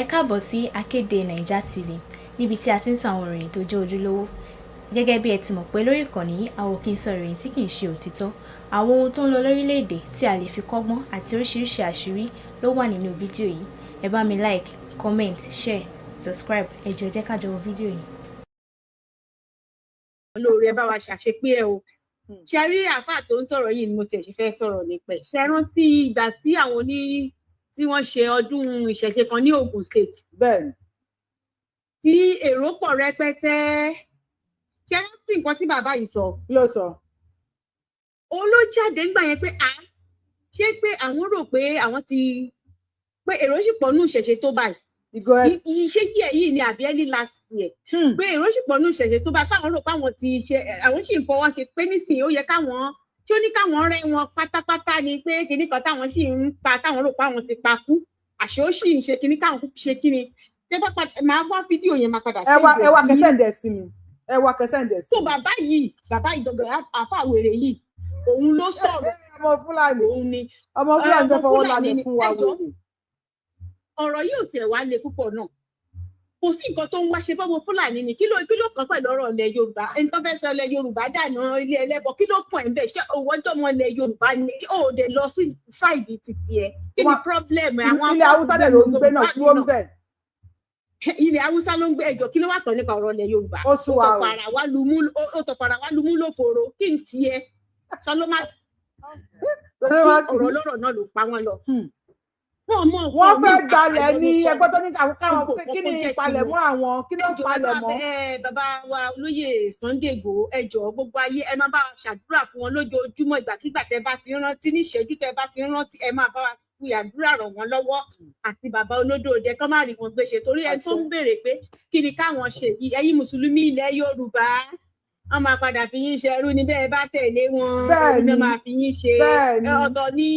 Ẹ káàbọ̀ sí Akéde Naija TV, níbi tí a ti ń sọ àwọn ìròyìn tó jẹ́ ojúlówó. Gẹ́gẹ́ bí ẹ ti mọ̀ pé lórí ìkànnì yìí, a ò kí ń sọ ìròyìn tí kì í ṣe òtítọ́. Àwọn ohun tó ń lọ lórílẹ̀-èdè tí a lè fi kọ́gbọ́n àti oríṣiríṣi àṣírí ló wà nínú fídíò yìí. Ẹ bá mi like, comment, share, subscribe. Ẹ jọ̀ọ́, jẹ́ ká jọ wo fídíò yìí. Olóore, ẹ bá wa ṣàṣepé ẹ o. Ṣe rí àáfàá tó ń sọ̀rọ̀ yìí ni mo tiẹ̀ ṣe fẹ́ sọ̀rọ̀ nípa ẹ̀. Ṣe rántí ìgbà tí àwọn oní tí wọ́n ṣe ọdún ìṣẹ̀ṣe kan ní Ogun State? Bẹ́ẹ̀ni. Tí èrò pọ̀ rẹpẹtẹ. Ṣe rántí nǹkan tí bàbá yìí sọ? Kí ló sọ? Òun ló jáde ńgbà yẹn pé à ṣé pé àwọn rò pé àwọn ti pé èrò sì pọ̀ nù ìṣẹ̀ṣe tó báyìí. Ìgò ẹ. Ṣé yíyẹ yìí ni àbí early last year, pé èrò sì pọ̀ nù ìṣẹ̀ṣe tó báyìí, káwọn rò pé àwọn ti ṣe, àwọn sì ń fọwọ́ ṣe, pé nísìnyí ó yẹ káwọn tí ó ní káwọn rẹ́ wọn pátápátá ni, pé kinní kan táwọn sì ń pa, táwọn rò pé àwọn ti pa kú, àṣé ó sì ń ṣe kinní káwọn kú ṣe kinní tẹ́ bá padà máa wá fídíò yẹn, máa padà Ẹ wá send ẹ wá ẹ̀ sí yín. Kẹsẹ̀ ń dẹ̀ sí mi, ẹ wá kẹsẹ̀ ń dẹ̀ sí So mi. bàbá yìí gangan, àfàwèrè yìí, òun ló sọ̀rọ̀. Ọmọ Fúlàní. Òun ni. Ọmọ Fúlàní tó Ọmọ fọwọ́ Fúlàní lálẹ́ ni. fún wa. Ẹ jọ̀ọ́. Wèrè. Ọ̀rọ̀ yìí ò tiẹ̀ wá le púpọ̀ náà. Kò sí nǹkan tó ń wá ṣe fọ́mọ Fúlàní ni. Kí ló kàn pẹ̀lú ọ̀rọ̀ ilẹ̀ Yorùbá? Ẹni tó fẹ́ sọ ilẹ̀ Yorùbá dànù ilé ẹlẹ́bọ, kí ló kàn ẹ́ ń bẹ̀? Ṣé òwò ọjọ́ mọ ilẹ̀ Yorùbá ni? Kí ó dé lọ sí side títì ẹ̀? Kí ni problem ẹ̀? Àwọn Ilẹ̀ Haúsá dẹ̀ ló ń gbé náà, kúrò ń bẹ̀. Ilẹ̀ Haúsá ló ń gbé. Ẹjọ́, kí ló wà tán nípa ọ̀rọ̀ ilẹ̀ Yorùbá? Ó sú wa o. Ó tọ̀fara wá lumú lóforo. Kí n tiẹ̀ sọ ló má Torí wọn ọ̀rọ̀ ọlọ́rọ̀ náà ló pa wọ́n lọ. Wọ́n mọ̀. Wọ́n fẹ́ gbalẹ̀ ní ẹgbẹ́ tó ní káwọn Gbogbo kí ni nǹkan jẹ́ ìpalẹ̀mọ́ àwọn, kí ló ń Ẹjọ́ palẹ̀mọ́? Bàbá wa olóyè Sunday Igboho, ẹ jọ̀ọ́, gbogbo ayé, ẹ máa bá wa ṣàdúrà fún wọn lójoojúmọ́. Ìgbàkigbà tẹ́ bá ti ń rántí, ní ìṣẹ́jú tẹ́ bá ti ń rántí, ẹ máa bá wa fi àdúrà ràn wọ́n lọ́wọ́ àti bàbá olódòdè, kọ́ má rí wọn gbé ṣe, torí ẹni tó ń béèrè pé kí ni káwọn ṣe yìí, ẹ̀yin mùsùlùmí ilẹ̀ Yorùbá, wọ́n máa padà fi yín ṣe ẹrú ní bẹ́ẹ̀ bá tẹ̀lé wọn. Bẹ́ẹ̀ Ẹrú náà ni. máa fi yín ṣe. Bẹ́ẹ̀ ni.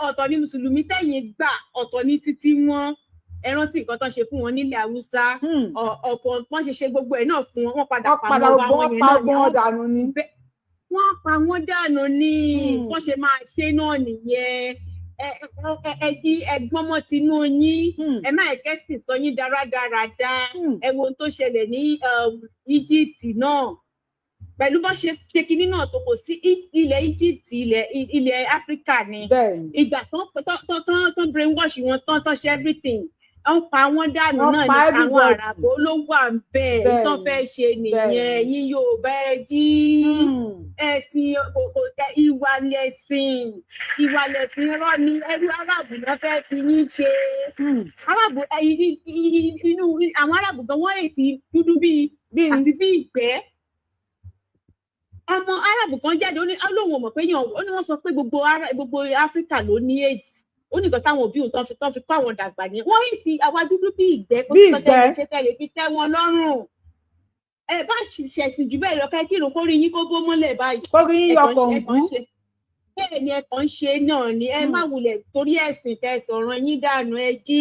Ọ̀tọ̀ ní mùsùlùmí tẹ̀yìn gbà, ọ̀tọ̀ ní títí wọn. Ẹ rántí nǹkan tó ṣe fún wọn nílẹ̀ Haúsá. Ọ̀pọ̀ wọ́n ṣe ṣe gbogbo ẹ̀ náà fún wọn, wọ́n padà Wọ́n pa padà wọn bá wọ́n wọn yẹn pa náà ni ọgbọ́n dànù ni. Wọ́n pa wọ́n dànù ní. Wọ́n ṣe máa ṣe náà nìyẹn. Ẹ jí ẹgbọ́n mọ́ tinú yín. Ẹ má ẹ̀kẹ́ sì sọ yín dáradáradá. Ẹ wo ohun tó ṣẹlẹ̀ ní Egypt náà pẹ̀lú bó ṣe ṣe kinní náà tó kò sí ilẹ̀ Egypt, ilẹ̀ Áfíríkà ni. Bẹ́ẹ̀ ni. Ìgbà tán tán tán tán brainwash wọn tán tán ṣe everything, wọ́n pa wọ́n dànù Wọ́n náà pa ní àwọn everybody. Àràbò ló wà ń bẹ̀. Tán Bẹ́ẹ̀ni. fẹ́ ṣe nìyẹn. Bẹ́ẹ̀ni. Yín yóò bẹ́ẹ̀ jí. Ẹ̀sìn ìwà lẹ̀sìn, ìwà lẹ̀sìn irọ́ ni. Ẹrú Arábù náà fẹ́ fi yín ṣe. Arábù inú àwọn Arábù gan, wọ́n ètí dúdú bíi Bíi àti bíi ìgbẹ́. Ọmọ Arábù kan jáde, ó ní ó lóun ò mọ̀ pé yàn, ó ní wọ́n sọ pé gbogbo Áfíríkà ló ní AIDS. Ó ní nǹkan táwọn òbí òun tán fi kó àwọn dàgbà ní wọ́n ètí àwa dúdú bíi ìgbẹ́. Kó Bí tó tẹ́lẹ̀ ìgbẹ́. ṣe tẹ́lẹ̀ fi tẹ́ wọn lọ́rùn. Ẹ bá ṣẹ̀sìn jù bẹ́ẹ̀ lọ, ká kírun kó rí yín kó bó mọ́lẹ̀ báyìí. Kórí yín Ẹ yọ kàn ń ṣe- ẹ kọ̀ǹgú. kàn ń ṣe bẹ́ẹ̀ ni, ẹ kàn ń ṣe náà ni. Ẹ má wulẹ̀ torí ẹ̀sìn tẹ́ sọ̀rọ̀ yín dànù. Ẹ jí.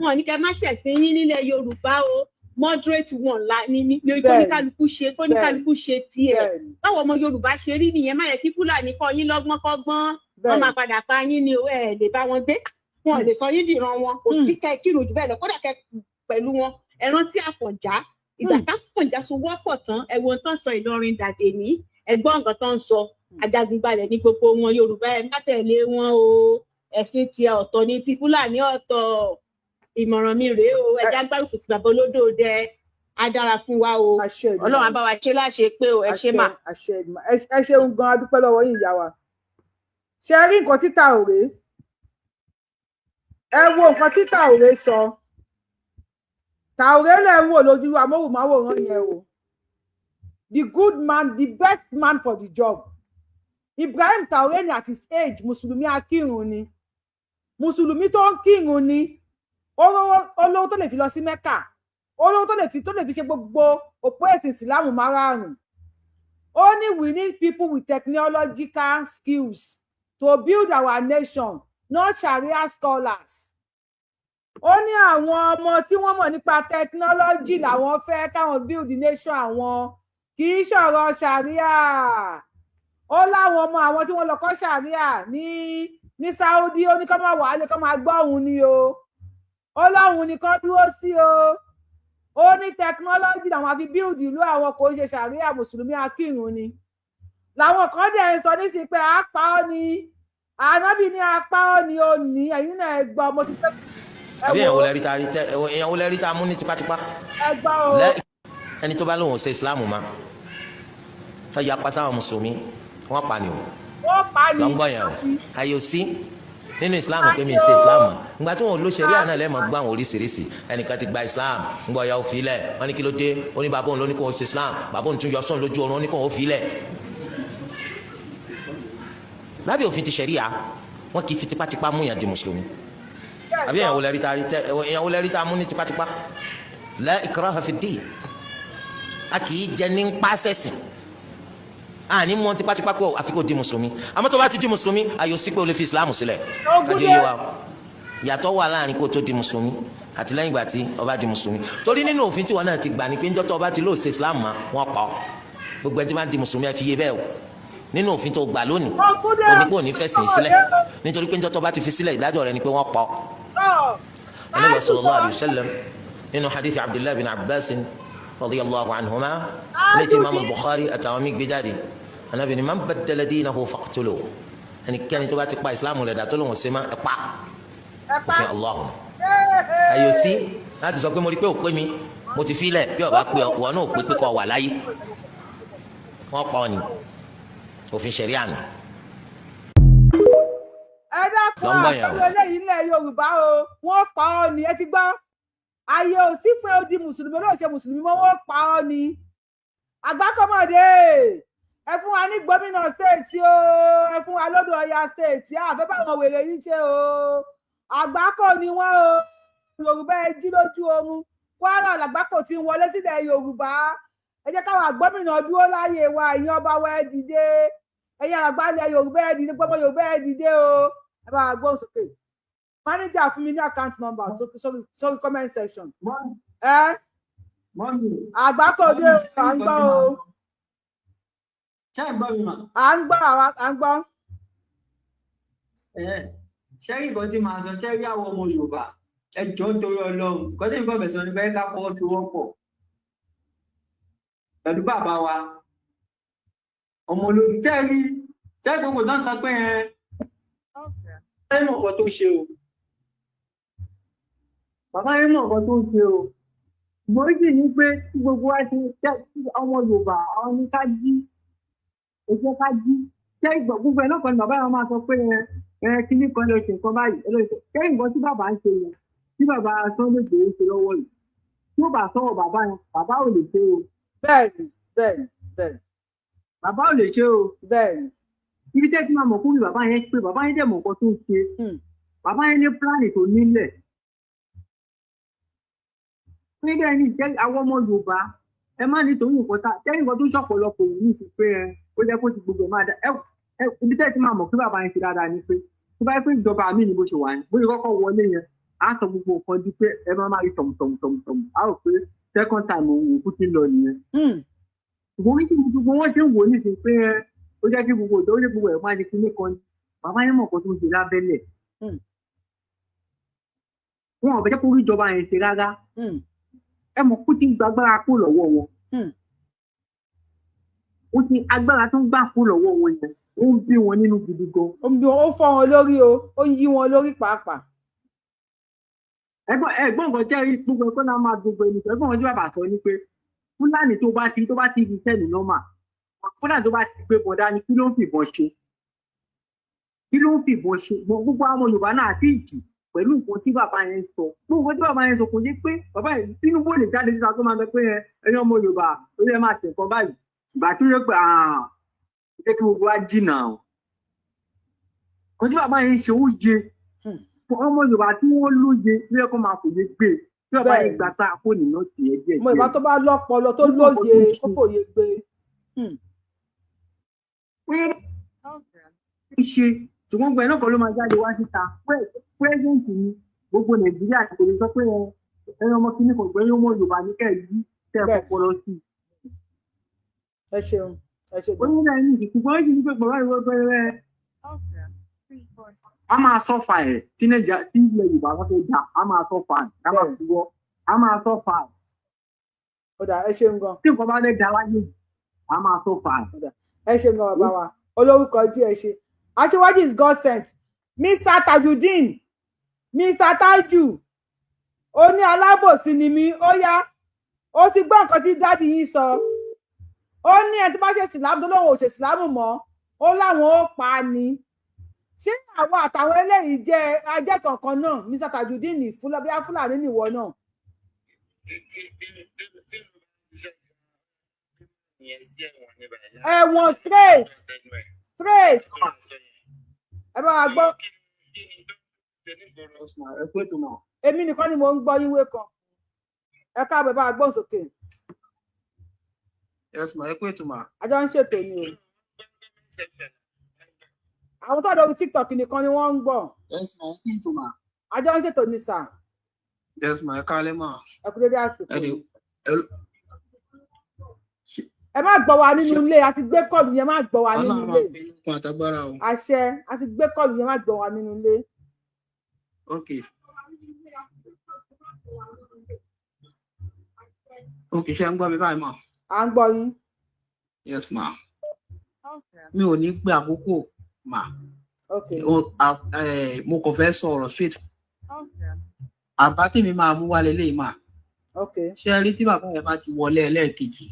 Wọn ní kẹ́ má ṣẹ̀sìn yín nílẹ̀ Yorùbá o. Moderate one la ni kóníkálukú ṣe, kóníkálukú ṣe tiẹ̀. Báwo ọmọ Yorùbá ṣe rí nìyẹn. Má yẹ kí Fúlàní kọ́ yín lọ́gbọ́n kọ́gbọ́n. Wọ́n máa padà pa yín ni o. Ẹ lè bá wọn gbé, wọn ò lè sọ yín dìran wọn. Kò sí kẹ́ kírun jù bẹ́ẹ̀ lọ, kódà kẹ́ pẹ̀lú wọn. Ẹ rántí Àfọ̀njá, ìgbà táfọ̀njá so wọ́pọ̀ tán, ẹ̀wọ̀n tán sọ Ìlọrin dàdé ní ẹ̀gbọ́n nǹkan tán ń sọ. Ajagunbalẹ̀ ní gbogbo wọn. Yorùbá, ẹ má tẹ̀lé wọn o. Ẹ̀sìn tiẹ̀ ọ̀tọ̀ ní ti Fúlàní ọ̀tọ̀. Ìmọ̀ràn mi rèé o. Ẹ já gbárùkù ti bàbá olódòdẹ, á dára fún wa o. Àṣẹ Èdùmàrè. Ọlọ́run á bá wa ṣe láṣẹ pé o. Ẹ ṣe mà. Àṣẹ Èdùmàrè. Ẹ ṣeun gan, a dúpẹ́ lọ́wọ́ yín, ìyá wa. Ṣe rí nǹkan tí Traoré, ẹ wo nǹkan tí Traoré sọ. Traoré lẹ̀ ń wò lójú amóhùnmáwòrán yẹn o. The good man, the best man for the job, Ibrahim Traoré ni. At his age, mùsùlùmí akírun ni, mùsùlùmí tó ń kírun ni. Olówó tó lè fi lọ sí Mẹ́kà, olówó tó lè fi ṣe gbogbo òpó ẹ̀sìn ìsìlámù márààrún. Ó ní we need people with technological skills to build our nation, not Sharia scholars. Ó ní àwọn ọmọ tí wọ́n mọ̀ nípa technology làwọn fẹ́ káwọn build nation àwọn, kì í ṣọ̀rọ̀ Sharia. Ó láwọn ọmọ àwọn tí wọ́n lọ kọ́ Sharia ní Saudi, ó ní kó máa wàhálẹ, kó máa gbọ́ òun ni o. Ọlọ́run nìkan dúró sí o. Ó ní technology làwọn àfi build ìlú àwọn, kò ń ṣe ṣàríà. Mùsùlùmí akírun ni. Làwọn kan dẹ̀ ń sọ nísìnyí pé àpá ọ ni ànábì ní apá ọ ni ó ní. Ẹ̀yin náà ẹ gbọ́, mo ti fẹ́. Àbí èèyàn wo lẹ rí ta èèyàn wo lẹ rí ta mú ní tipátipá? Ẹ gbọ́ o. Ẹni tó bá lóun ò ṣe Ìsìláàmù ma, tó yapa sáwọn mùsùlùmí, wọ́n pa ni o. Wọ́n pa ni. Lọ́ngbọ̀n yẹn o, àyè ò sí nínú Islam pé mi ń ṣe Islam mọ́. Ìgbà tí wọn ò lo ṣẹ̀ríà náà lẹ́ẹ̀mọ́ gbọ́ àwọn oríṣiríṣi. Ẹnìkan ti gba Islam, ńgbọ́ ya ó fi lẹ̀. Wọ́n ní kí ló dé? Ó ní bàbá òun ló ní kó o ṣe Islam, bàbá òun tún yọ sọ́n lójú oorun, ó ní kó o fi lẹ̀. Lábẹ́ òfin ti ṣẹ̀ríà, wọn kì í fi tipátipá mú yàn di mùsùlùmí. Àbí èèyàn wo lẹ rí ta mú ní tipátipá? La ikraha fi ddin. A kì í jẹ ní pàṣẹsì àní mú tipátipá pé àfi kò di mùsùlùmí. Àmọ́ tó bá ti di mùsùlùmí, ayò sí pé o lè fi ìsìlámù sílẹ̀. Kájọ yé wa, yàtọ̀ wà láàrin kó tó di mùsùlùmí àti lẹ́yìn ìgbà tí ó bá di mùsùlùmí. Torí nínú òfin tí wọn náà ti gbà ní pé ńjọ́ tó bá ti lóò ṣe ìsìlámù mọ́, wọn pa ọ́. Gbogbo ẹni tí wọ́n di mùsùlùmí, ẹ fi yé bẹ́ẹ̀ o. Nínú òfin tó gbà lónìí, òní kò ní fẹ̀sìn sílẹ̀, nítorí pé ńjọ́ tó bá ti fi sílẹ̀, ìdájọ́ rẹ̀ ni pé wọ́n pa ọ́. Ànábì sallallahu alayhi wa sallam, nínú hadith Abdullahi bin Abbas radiyallahu anhuma, létí imaamu Bukhari àtàwọn míì gbé jáde, Ànábì ní man baddala dinahu faqtuluhu. Ẹnikẹ́ni tó bá ti pa ìsìlámù rẹ̀ dà, tó lòun ṣe má, ẹ pa. Òfin Allahu ayò sí láti sọ pé mo rí pé ò pé mi, mo ti filẹ̀. Bí ọba pé ọ náà ò pé pé kọ́ wà láyé, wọ́n pa ọ ní òfin ṣẹ̀ríà nù. Ẹ dákun, àtọ́jú eléyìí ilẹ̀ Yorùbá o, wọ́n pa ọ ní. Ẹ ti gbọ́, ayé ò sí fún odi mùsùlùmí olóòṣè mùsùlùmí mọ́, wọ́n pa ọ ní. Àgbákọ́mọdé, ẹ fún wa ní gómìnà state o, ẹ fún wa lódò Ọya state. Àfẹ́ báwọn wèrè yìí ṣe o, àgbákò ni wọ́n o. Yorùbá, ẹ jí lójú oorun. Kwara làgbákò ti ń wọlé sílẹ̀ Yorùbá. Ẹ jẹ́ káwọn gómìnà dúró láàyè wa. Ẹ̀yin ọba wa, ẹ dìde. Ẹ̀yin àgbà ilẹ̀ Yorùbá, ẹ dìde. Gbọ́mọ Yorùbá, ẹ dìde o. Ẹ bá wa gbóhùn sókè. Manager, fún mi ní account number sórí comment section. Ẹ àgbákò dé o, à ń gbọ́ o. Ṣé ẹ̀ ń gbọ́ mi mà? À ń gbọ́, à ń gbọ́. Ṣé rí nǹkan tí màá sọ? Ṣé rí àwọn ọmọ Yorùbá, ẹ jọ̀ọ́, nítorí Ọlọ́run, nǹkan tí nǹkan fẹ̀sọ̀ ni pé ká fọwọ́sowọ́pọ̀ pẹ̀lú bàbá wa ọmọ olódù. Ṣé rí, ṣé gbogbo tán sọ pé ẹ mọ̀ nǹkan tó ṣe o, bàbá yẹn mọ̀ nǹkan tó ń ṣe o. Gbòógì ni pé tí gbogbo wa ṣe ọmọ Yorùbá, àwọn ní ká jí, ẹ jẹ́ ká jí. Ṣé ìgbọ̀ gbogbo ẹ̀ náà kan ní bàbá yẹn máa sọ pé ẹ kíní kan lè ṣe nǹkan báyìí, ẹ lè ṣe. Ṣé nǹkan tí bàbá ń ṣe yẹn, tí bàbá Sunday Igboho ṣe lọ́wọ́ yìí, tí ó bá sọ̀rọ̀ bàbá yẹn, bàbá ò lè ṣe o. bẹ́ẹ̀ni bẹ́ẹ̀ni bẹ́ẹ̀ni. Bàbá ò lè ṣe o. Ibi tẹ́ ti máa mọ̀ kúrò, bàbá yẹn pé bàbá yẹn dẹ̀ mọ̀ nǹkan tó ń ṣe. Bàbá yẹn ní plan tó nílẹ̀ níbẹ̀ ní ìjẹ́. Àwọn ọmọ Yorùbá, ẹ má nítorí nǹkan tá tẹ́lẹ̀, nǹkan tó ṣọ̀pọ̀lọpọ̀ òun ní ti pé ẹ ó jẹ́ kó ti gbogbo ẹ̀ máa dá ẹ. Ibi tẹ́ ti máa mọ̀ pé bàbá yẹn ṣe dáadáa ni pé tó bá yẹ pé ìjọba mi ni bó ṣe wà ní, bó ṣe kọ́kọ́ wọlé yẹn, á sọ gbogbo nǹkan di pé ẹ máa máa rí tọ̀mùtọ̀mùtọ̀mù, á rò pé second time òun òkú ti lọ nìyẹn. Ṣùgbọ́n ní kí gbogbo wọn ṣe ń wò nísìnyí pé ẹ ó jẹ́ kí gbogbo ìdánwò gbogbo ẹ̀ máa di kíní kan ní, bàbá yẹn mọ̀ nǹkan tó ń ṣe lábẹ́lẹ̀. Wọn ò fẹ́ jẹ́ kó rí ìjọba yẹn ṣe rárá. Ẹ mọ̀ kó ti ń gbàgbára kó lọ́wọ́ wọn. Ó ti agbára tó ń gbà kó lọ́wọ́ wọn yẹn, ó ń bí wọn nínú gidi gan. Ó ń bí wọn, ó fọ́ wọn lórí o, ó ń yí wọn lórí pàápàá. Ẹ̀gbọ́n, nǹkan tẹ́ rí gbogbo ẹ̀kọ́ náà máa gbogbo ẹni sọ. Ẹ̀gbọ́n, nǹkan tí bàbá sọ ni pé Fúlàní tó bá ti fi sẹ́ni normal, Fúlàní tó bá ti gbé bọ̀dá ni, kí ló ń fìbọn ṣe? Kí ló ń fìbọn ṣe? Gbogbo àwọn Yorùbá náà àti ìjì pẹ̀lú nǹkan tí bàbá yẹn sọ, gbogbo nǹkan tí bàbá yẹn sọ kò yé pé bàbá yẹn Tinubu lè jáde síta tó máa sọ pé ẹ ẹ̀yin ọmọ Yorùbá, ó yẹ máa ṣe nǹkan báyìí. Ìgbà tó yẹ pé jẹ́ kí gbogbo wa jìnnà o, nǹkan tí bàbá yẹn ń ṣe ó yé ọmọ Yorùbá tí wọ́n lóye ló yẹ kó máa fòye gbé tí bàbá yẹn gbà tá a kó nínú tiẹ̀ díẹ̀. Ọmọ Yorùbá tó bá lọ́pọlọ, tó lóye, kó fòye gbé. Ó ṣe, ṣùgbọ́n gbẹ náà kan ló máa jáde wá síta. President ni gbogbo Nàìjíríà, kò lè sọ pé ẹ ọmọ kìíní kan gbẹ̀yìn. Ọmọ Yorùbá ní kẹ́ ẹ yí kẹ́ ẹ fọpọlọ sí i. Ẹ ṣeun, ẹ ṣe. Ó ní náà ní ìsìnkú ṣùgbọ́n ó sì ní pé bàbá ìwọ bẹ̀rẹ̀ A máa suffer ẹ̀ tí Nàìjíríà, tí ilẹ̀ Yorùbá bá fẹ́ dà, a máa suffer ẹ̀, ká máa purọ́, a máa suffer ẹ̀. Ó dà, ẹ ṣeun gan. Tí nǹkan bá fẹ́ dà láyé, a máa suffer ẹ̀. Ẹ ṣeun gan, bàbá wa olórúkọ jí, ẹ ṣe. Aṣíwájú is God sent. Mr Tajudeen, Mr Taju, ó ní alábòsí ni mí. Ó yá, ó ti gbọ́ nǹkan tí daddy yín sọ. Ó ní ẹni tó bá ṣe sìlámù tó lóun ò ṣe sìlámù mọ́, ó láwọn ó pa á ní. Ṣé àwọn àtàwọn eléyìí jẹ́ ajẹ́ kankan náà? Mr Tajudeen, bíi Fúlàní nìwọ náà. Tí Ẹ̀wọ̀n straight straight. Ẹ bá wa gbọ́. Ẹ kú ètò náà. Èmi nìkan ni mò ń gbọ́ yín. Wé kan, ẹ káàbọ̀, ẹ bá wa gbóhùn sókè. Yes ma, ẹ kú ètò ma. Àjọ ń ṣètò ni o. Àwọn tó lórí TikTok nìkan ni wọ́n ń gbọ́. Yes ma, ẹ kú ètò ma. Àjọ ń ṣètò ni sà. Yes ma, ẹ káalẹ́ ma. Ẹ kú dédé àsìkò. Ẹ dẹ̀ ẹ. Ẹ má gbọ́ wa nínú ilé, a ti gbé call yẹn, má gbọ́ wa nínú Ọlọ́run ilé. máa fi okun àtagbára o. Àṣẹ, a ti gbé call yẹn, má gbọ́ wa nínú ilé. Ok, ṣé ń gbọ́ mi báyìí mà? À ń gbọ́ yín. Yes ma, mi ò ní gbé àkókò mà. Ok. Mo kàn fẹ́ sọ ọ̀rọ̀ straight. Àbá tèmi máa mú wálé léyìí mà. Ok. Ṣé ẹ rí, tí bàbá yẹn bá ti wọlé ẹlẹ́ẹ̀kejì,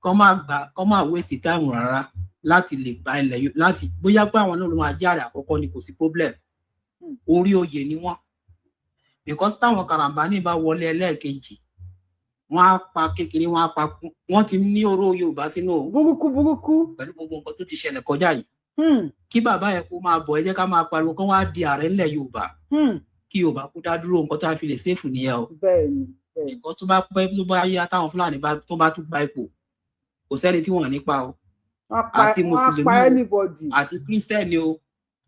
kọ́ má gbà, kọ́ má waste time rárá láti lè gba ilẹ̀ láti bóyá pé àwọn náà ló máa jẹ́ àrẹ àkọ́kọ́ ni, kò sí problem. Orí oyè ni wọ́n, because táwọn karambani bá wọlé ẹlẹ́ẹ̀kejì, wọ́n á pa kékeré, wọ́n á pa kú. Wọ́n ti ní oró Yorùbá sínú o. Burúkú burúkú. Pẹ̀lú gbogbo nǹkan tó ti ṣẹlẹ̀ kọjá yìí, kí bàbá yẹn kó máa bọ̀, ẹ jẹ́ ká máa pariwo kán wá di ààrẹ ńlẹ̀ Yorùbá, kí Yorùbá kó dá dúró. Nǹkan tá a fi lè safe nìyẹn o. bẹ́ẹ̀ni bẹ́ẹ̀ni Nǹkan tó bá pẹ́, tó bá yá, táwọn Fúlàní bá tó bá tún gba ipò, kò sẹ́ni tí wọ́n nípa o. Wọ́n pa Àti wọ́n á mùsùlùmí pa o, anybody. àti kírísítẹ́nì o,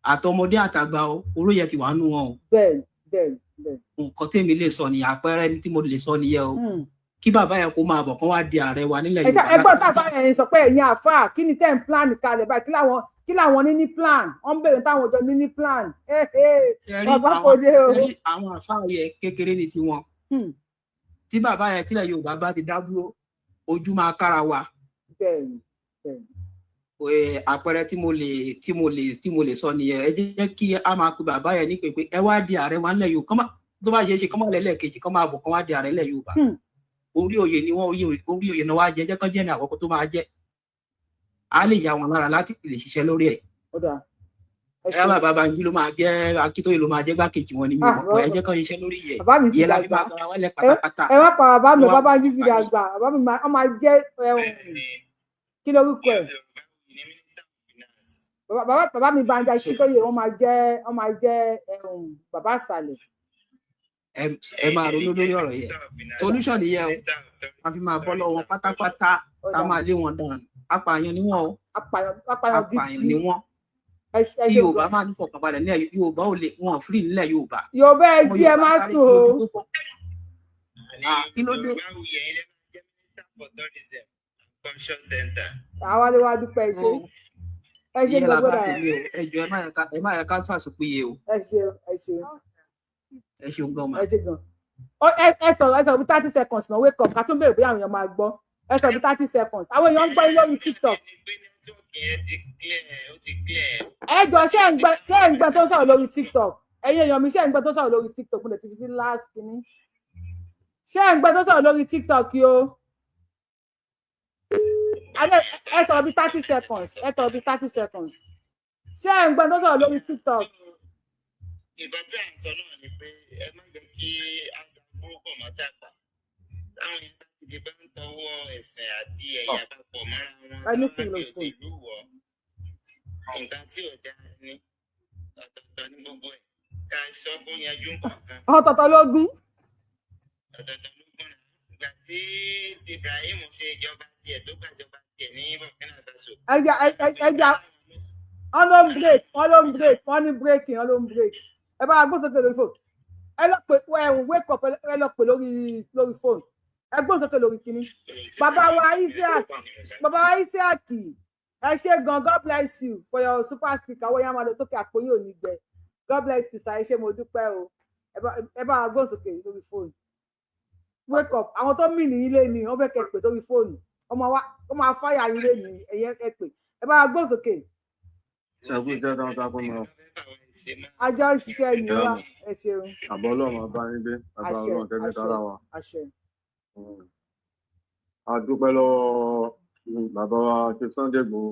àtọmọdé àtàgbà o, oró yẹn ti wà nù wọn o. bẹ́ẹ̀ni bẹ́ẹ̀ni bẹ́ẹ̀ni. Nǹkan tèmi lè sọ nìyẹn, àpẹẹrẹ ní tí mo lè sọ nìyẹn o. Kí bàbá yẹn kó máa bọ̀, kán wá di ààrẹ wa nílẹ̀ Ẹ Yorùbá. ẹgbọ́n táfà yẹn sọ pé ẹ̀yin àáfàá, kí ni tẹ́ ń plan kalẹ̀ báyìí? Kí làwọn ní plan? Wọ́n ń béèrè táwọn ọjọ́ ní ní plan. Ṣe rí Bàbá kò dé o. Ṣe rí àwọn àfáà yẹn, kékeré ní tiwọn. Tí bàbá yẹn, tílẹ̀ Yorùbá bá ti dá dúró, ojú máa kára wa. bẹ́ẹ̀ni bẹ́ẹ̀ni. Àpẹẹrẹ tí mo lè sọ nìyẹn. Ẹ jẹ́ kí a máa pe bàbá yẹn ní pé ẹ wá di ààrẹ wa nílẹ̀ Yorùbá. Tó bá ṣe é ṣe, kán má lẹ́lẹ́kejì, kán máa bọ̀, kán wá di ààrẹ nílẹ̀ Yorùbá. Orí oyè ni wọ́n, orí oyè náà wá jẹ́. Jẹ́ kán jẹ́ ní àkọ́kọ́ tó máa jẹ́, á lè yà wọn lára láti lè ṣiṣẹ́ lórí ẹ̀. Ó dáa, ẹ Ẹ ṣeun. bàbá Banji ló máa jẹ́, Akíntóyè ló máa jẹ́ gbákejì wọn ni, mi ò mọ̀ pé ẹ jẹ́ kán ṣiṣẹ́ lórí yẹ. Bàbá mi ti Ìyẹn la fi dàgbà. máa gbára wálẹ̀ pátápátá. Ẹ má pa bàbá mi. Wọ́n Bàbá yín ti wà ní- dàgbà. Bàbá mi wọ́n máa jẹ́ ẹ̀hún, kí lorúkọ ẹ̀, bàbá mi Banji Akíntóyè, wọ́n máa jẹ́ ẹ̀hún, bàbá àsàlẹ̀. Ẹ máa ronú lórí ọ̀rọ̀ yẹn. Solution nìyẹn o, a fi máa bọ́ lọ́wọ́ wọn pátápátá, Ó ká dáa. máa lé wọn dànù. Apààyàn ni wọ́n o. Apààyàn, apààyàn Apààyàn gidi. ni wọ́n. Ẹ Kí ṣe Yorùbá gan. máa ní fọkànbalẹ̀ nílẹ̀ Yorùbá, ò lè wọn free nílẹ̀ Yorùbá. Yorùbá, ẹ Ọmọ jí, ẹ Yorùbá má sáré sùn o. lójú pópó. Ah, kí ló dé? Àwa lè wá dúpẹ́. Ẹ ṣe, ẹ ṣe Ìyẹn la gbogbo bá dà. tèmi o. Ẹ jọ̀ọ́, ẹ má yẹ ká sàṣùpìyè o. Ẹ ṣe, ẹ ṣe. Ẹ ṣeun gan ma. Ẹ ṣe gan. Ẹ sọ̀rọ̀, ẹ sọ̀rọ̀ bí 30 seconds náà. Wake up, ká tún béèrè bóyá àwọn èèyàn máa gbọ́. Ẹ sọ̀rọ̀ bí 30 seconds. Àwọn èèyàn ń gbọ́ yín lórí TikTok. Ẹ jọ, ṣé ẹ ń gbọ́ tó ń sọ̀rọ̀ lórí TikTok? Ẹ̀yin èèyàn mi, ṣé ẹ ń gbọ́ tó ń sọ̀rọ̀ lórí TikTok? Mo lè ti fi sí last kínní. Ṣé ẹ ń gbọ́ tó ń sọ̀rọ̀ lórí TikTok yìí o? Ẹ sọ̀rọ̀ bí 30 seconds, ẹ sọ̀rọ̀ bí 30 seconds. Ṣé ẹ ń gbọ́ tó ń sọ̀rọ̀ lórí TikTok? Nǹkan tí à ń sọ náà ni pé ẹ má jẹ́ kí á da burúkú mọ́ sàpà táwọn yẹn bá ti di bá ń tọwọ́ ẹ̀sìn àti ẹ̀yà papọ̀ mọ́ra wọn. Ẹni táwọn sùn lò fi fún. òṣèlú wọ̀, nǹkan tí ò dáa ni. Ọ̀tọ̀ọ̀tọ̀ ní gbogbo ẹ̀, ká sọ kó yanjú nǹkan. Ọ̀tọ̀ọ̀tọ̀ lógún. Ọ̀tọ̀ọ̀tọ̀ ló gún náà. Ìgbà tí Ibrahim ṣe ìjọba tiẹ̀, tó gbàjọba tiẹ̀ ní Burkina Faso. Ẹja, ẹja, wọn ló ń break, wọn ló ń break, wọn ní breaking, wọn ló ń break. Ẹ bá gbóhùn sókè lórí fóònù. Ẹ lọ pè ẹhùn, wake up, ẹ lọ pè lórí fóònù. Ẹ gbóhùn sókè lórí kínní. Bàbá wa Isiaq, bàbá wa Isiaq, ẹ ṣé gan. God bless you for your super speaker. Àwọn yẹn máa lọ sókè, àpò yóò ní gbẹ. God bless you, sir. Ẹ ṣé, mo dúpẹ́ o. Ẹ bá wa gbóhùn sókè lórí fóònù. Wake up. Àwọn tó mì ní ilé ni wọ́n fẹ́ kẹ́ pè sórí fóònù. Ọmọ wa ó máa fáyà yín lé ní ẹ̀yẹ. Ẹ pè, ẹ bá wa gbóhùn sókè. Ṣàkóso takuntakun mọ. Àjọ ìṣiṣẹ́ ni wá. Ẹ ṣeun. Àbọ̀ Ọlọ́run ọba yín dé àbá. Àṣẹ. Ọlọ́run tẹ́lẹ̀ Àṣẹ. tara wa. Àṣẹ. A dúpẹ́ lọ́wọ́ bàbá wa Chief Sunday Igboho.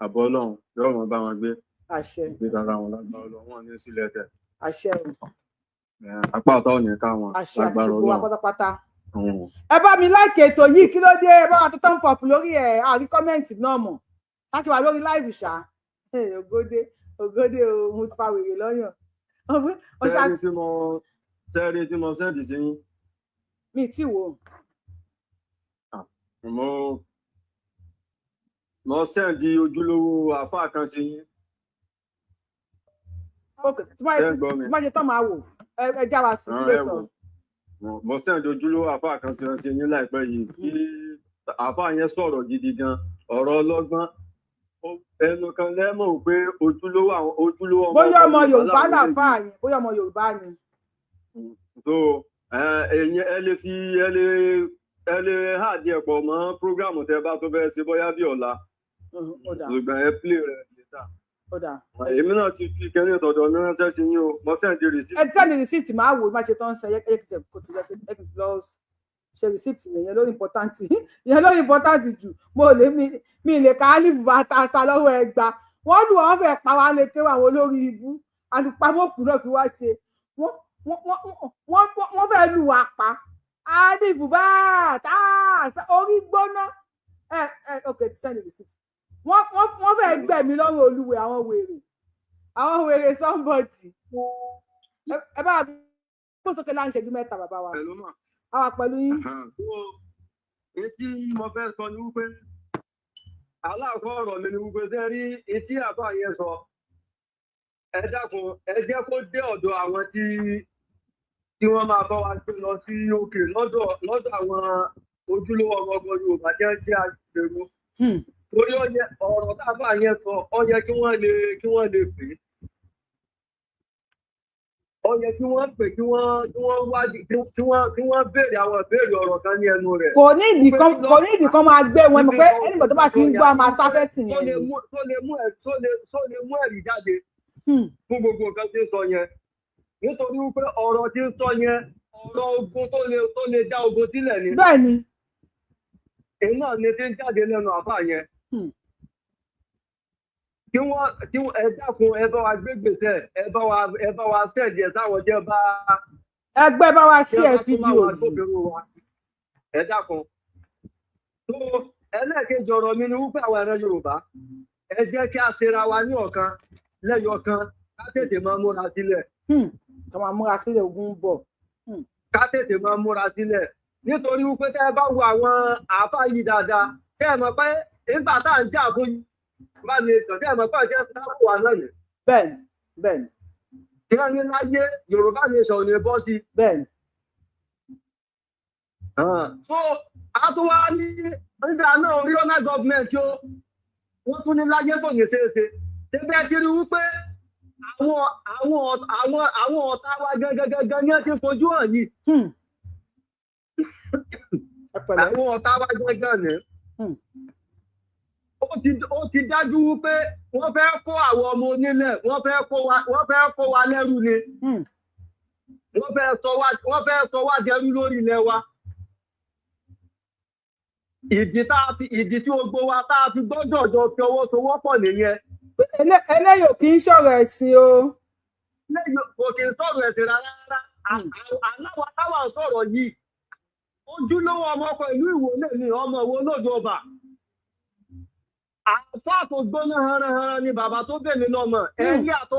Àbọ̀ Ọlọ́run yóò mọ bá wọn gbé. Àṣẹ. Gbé tara wọn lágbára Ọlọ́run, wọn ní sílẹ̀ tẹ̀. Àṣẹ o. Apá ọ̀tá ò ní ká wọn. Àṣẹ àti Lágbára gbogbo wa Ọlọ́run. pátápátá. Ẹ bá mi like ètò yìí. Kí ló dé? Ẹ bá wa tó thumb up lórí ẹ. Àrí comment náà mọ̀ láti wà lórí live ṣá. Ògòdè, ògòdè o, mo ti fa wèrè lọ́yàn. Ó ṣá. Sẹ́ẹ̀rí tí mo send sí yín? Mi tí wò. Mo send ojúlówó àáfàá kan sí yín. Ok, tí má Ṣé ń gbọ́ mi? tí má ṣe tán máa wò. Ẹ já wa sí. Kí ló Ẹ sọ? Wò, mo send ojúlówó àáfàá kan sí yín láìpẹ́ yìí, kí àáfàá yẹn sọ̀rọ̀ gidi gan, ọ̀rọ̀ ọlọ́gbọ́n. Ẹnu kan lẹ́mọ̀ pé ojúlówó, àwọn ojúlówó ọmọ Bóyá ọmọ Yorùbá làwọn náà eléyìí. fà yín, bóyá ọmọ Yorùbá ni. So ẹ̀yin ẹ lè fi ẹ lè add ẹ̀ pọ̀ mọ́ program tẹ bá tó fẹ́ ṣe, bóyá bí ọ̀la. Ó dà. Ṣùgbọ́n ẹ play rẹ̀ later. Ó dà. Èmi náà ti fi kẹ́ni ìtọ̀dọ̀ mi ránṣẹ́ sí yín o. Mo send receipt. Ẹ send receipt, máa wò má ṣe tán ṣe. Ẹ kìtẹ̀ kò tilẹ̀, ẹ kìtẹ̀ lọ ṣe receipt yẹn. Yẹn ló important, yẹn ló important jù. Mo lè mi lè ká álìfù bá ta sa lọ́wọ́ ẹ gbà. Wọ́n lù wọ́n fẹ́ pa wá lè kéwà. Àwọn olórí ibú alùpàmọ́kù náà fi wá ṣe. Wọ́n fẹ́ lù wá pa. Álìfù bá ta orí gbóná. Ẹ ok, ti send receipt. Wọ́n fẹ́ gbẹ̀mí lọ́rùn olúwe. Àwọn wèrè, àwọn wèrè somebody. Ẹ bá gbó sókè láǹ ṣẹ́jú 3, bàbá wa. Hello, ma. A wà pẹ̀lú yín. So etí mo fẹ́ sọ ni wípé, aláàkọ́ ọ̀rọ̀ mi ni wípé, ṣe rí etí àbá yẹn sọ, ẹ dákun, ẹ jẹ́ kó dé ọ̀dọ̀ àwọn tí wọ́n máa bá wa gbé lọ sí òkè, lọ́dọ̀ àwọn ojúlówó ọmọ ọkọ Yorùbá tí wọ́n jẹ́ agbèrò, torí ó yẹ ọ̀rọ̀ tá a bá yẹn sọ, ó yẹ kí wọ́n lè pè é, ó yẹ kí wọ́n pè, kí wọ́n wádìí, kí wọ́n béèrè àwọn ìbéèrè ọ̀rọ̀ kan ní ẹnu rẹ̀. Kò ní ìdí kan máa gbé wọn mọ̀ pé ẹnìbọ̀ tó bá ti ń gbọ́ a máa sáfẹ́sì tó yẹn lè ni. mú tó lè mú ẹ tó lè tó lè mú ẹ̀rí jáde fún gbogbo nǹkan tí ń sọ yẹn, nítorí wípé ọ̀rọ̀ tí ń sọ yẹn, ọ̀rọ̀ ogun tó lè dá ogun sílẹ̀ ni. Bẹ́ẹ̀ ni. Èyí náà ni tí ń jáde lẹ́nu àbá yẹn. Kí wọ́n ẹ dákun, ẹ bá wa gbé gbèsè, ẹ bá wa send ẹ̀ sáwọn jẹ́ bá Ẹgbẹ́ bá wa sí tí ẹ ẹ bá tún fídíò máa wà yìí. agbófinró wa, ẹ dákun. Tó ẹlẹ́ẹ̀kejì ọ̀rọ̀ mi ni wípé, àwọn ẹran Yorùbá, ẹ jẹ́ kí a ṣera wa ní ọ̀kan lẹ́yọ̀ kan, ká tètè máa múra sílẹ̀. Ká máa múra sílẹ̀, ogun ń bọ̀. Ká tètè máa múra sílẹ̀, nítorí wípé tẹ́ ẹ bá wo àwọn àáfàá yìí dáadáa, tẹ́ ẹ mọ̀ pé nígbà tá à ń jà fún Yorùbá nation, tẹ́ ẹ mọ̀ pé ọ̀jẹ̀ sábà wà náà ni. Bẹ́ẹ̀ni, bẹ́ẹ̀ni. Kí wọ́n ní láyé, Yorùbá nation ò ní bọ́ sí. Bẹ́ẹ̀ni. So a tún wá ní nígbà náà, regional government o, wọ́n tún ní láyé, kò ní ṣeéṣe. Ṣé bẹ́ẹ̀ ti rí wípé àwọn ọ̀tá wa gangan gangan ní ẹ ti fojú hàn yìí? Àwọn ọ̀tá wa gangan ni. Ó ti dájú wípé wọ́n fẹ́ kó àwọn ọmọ onílẹ̀, wọ́n fẹ́ kó wa lẹ́rú ni. Wọ́n fẹ́ sọ wá dẹrú lórí ilẹ̀ wa. Ìdí tí gbogbo wa tá a fi gbọ́dọ̀ jọ fi ọwọ́ sowọ́pọ̀ nìyẹn. Eléyìí ò kì í sọ̀rọ̀ ẹ̀sìn o. Eléyìí kò kì í sọ̀rọ̀ ẹ̀sìn rárá rárá. Aláwa táwa ń sọ̀rọ̀ yìí, ojúlówó ọmọ ọkọ ìlú Ìwó lè ní ọmọ Ìwó lójú ọba. Àfáà tó gbóná hanranhanran ni bàbá tó bẹ̀ mí lọ́mọ. Ẹ̀yà tó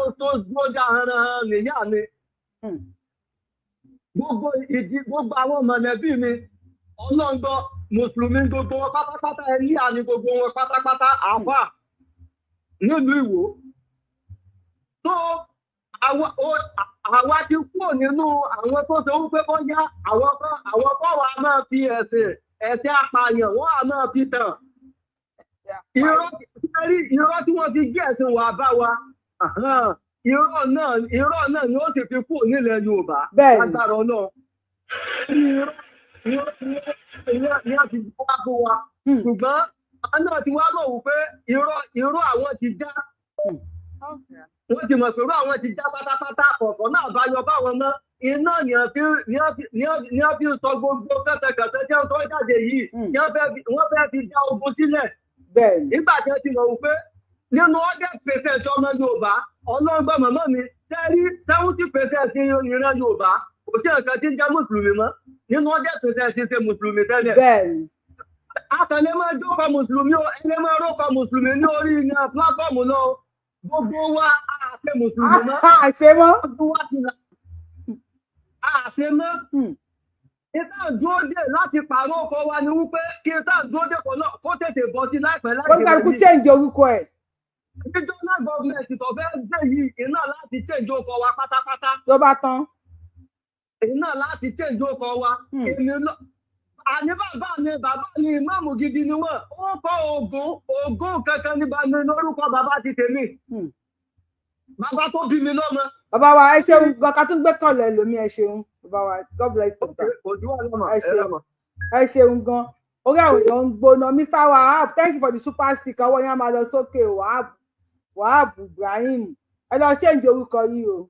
gbójà hanranhanran nìyá mi. Gbogbo ìdí, gbogbo àwọn mọ̀lẹ́bí mi, ọlọ́ngbọ́, mùsùlùmí gbogbo wọn pátápátá, ẹlíà ni gbogbo wọn pátápátá, àfáà nílùú Ìwó. Tó àwa ti kúrò nínú àwọn tó ṣe wípé bóyá àwọn kan wà máa fi ẹ̀sìn apààyàn, wọ́n á máa fi tàn. Irọ́, irọ́ tí wọ́n fi gé ẹ̀sìn wà bá wa. Irọ́ náà ni ó sì fi kúrò nílẹ̀ Yorùbá. Bẹ́ẹ̀ni. Lágbára Ọlọ́run. Irọ́ ni wọ́n ti wá fún wa. Ṣùgbọ́n àwọn náà ti wá rò wípé irọ́ àwọn ti já. Wọ́n ti mọ̀ pé irọ́ àwọn ti já pátápátá, kọ̀ọ̀kan náà bá yọ báwọn mọ́. Iná ni wọ́n fi ń sọ gbogbo kẹ́tẹ̀kẹ́tẹ́ tí wọ́n sọ jáde yìí. Ni wọ́n fẹ́ fi dá ogun sílẹ̀. Nígbà tí wọ́n ti mọ̀ wípé nínú 100% ọmọ Yorùbá, ọlọ́gbọ́n màmá mi tẹ́rí, 70% ìran Yorùbá kò sí nǹkan tí ń jẹ́ mùsùlùmí mọ́. Nínú 100% ti ṣe mùsùlùmí tẹ́lẹ̀. Akànlẹ̀ máa jókòó mùsùlùmí o, ẹni máa rókọ mùsùlùmí ní orí iná platform lọ o. Gbogbo wa àṣẹ mùsùlùmí mọ́. Àṣẹ mọ́. Gbogbo wa ti là àṣẹ mọ́. Ìta dúró dè láti pààrọ̀ ọkọ̀ wa ni wípé kí ìta dúró dè kọ́ náà kó tètè bọ́ sí láìpẹ́ láì Ó ní kálukú change orúkọ ẹ̀. Regional government tó fẹ́ gbé yìí, iná láti change orúkọ wa pátápátá. Ló bá tán. Iná láti change orúkọ wa. Èmi lọ àní bàbá mi ìmáàmù gidi ni wọ́n. Ó kọ́ Ògún, Ògún kankan ní bá mi lórúkọ bàbá ti tèmi. Bàbá tó bí mi lọ́mọ. Bàbá wa, ẹ ṣeun gan. Ká tún gbé kọlẹ lómi. Ẹ ṣeun, bàbá wa. God bless you, sir. Ojú wa lọ́mọ. Ẹ ṣeun, ẹ ṣeun gan. Orí àwọn èèyàn ń gbóná. Mr Wahab, thank you for the super sticker. Ọwọ́ yẹn á máa lọ sókè. Wahab, Wahab Ibrahim, ẹ lọ change orúkọ yìí o,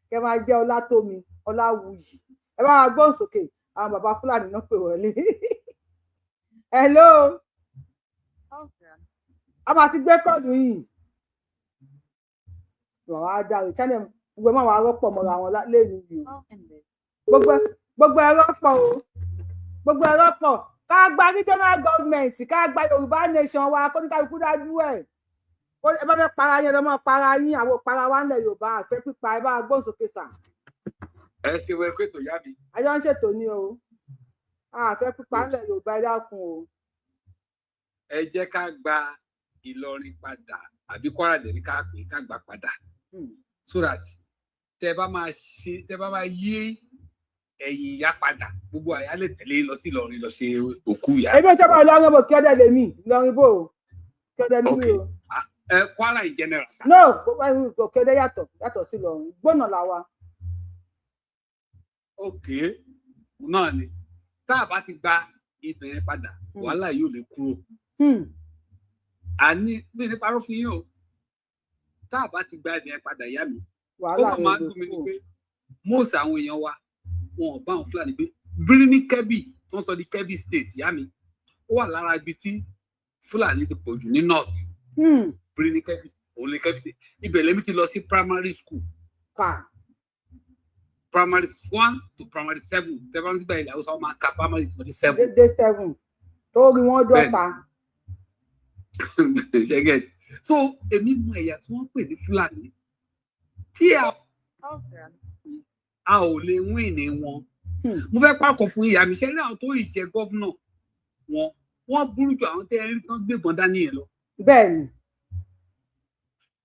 kẹ máa jẹ Ọlátómi Ọláwùyí. Ẹ bá wa gbóhùn sókè. Àwọn bàbá Fúlàní náà pè wọlé. Hello, a máa ti gbé call yìí. Bàbá wa dàrú channel gbogbo ẹ, máa wà rọpò mọ́ra wọn lẹ́nu yìí o. Gbogbo ẹ rọpò o, gbogbo ẹ rọpò. Ká gba regional government, ká gba Yorùbá nation wa, kó ní kálukú dájú ẹ. Ẹ bá fẹ́ para yín, ẹ lọ mọ́ para yín. Àwọn para wa ńlẹ̀ Yorùbá àfẹ́ pípa. Ẹ bá wa gbóhùn sókè sà. Ẹ ṣe wẹ pé tó yá mi. Àjọ ń ṣètò ní o. Àfẹ́ pípa ńlẹ̀ Yorùbá, ẹ dákun o. Ẹ jẹ́ ká gba Ìlọrin padà, àbí Kwara dẹ̀ ní ká pè é, ká gbà padà, so that tẹ bá máa ṣe, tẹ bá máa yí ẹ̀yìn ìyá padà, gbogbo àyà lè tẹ̀lé lọ sí Ìlọrin lọ ṣe òkú ìyá. Ebi ìjọba Ìlọrin bò, kí ọdẹ lèmi Ìlọrin bò, kí ọdẹ ní mi o. Ẹ Kwara in general. No, òkè ọdẹ yàtọ̀ sí Ìlọrin, gbọ́nà làwa. Ok, náà ni tá a bá ti gba ibẹ̀ yẹn padà, wàhálà yóò lè kúrò. Àní bí ní parọ́ fún yín o, tá a bá ti gba ibẹ̀ yẹn padà, ìyá mi, ó Wàhálà kàn máa ń yóò lè dùn mí ni kúrò. pé most àwọn èèyàn wa, wọn ò bá àwọn Fúlàní gbé. Birnin Kebbi tó ń sọ di Kebbi State, ìyá mi, ó wà lára ibi tí Fúlàní ti pọ̀ jù ní north. Birnin Kebbi, òun ní Kebbi State. Ibẹ̀ lèmi ti lọ sí primary school, primary one to primary seven. Tẹ́fọ́n nígbà ilẹ̀ Haúsá, wọn máa ka primary to the seven. Dé seven tó rí wọn dọ́ta. Ṣẹ́gẹ̀t. So èmi mọ ẹ̀yà tí wọ́n pè ní Fúlàní tí a ò lè win ní wọn. Mo fẹ́ pàkọ́ fún ìyá mi ṣe ní àwọn tó yìí jẹ governor wọn, wọ́n burú ju àwọn tẹ́ ẹ rí tán gbébọn dání yẹn lọ.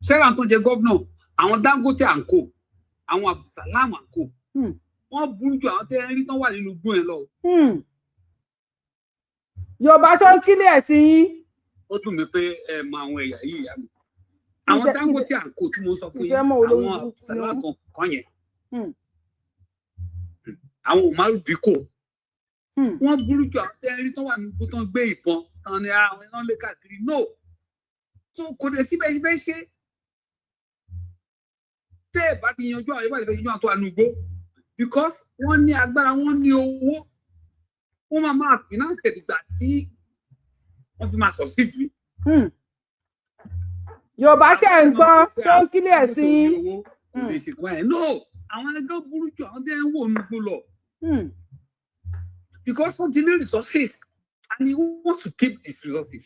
Ṣé àwọn tó jẹ governor, àwọn Dangote and co, àwọn Abdulsalam and co, wọ́n burú ju àwọn tẹ́ ẹ rí tán wà nínú igbó yẹn lọ. Yorùbá ṣó ń kílẹ̀ sí yín. Ó dùn mí pé ẹ mọ àwọn ẹ̀yà yìí, ìyá mi. Àwọn Dangote and co tí mo sọ fún yín, Ìfẹ́ mọ̀ olórí àwọn burúkú ni Abdulsalam wọ́n. kan yẹn, àwọn Umaru Dikko, wọ́n burú ju àwọn tẹ́ ẹ rí tán wà nínú igbó tán gbé ìbọn tán ni àwọn iná lé káàkiri. No, so kò dé síbẹ̀ ṣe fẹ́ ṣe tẹ́ ẹ̀ bá ti yanjú àwọn ìbá ti fẹ́ yanjú àwọn tó wà nínú igbó, because wọ́n ní agbára, wọ́n ní owó, wọ́n máa máa finance ẹ̀ dìgbà tí wọ́n fi máa succeed ni. Yorùbá ṣe ń gbọ́, ṣó ń kílẹ̀ sí yín. Kò lè ṣe kó báyẹn. No, àwọn ẹgbẹ́ burú ju àwọn tẹ́ ń wò nínú igbó lọ, because wọ́n ti ní resources and he wants to keep his resources.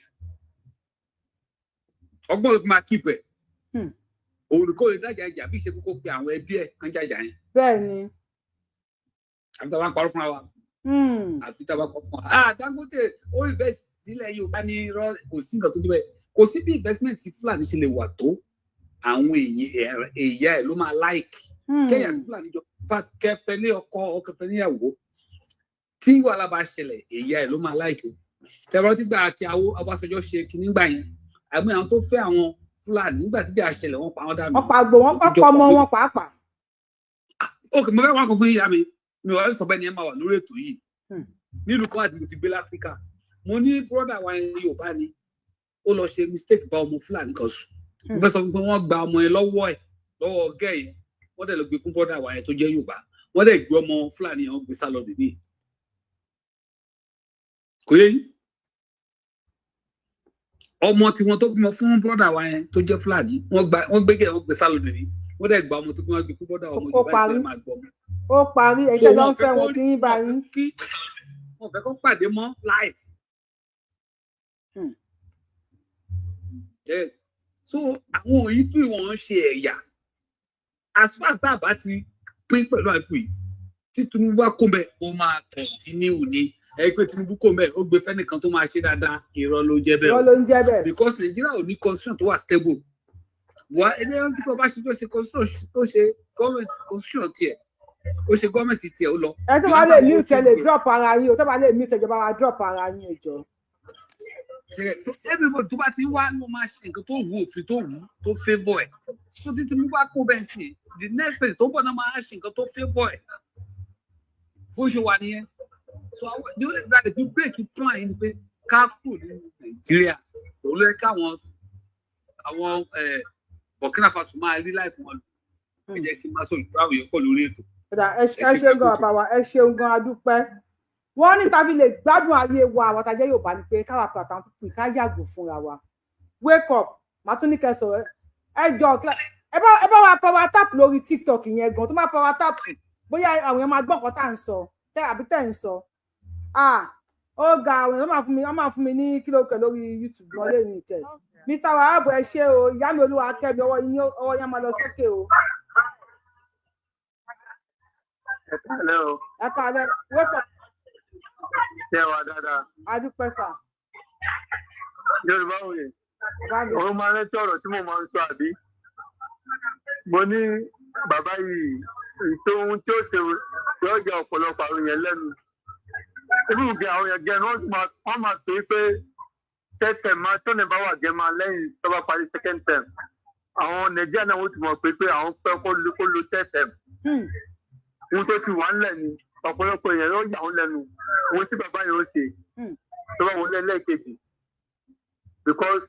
Ọgbọ́n ló fi máa keep ẹ̀. Òun kò lè dájà ìjà bí ṣe kókó pe àwọn ẹbí ẹ̀ kan jàjà yẹn. Àfi tá a bá ń parọ́ fúnra wa. Àfi tá a bá kọ́ fún wa. Ah, Dangote ó invest sílẹ̀ Yorùbá ní irọ́, kò sí nǹkan tó dé bẹ́ẹ̀. Kò sí bí investment tí Fúlàní ṣe lè wà tó, àwọn èèyàn ẹ̀ ló máa like. Kẹ́yà tí Fúlàní jọ kẹfẹ́ ní ọkọ ọkẹfẹ́ níyàwó, tí wàhálà bá ṣẹlẹ̀, èèyàn ẹ̀ ló máa like o. Tẹ̀rọ tí gbà àti àwọn Ọbásanjọ́ ṣe kìíní gbà yẹn, àmì àwọn tó fẹ́ àwọn Fúlàní nígbà tí ìjà ṣẹlẹ̀, wọ́n pa wọ́n dànù. Wọ́n pa gbò wọ́n, Wọ́n ti jọ pa ọmọ pọ̀. wọn pàápàá. Ok, mo fẹ́ wá kan fún yíyá mi. Mi ò wá sọ bẹ́ẹ̀ ni ẹ máa wà lórí ètò yìí. Nílùú kan àti mo ti gbé láfíríkà, mo ní brother wa yẹn, Yorùbá ni, ó lọ ṣe mistake bá ọmọ Fúlàní kan sùn. Mo fẹ́ sọ fún pé wọ́n gba ọmọ yẹn lọ́wọ́ ẹ̀, lọ́wọ́ gẹ́ yẹn, wọ́n dẹ̀ lọ gbé fún brother wa yẹn tó jẹ́ Yorùbá. Wọ́n dẹ̀ gbé ọmọ Fúlàní yẹn, wọ́n gbé sálọ dèní. Kò yé yín? Ọmọ tiwọn tó bímọ fún brother wa yẹn tó jẹ́ Fúlàní, wọ́n gba, wọ́n gbé gẹ̀, wọ́n gbé sálọ dèní. Wọ́n dẹ̀ gba ọmọ tó bí, wọ́n gbé fún brother ọmọ Ó Yorùbá parí. ìpínlẹ̀ máa gbọ́ ọmọ. Ó parí. Ẹ̀yin So tẹ́ lọ ń wọn fẹ́ fẹ́ wọn kó tí yín bá yín. kí wọn fẹ́ kó pàdé mọ́ life. Yes. So àwọn òyìn tí wọ́n ń ṣe ẹ̀yà, as far as tá a bá ti pín pẹ̀lú àìkú yìí, tí Tinubu bá kó bẹ́ẹ̀, ó máa continue ní ẹ pé Tinubu kó bẹ́ẹ̀, ó gbé fẹ́nìkan tó máa ṣe dáadáa, irọ́ ló jẹ́ bẹ́ẹ̀ Irọ́ o. ló ń jẹ́ bẹ́ẹ̀. Because Nigeria ò ní constitution tó wà stable. Wà ẹni ẹni tí kò bá ṣe, tó ṣe constitution, tó ṣe government constitution tiẹ̀, ó ṣe government tiẹ̀, ó lọ. Ẹ tó bá lè mute, ẹ lè drop ara yín o. Tó bá lè mute, ẹ jọ̀ọ́, bá wa drop ara yín, ẹ jọ̀ọ́. Everybody tó bá ti ń wá ló máa ṣe nǹkan tó wù, òfin tó wù, tó favour ẹ̀. Tó tí Tinubu bá kó bẹ́ẹ̀ sí, the next person tó ń bọ̀ náà máa ṣe nǹkan tó favour ẹ̀. Bó ṣe wà nìyẹn. So àwọn the only thing that dey break plan yìí ni pé ká kúrò nínú Nàìjíríà. Òun ló yẹ káwọn àwọn Burkina Faso máa rí láìpẹ́ wọn lò. Ẹ jẹ́ kí n máa sọ ìgbà àwọn èèyàn pọ̀ lórí ètò. Ọ̀dà, ẹ ṣeun gan, bàbá wa, ẹ ṣeun gan, adúpẹ́. Wọ́n ní tàbí lè gbádùn ayé wa, àwọn àtàjẹ́ Yorùbá, ni pé káwa pàtàkì àwọn pípì ká yàgò fúnra wa. Wake up, màá tún ní kẹ́ sọ̀rọ̀. Ẹ jọ, ẹ bá wa power tap lórí TikTok yẹn gan, tó máa power tap, bóyá àwọn èèyàn máa gbọ́ nǹkan tá à ń sọ tẹ́ àbí tẹ́ ń sọ. Ah, ó ga, àwọn èèyàn máa fún mi, wọ́n máa fún mi ní kíló kẹ lórí YouTube gan lẹ́yìn ìkẹ. Mr Wahab, ẹ ṣé o. Ìyá mi, olúwa kẹ́mi, ọwọ́ yín, ọwọ́ yín á máa lọ sókè o. Ẹ káalẹ́ o. Ẹ káalẹ́, wake up. Ṣé wà dáadáa? Adúpẹ́ sà. Yorùbá òye. Bàbá mi. Òun máa ń rántí ọ̀rọ̀ tí mo máa ń sọ, àbí? Mo ní bàbá yìí, ètò ohun tí ó ṣe yóò jẹ ọ̀pọ̀lọpọ̀ àwọn èèyàn lẹ́nu. Irú ìgbà àwọn èèyàn gẹ̀ẹ́nu wọ́n máa pè é pé third term máa tó ní bá wà gẹ́ máa lẹ́yìn tó bá parí second term. Àwọn Nàìjíríà náà wọ́n ti mọ̀ pé àwọn fẹ́ kó lo third term. Ohun tó ti wà ńlẹ̀ ni ọ̀pọ̀lọpọ̀ èèyàn yóò yà wọ́n lẹ́nu ohun tí bàbá yẹn ó ṣe tó bá wọlé lẹ́ẹ̀kejì, because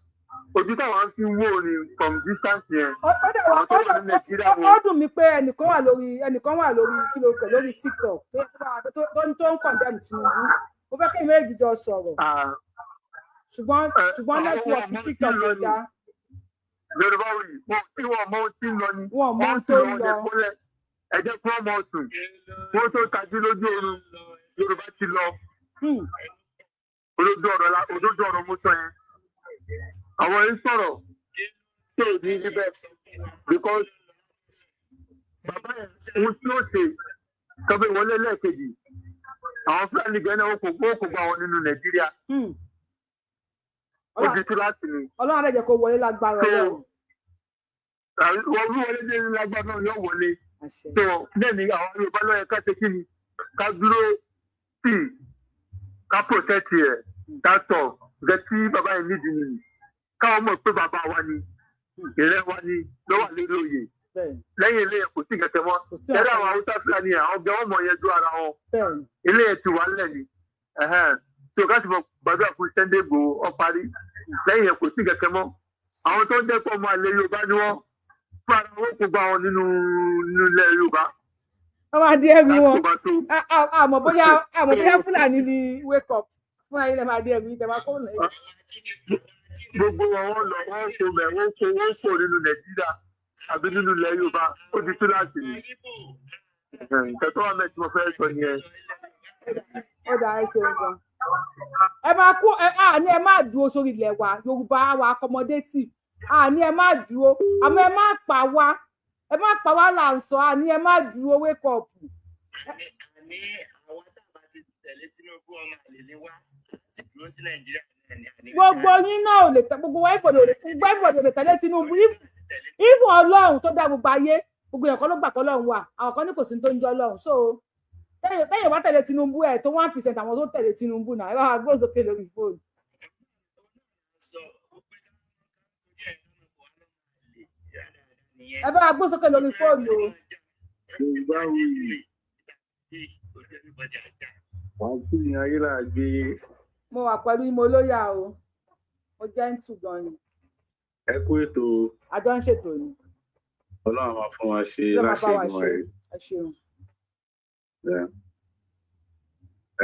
ojú táwọn fi ń wò ni from distance yẹn. Ó dẹ̀ wá Àwọn tó ó wà ní dẹ̀ Nàìjíríà ó dùn mí pé ẹnìkan wà lórí kí ló kẹ lórí TikTok tó ń condemn Tinubu. Mo fẹ́ kí méjì jọ sọ̀rọ̀, ṣùgbọ́n àwọn network ọmọ tí TikTok ń kò lọ ni. dáa. Yorùbá wì wọn tí wọn mọ ohun tí ń lọ ni. Wọn mọ ohun wọ́n tó sùn ń wọn lọ. lè kólẹ̀, ẹ jẹ́ kí wọ́n mọ sùn, wọ́n tó tají lójú oorun, Yorùbá ti lọ. Olójú ọ̀rọ̀ la, òdodo ọ̀rọ̀ mo sọ yẹn. Àwọn yìí sọ̀rọ̀ tí ò ní rí bẹ́ẹ̀, because bàbá yẹn, ohun tí ó ṣe tọ́bí wọlé lẹ́ẹ̀kejì, àwọn Fúlàní gẹ́gẹ́ náà ó kò gba àwọn nínú Nàìjíríà. Ó di túláàsì ni. Ọlọ́run á dẹ̀ jẹ́ kó wọlé lágbára Ọlọ́run. Wọ́n wọlé dé lágbára náà, yóò wọlé. So bẹ́ẹ̀ ni àwọn Yorùbá ló yẹ ká ṣe kí ni, ká dúró sí, ká protect ẹ̀. That's all. Gẹ́gẹ́ tí bàbá yẹn nídìí nìyí, káwọn mọ̀ pé bàbá wa ni, ìrẹ́ wa ni lọ́wọ́ lórí oyè. Lẹ́yìn ilé yẹn, kò sí kẹ̀kẹ́ mọ́. Ẹ̀rọ àwọn Haúsá Fúlàní yẹn, àwọn gan wọn mọ̀ yẹn ju ara wọn. Ilé yẹn ti wà ńlẹ̀ ni. Tí o ká sì mọ̀ gbàdúrà fún Sunday Igboho, ó parí. Lẹ́yìn yẹn, kò sí kẹ̀kẹ́ mọ́. Àwọn tó ń dẹ́pọ̀ ọmọ àlè Yorùbá ni wọ́n fún ara wọn, kò gba wọn nínú ilẹ̀ Yorùbá. Wọ́n máa di ẹrù wọn. Àmọ́ bóyá Fúlàní ni. Wake up, fúlàní lè máa di ẹrù yìí tẹ́ máa kó lẹ́yìn. Gbogbo wọn, wọn lọ, wọn kò bẹ, wọn kò nínú Nàìjíríà àbí nínú ilẹ̀ Yorùbá, ó di túláàsì ni. Nǹkan tó wà mẹ́tí mo fẹ́ sọ nìyẹn. Ó dáa, ẹ ṣeun gan. Ẹ máa kú ẹ à ní, ẹ má dúró sórí ilẹ̀ wa Yorùbá wa, accommodative à ní, ẹ má dúró, àmọ́ ẹ má pa wá, ẹ má pa wá là ń sọ. À ní ẹ má dúró, wake up. Àní àwọn tá a bá ti tẹ̀lé Tinubu, ọmọ àlè ni wá, ti dúró sí Nàìjíríà náà ni àní. Gbogbo yín náà ò lè tẹ gbogbo wa, ìfọdò gbogbo ìfọdò lè tẹ̀lé Tinubu. Ìfọ̀ Ọlọ́run tó dá gbogbo ayé, gbogbo èèyàn kan ló gbà pé Ọlọ́run wà, àwọn kan ní kò sí ní tó ń jẹ́ Ọlọ́run. So tẹ́yìn bá tẹ̀lé Tinubu, ẹ̀ tó 1% àwọn tó tẹ̀lé Tinubu náà. Ẹ bá wa gbóhùn sókè lórí fóònù. Sọ ó pé ká torí ẹ̀ ká máa bọ̀ wá lọ́mọ. Ẹ bá wa gbó sókè lórí fóònù o. Yorùbá wuyì. Wàá tún ní ayé là gbé. Mo wà pẹ̀lú yín, mo lóyà o, mo jẹ́ ń tù gan ni. Ẹ kú ètò. Àjọ ń ṣètò ni. Ọlọ́run máa fún wa ṣe. Ló máa bá láṣẹ wa ìgbìmọ̀ ṣe. rẹ̀. Ẹ ṣeun.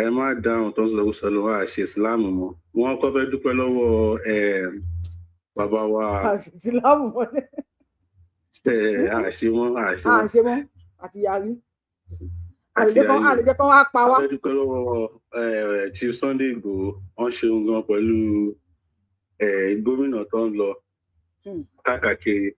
Ẹ má dáhùn tó ń sọ sọ ló wá ṣe ìsìláàmù mọ́. Wọ́n kọ́ fẹ́ dúpẹ́ lọ́wọ́ bàbá wa. Ìsìlámù mọ́lẹ̀. Àṣe wọn, àṣe À wọn. ń ṣe mọ́ àti yarí. Àti Àlejò kan yarí. àlejò kan wá pa A wá. fẹ́ dúpẹ́ lọ́wọ́ Chief Sunday Igboho. Wọ́n ṣeun gan pẹ̀lú gómìnà tó ń lọ káàkiri.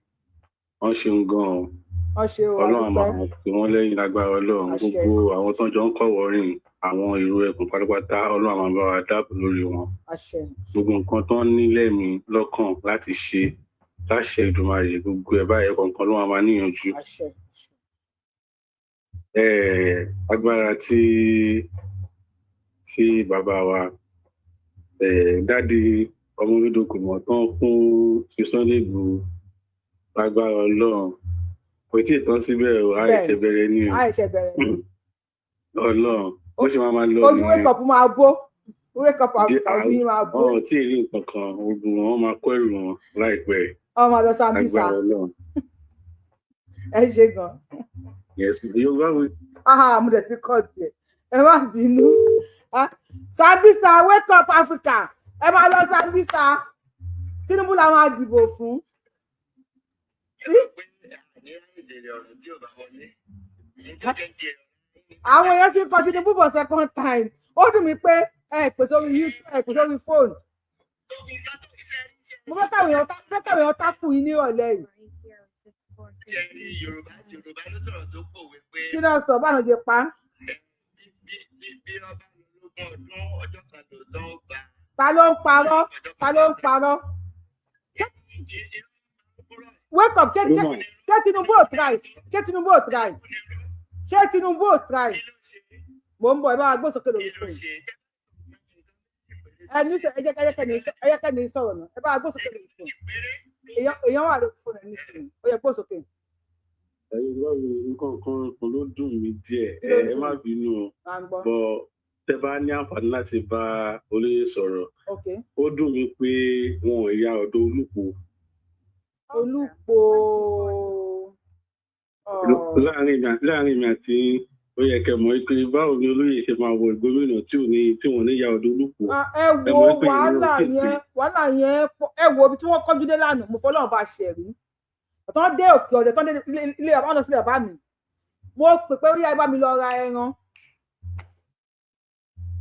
Wọ́n ṣeun gan o. Wọ́n ṣe o. Ọlọ́run àdúpẹ́. máa tì wọ́n lẹ́yìn lágbára Ọlọ́run. Àṣẹ. Gbogbo àwọn tó ń jọ ń kọ̀wọ́ rìn, àwọn ìró ẹkùn pátápátá, Ọlọ́run máa bá wa dáàbò lórí wọn. Àṣẹ. Gbogbo nǹkan tó ń ní lẹ́mìí lọ́kàn láti ṣe, láṣẹ Èdùmàrè, gbogbo ẹ̀ báyìí kọ̀ọ̀kan ló máa níyànjú. Àṣẹ. Agbára tí bàbá wa daddy ọmọ olódokò mọ̀ tán fún ti Sunday Igboho, lágbára Ọlọ́run, kò tí ì tán síbẹ̀ o. Àìṣe bẹ̀rẹ̀ ní o. Àìṣe bẹ̀rẹ̀ ní. Ọlọ́run, bó ṣe máa máa lọ Ojú nìyẹn. wake up máa bó, wake up àbí máa bó. Wọn ò tí ì rí nǹkan kan. Gbogbo wọn máa kó ẹrù wọn láìpẹ́. Ọmọ lọ Sambisa. Agbára Ọlọ́run. Ẹ ṣe gan. Yes, Yorùbá wí. Ah, mo dẹ̀ ti kọ́ tiẹ̀, ẹ má bínú. Ah, Sambisa, wake up Africa, ẹ máa lọ Sambisa. Tinubu la máa dìbò fún. Jèrè ọ̀rọ̀ tí ò bá wọlé ní tí ó jẹ́ jèrè. Àwọn èèyàn ti kọ Tinubu for second time. Ó dùn mí pé ẹ pè sórí YouTube, ẹ pè sórí fóònù. Mo fẹ́ káwọn èèyàn tákù yín nírọ̀lẹ́ yìí. Ṣe rí Yorùbá, Yorùbá ló sọ̀rọ̀ tó pòwe pé Kí náà sọ báwọn ṣe pa á? bí ọba lọ lógún ọdún, ọjọ́ kan lòótọ́ ó gba. Ta ló ń parọ́? Ta ló ń parọ́? Wake up, ṣé Tinubu ò try? Ṣé Tinubu ò try? Ṣé Tinubu ò try? Mò ń bọ̀, ẹ bá wa gbé sókè lórí fún ẹ ní sọ. Ẹ jẹ́ kẹ́ni sọ̀rọ̀ náà. Ẹ bá wa gbé sókè lórí fún èèyàn wà lórí fóònù ẹ ní sùn. Ó yẹ gbé sókè. Ẹ̀yin báwo? Nǹkan kan kan ló dùn mí díẹ̀. Kí ló Ẹ dùn? má bínú o. À ń gbọ́. Bọ tẹ bá ní àǹfààní láti bá olóyè sọ̀rọ̀, ó dùn mí pé wọn ò ya ọ̀dọ̀ Olúpo. Olúpo. Láàrin mi àti yín, ó yẹ kẹ́ mọ̀ pé báwo ni olóyè ṣe máa wọ gómìnà tí ò ní tí wọn ní ya ọ̀dọ̀ Olúpo? Ah, ẹ Ẹ wo mọ̀ pé ìyẹn ò wàhálà tí ì pé. yẹn, wàhálà yẹn pọ̀. Ẹ wo ibi tí wọ́n kọjú dé lánàá, mo fọlọ́run bá ṣe rí tán dé òkè ọ̀dẹ̀, tán dé ilé bàbá lọ sílẹ̀ bàbá mi. Mo pè pé ó yá, ẹ bá mi lọ ra ẹran.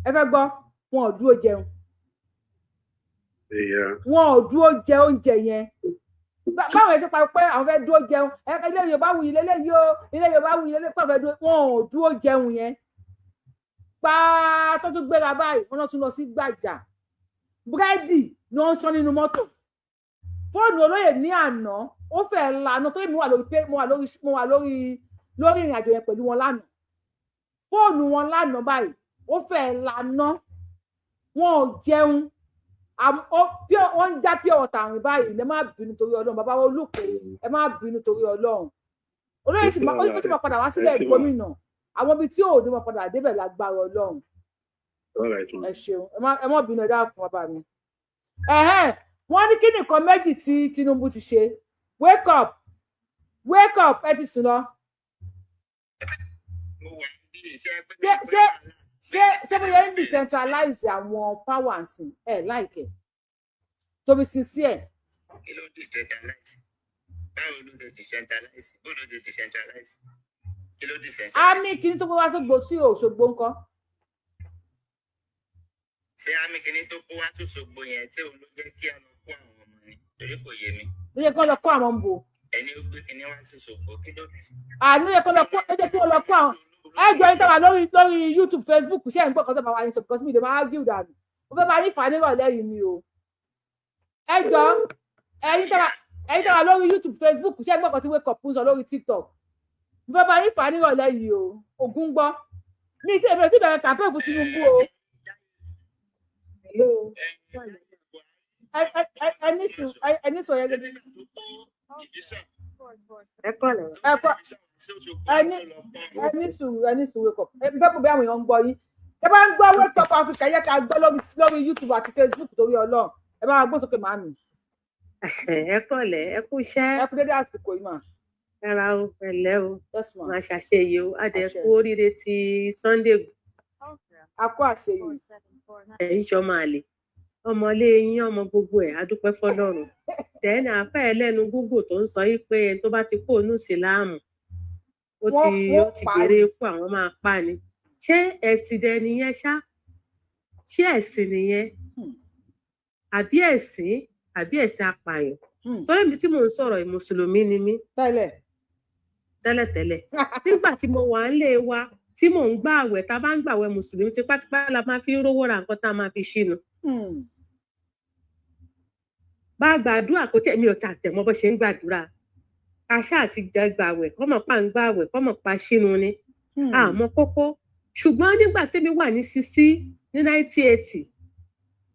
Ẹ fẹ́ gbọ́, wọn ò dúró jẹun. Wọn ò dúró jẹ oúnjẹ yẹn. Báwọn ẹ ṣe pa pé àwọn fẹ́ dúró jẹun, ẹ ilé Yorùbá wuyì lélẹ́yìí o, ilé Yorùbá wuyì lélẹ́yìí pé àwọn fẹ́ dúró, wọn ò dúró jẹun yẹn pàá tó tún gbéra báyìí. Wọn náà tún lọ sí Gbàjà, búrẹ́dì ni wọ́n ń ṣán nínú mọ́tò. Fóònù olóyè ní àná ó fẹ́ lànà tó mo wà lórí pé mo wà lórí ìrìn àjò yẹn pẹ̀lú wọn lánàá. Fóònù wọn lánàá báyìí ó fẹ́ lànà. Wọn ò jẹun. Wọ́n ń já pure water rìn báyìí. Ẹ má bínú torí Ọlọ́run, bàbá wa Olùkọ́, ẹ má bínú torí Ọlọ́run. Olóyè sì máa, ó sì máa padà wá sílẹ̀ gómìnà. Àwọn ibi tí ò ní máa padà débẹ̀ lágbára Ọlọ́run. All right, ma. Ẹ ṣeun, ẹ má bínú, ẹ dákun, bàbá mi. Ẹhẹn, wọ́n ní kí nìkan méjì tí Tinubu ti ṣe. Wake up, wake up, ẹ ti sùn lọ. Ṣé bóyá ń decentralize àwọn powers ẹ láìkẹ, to be sincere? Kí ló decentralize? Báwo ló ṣe decentralize? Bó ló ṣe decentralize? Kí ló decentralize? Àmì kìíní tó kó wá sógbó sí Òṣogbo ńkọ́? Ṣé àmì kìíní tó kó wá sóṣogbo yẹn, tí òun ló jẹ́ kí a lọ kó àwọn ọmọ ni? Torí kò yé mi. Ló yẹ kí wọ́n lọ kó àwọn ń bò. Ẹni ó gbé kìíní wá sóṣogbo, kí ló dé? Àánú yẹ kó lọ kó, ẹ jẹ́ kí wọ́n lọ kó àwọn. Ẹ jọ yín tó wà lórí YouTube, Facebook, ṣé ẹ̀ ń gbọ́ kan tó bá wà ní sọ? Because mi lè máa argue dànù. Mo fẹ́ máa ní fà nírọ̀lẹ́ yìí ni o. Ẹ jọ ẹ̀yin tó wà lórí YouTube, Facebook, ṣé ẹ̀ ń gbọ́ kan tí Wake Up ń sọ lórí TikTok? Mo fẹ́ máa ní fà nírọ̀lẹ́ yìí o. Ògún gbọ́ mi tí èmi ò sì bẹ̀rẹ̀ campaign fún Tinubu o. Ẹ ní sùn, ẹ ní sùn yẹn gẹ́gẹ́. Ẹ kọ́lẹ̀. Ẹ kọ́, ẹni ẹni sùúrù, ẹni sùúrù. Wake up, ẹ fẹ́ kó bí àwọn èèyàn ń gbọ́ yín. Ẹ bá ń gbọ́ Wake Up Africa, yẹ ká gbọ́ lórí YouTube àti Facebook. Torí Ọlọ́run, ẹ bá wa gbọ́ sókè, màmí. Ẹ kọ́lẹ̀, ẹ kú iṣẹ́. Ẹ kú dédé àsìkò yìí mà. Rárá o, pẹ̀lẹ́ o. Yes, ma. Máa ṣàṣeyẹ o, á dẹ̀ Àṣẹ. kú oríire ti Sunday. A kó àṣeyẹ. Ẹ̀ ń ṣọmọ àlè, ọmọlé yín, ọmọ gbogbo ẹ̀, adúpẹ́ fọ́lọ́run. Tẹ́ni àfẹ́ ẹlẹ́nu gúngùn tó ń sọ yìí pé ẹni tó bá ti kó ònú ìsìláàmù, ó ti Wọ́n ó ti pa béèrè ikú, àwọn máa pa ni. Ṣé ẹ̀sìn dẹ nìyẹn ṣá? Ṣé ẹ̀sìn nìyẹn àbí ẹ̀sìn, àbí ẹ̀sìn apààyàn? Torí mi tí mò ń sọ̀rọ̀ yìí, mùsùlùmí ni mí tẹ́lẹ̀. Tẹ́lẹ̀tẹ́lẹ̀, nígbà tí mo wà nílé wa tí mò ń gbà àwẹ̀, tá a bá ń gbàwẹ̀ mùsùlùmí, tipátipá la máa fi ń rówó ra nǹkan tá a máa fi ṣínu. Bá a gbàdúrà, kó tẹ̀ mi ò tà tẹ̀ mọ́ bó ṣe ń gbàdúrà, ká ṣáà ti jẹ gbàwẹ̀, kọ́mọ̀ pa ń gbàwẹ̀, kọ́mọ̀ pa ṣínu ni, àmọ́ kókó. Ṣùgbọ́n nígbà tẹ́mi wà ní sisi ní 1980,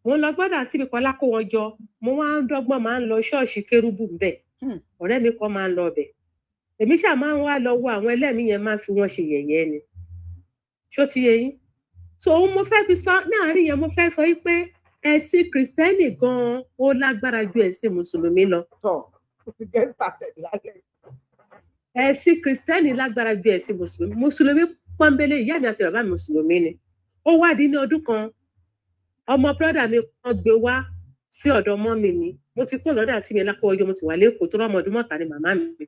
mo ń lọ gbọ́dọ̀ àti mi kọ́lá kó wọn jọ, mo wá ń dọ́gbọ́n máa ń lọ ṣọ́ọ̀ṣì kérúbù ńbẹ̀. Ọ̀rẹ́ mi kan máa ń lọ ọbẹ̀, èmi ṣáà máa ń wá lọ wo àwọn ẹlẹ́mìí yẹn, máa ń fi wọ́n ṣe yẹ̀yẹ́ ni. Ṣó ti yé yín? So ohun mo fẹ́ fi sọ láàrin yẹn, mo fẹ́ sọ wípé ẹ̀sìn kìrìsìtẹ́nì gan-an ó lágbára ju ẹ̀sìn mùsùlùmí lọ. Tọ, ó ti get started lálẹ́. Ẹ̀sìn kìrìsìtẹ́nì lágbára ju ẹ̀sìn mùsùlùmí. Mùsùlùmí pọ́nbélé, ìyá mi àti bàbá mi mùsùlùmí ni. Ó wá di ní ọdún kan, ọmọ brọ́dà mi kan gbé wá sí ọ̀dọ̀ mọ́mì mi. Mo ti kó lọ́dọ̀ àti mi lápò ọjọ́, mo ti wà lẹ́kọ̀ọ́ tó rọ́mọ ọdún mọ́ta ni màmá mi.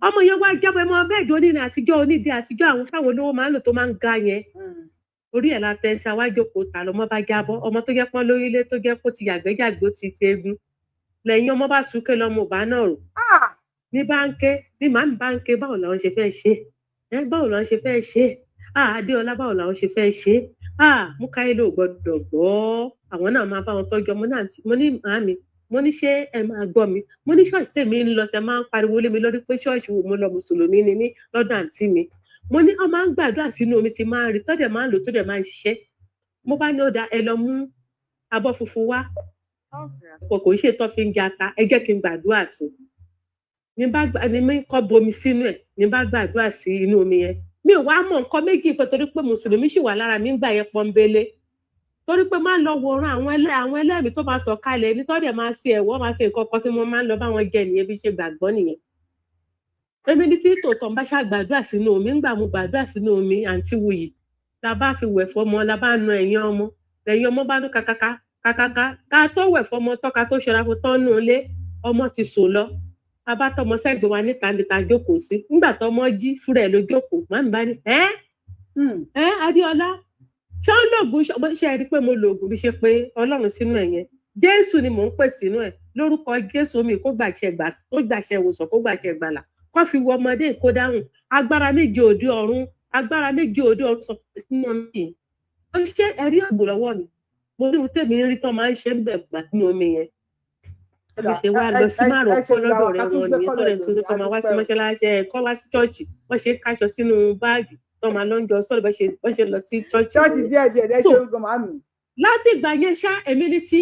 Ọmọ yẹn wá jábọ̀ ẹmọ bẹ́ẹ̀dì onírin àtijọ́, onídìí àtijọ́, àwọn fáwọn olówó máa ń lò tó máa ń ga yẹn, orí ẹ̀ la tẹ́ sí awájókòó ta lọmọ bá jábọ́. Ọmọ tó jẹ́ pọ́n lórílẹ̀, tó jẹ́ kó ti yàgbẹ́jàgbé, ó ti ti egun lẹ́yìn, ọmọ bá súnké, lọmọ ò bá náà rò ní bá ń ké, ní màmí bá ń ké, báwo làwọn ṣe fẹ́ ṣe ẹ? Báwo làwọn ṣe fẹ́ ṣe? Ah, Adéọlá, báwo làwọn ṣe fẹ́ ṣe? Ah, Mukailo ò gbọ́dọ̀ gbọ́, àwọn náà máa bá wọn tọ́jú ọmọ náà. Mo ní màmí, mo ní ṣé ẹ máa gbọ́ mi? Mo ní ṣọ́ọ̀ṣì tèmi ń lọ, tẹ máa ń pariwo lé mi lórí pé ṣọ́ọ̀ṣì wo mo lọ, mùsùlùmí ni mí lọ́dọ̀ àǹtí mi. Mo ní wọ́n máa ń gbàdúrà sínú omi tí máa ń rí tọ́dẹ̀ máa ń lò, tó dẹ̀ máa ń ṣiṣẹ́. Mo bá ní ó da, ẹ lọ mú abọ́ funfun wá, kò ń ṣe tó fi ń jẹ ata, ẹ jẹ́ kí n gbàdúrà sí i. Ní bá gbà ní mi kọ́ bomi sínú ẹ̀, ní bá gbàdúrà sí inú omi yẹn. Mi ò wá mọ̀ nǹkan méjì pé torí pé mùsùlùmí sì wà lára mi ń gbà yẹn pọ́nbélé, torí pé máa ń lọ wòran àwọn ẹlẹ́mìí tó máa sọ kalẹ̀ ní tọ́dẹ̀ máa ṣe ẹ̀wọ́, máa ṣe nǹkan kan tí mo máa ń lọ bá wọn jẹ nìyẹn, bí ṣe gbàgbọ́ nìyẹn. Èmi ní tí tòótọ́ ń bá ṣàgbàdúrà sínú omi. Ńgbà mo gbàdúrà sínú omi, àǹtí Wuyì, la bá fi wẹ̀ fọmọ, la bá nu ẹ̀yìn ọmọ, lẹ́yìn ọmọ bá dún kakaka kakaka. Ká tó wẹ̀ fọmọ tọ́ka tó ṣọra fún tọ́nú ilé, ọmọ ti sùn lọ. A bá tọmọ sẹ́gbẹ̀ẹ́ wa níta níta jókòó sí. Nígbà tọmọ jí fúnra ẹ̀ ló jókòó. Màmí bá ní ẹ́ ẹ́ Adéọlá, ṣé ó lògùn? Ṣe é rí i pé mo lògùn bí ṣe pé Ọlọ́run sínú ẹ̀ yẹn? Jésù ni mò ń pè sínú ẹ̀. Lórúkọ Jésù, omi kó gbàṣẹ gbà, kó gbàṣẹ ìwòsàn, kó gbàṣẹ gbàlà, kó fi wọ ọmọdé, kó dáhùn agbára méje òde ọ̀run, agbára méje òde ọ̀run sọ sínú omi yìí. Ó ní ṣé ẹ rí àgbò lọ́wọ́ mi? Mo ní ohun tèmi ń rí tán máa ń ṣe ń bẹ̀ gbà sínú omi yẹn. Bí ṣe wá lọ sí márùn kó lọ́dọ̀ rẹ̀ wọn nìyẹn, tó lè tún kọ́ máa wá sí mọ́ṣáláṣí ẹ̀, kọ́ wá sí ṣọ́ọ̀ṣì, wọ́n ṣe káṣọ sínú báàgì tó máa lọ ń jọ sọ́ọ̀rọ̀, bọ́ ṣe lọ sí ṣọ́ọ̀ṣì Ṣọ́ọ̀ṣì nìyẹn. díẹ̀ díẹ̀ ẹ So, ṣe gan, màmí. láti ìgbà yẹn ṣá, èmi ní tí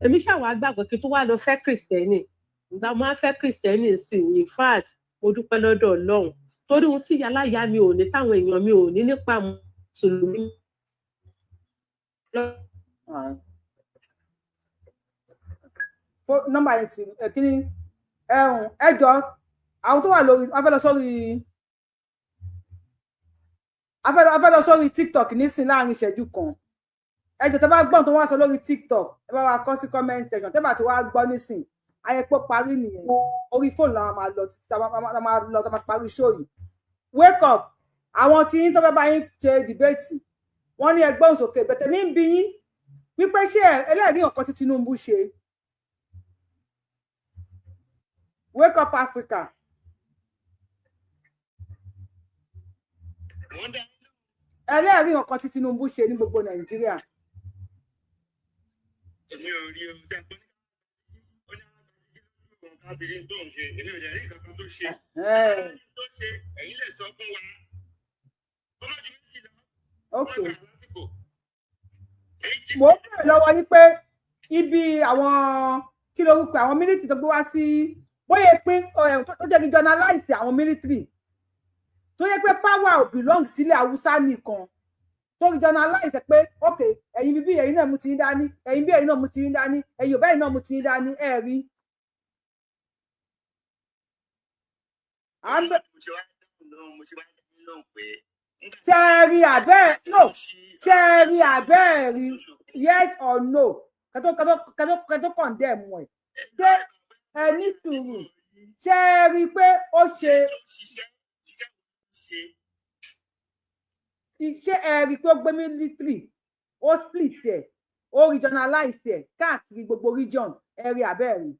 èmi ṣàwà gbàgbọ́ kí n tó wá lọ fẹ́ kìrìsìtẹ́nì. Ìgbà mo á fẹ́ kìrìsìtẹ́nì sí, in fact, mo dúpẹ́ lọ́dọ̀ Ọlọ́run, torí ohun tí ìyáláyà mi ò ní, táwọn èèyàn mi ò ní nípa mùsùlùmí. Nọ́mbà yẹn ti ẹ kí ni ẹhùn. Ẹ jọ, àwọn tó wà lórí, a fẹ́ lọ sórí TikTok nísìn láàrin ìṣẹ́jú kan. Ẹ jọ, tẹ́ bá gbọ́n tó wá sọ lórí TikTok, ẹ bá wa kọ sí comment section. Tẹ́ bá ti wá gbọ́ nísìn, ayẹpọ̀ parí nìyẹn. Orí fóònù làwọn máa lọ títí tá a máa lọ, tá a máa parí show yìí. Wake up, àwọn tí yín tó fẹ́ bá yín ṣe debate, wọ́n ní ẹgbẹ́ òsòkè bẹ̀tẹ̀ mi ń bi yín wípé ṣé ẹlẹ́rìí nǹkan tí Tinubu ṣe? Wake up Africa. Ẹlẹ́rìí nǹkan tí Tinubu ṣe ní gbogbo Nàìjíríà? Èmi ò rí o. Jẹ́ pé ó ní kábìrì tó ń ṣe, èmi ò dẹ̀ rí nǹkan kan tó ṣe. Tó ṣe, ẹ̀yin lè sọ fún wa. Ó má ju méjì lọ. Ok, mo ń bèrè lọ́wọ́ yín pé ibi àwọn Kí lorúkọ àwọn military tó gbé wá sí, bóyá pín tó jẹ́ regionalize àwọn military, tó yẹ pé power ò belong sílẹ̀ Haúsá nìkan, tó regionalize pé ok, ẹ̀yin bíbí, ẹ̀yin náà mú ti yín dání, ẹ̀yin bí, ẹ̀yin náà mú ti yín dání, ẹ̀yin ò bẹ́ẹ̀ náà mú ti yín dání, ẹ̀ rí. Ṣé ẹ rí àbẹ́ no? Ṣé ẹ rí àbẹ́ ẹ rí? Yes or no? Kẹtó kẹtó kẹtó kẹtó condemn ẹ, ṣé ẹ ní sùúrù? Ṣé ẹ rí i pé ó ṣe? Ṣé ẹ rí i pé ó gbé military, ó split ẹ, ó regionalize ẹ káàkiri gbogbo region? Ẹ rí àbẹ́ ẹ rí?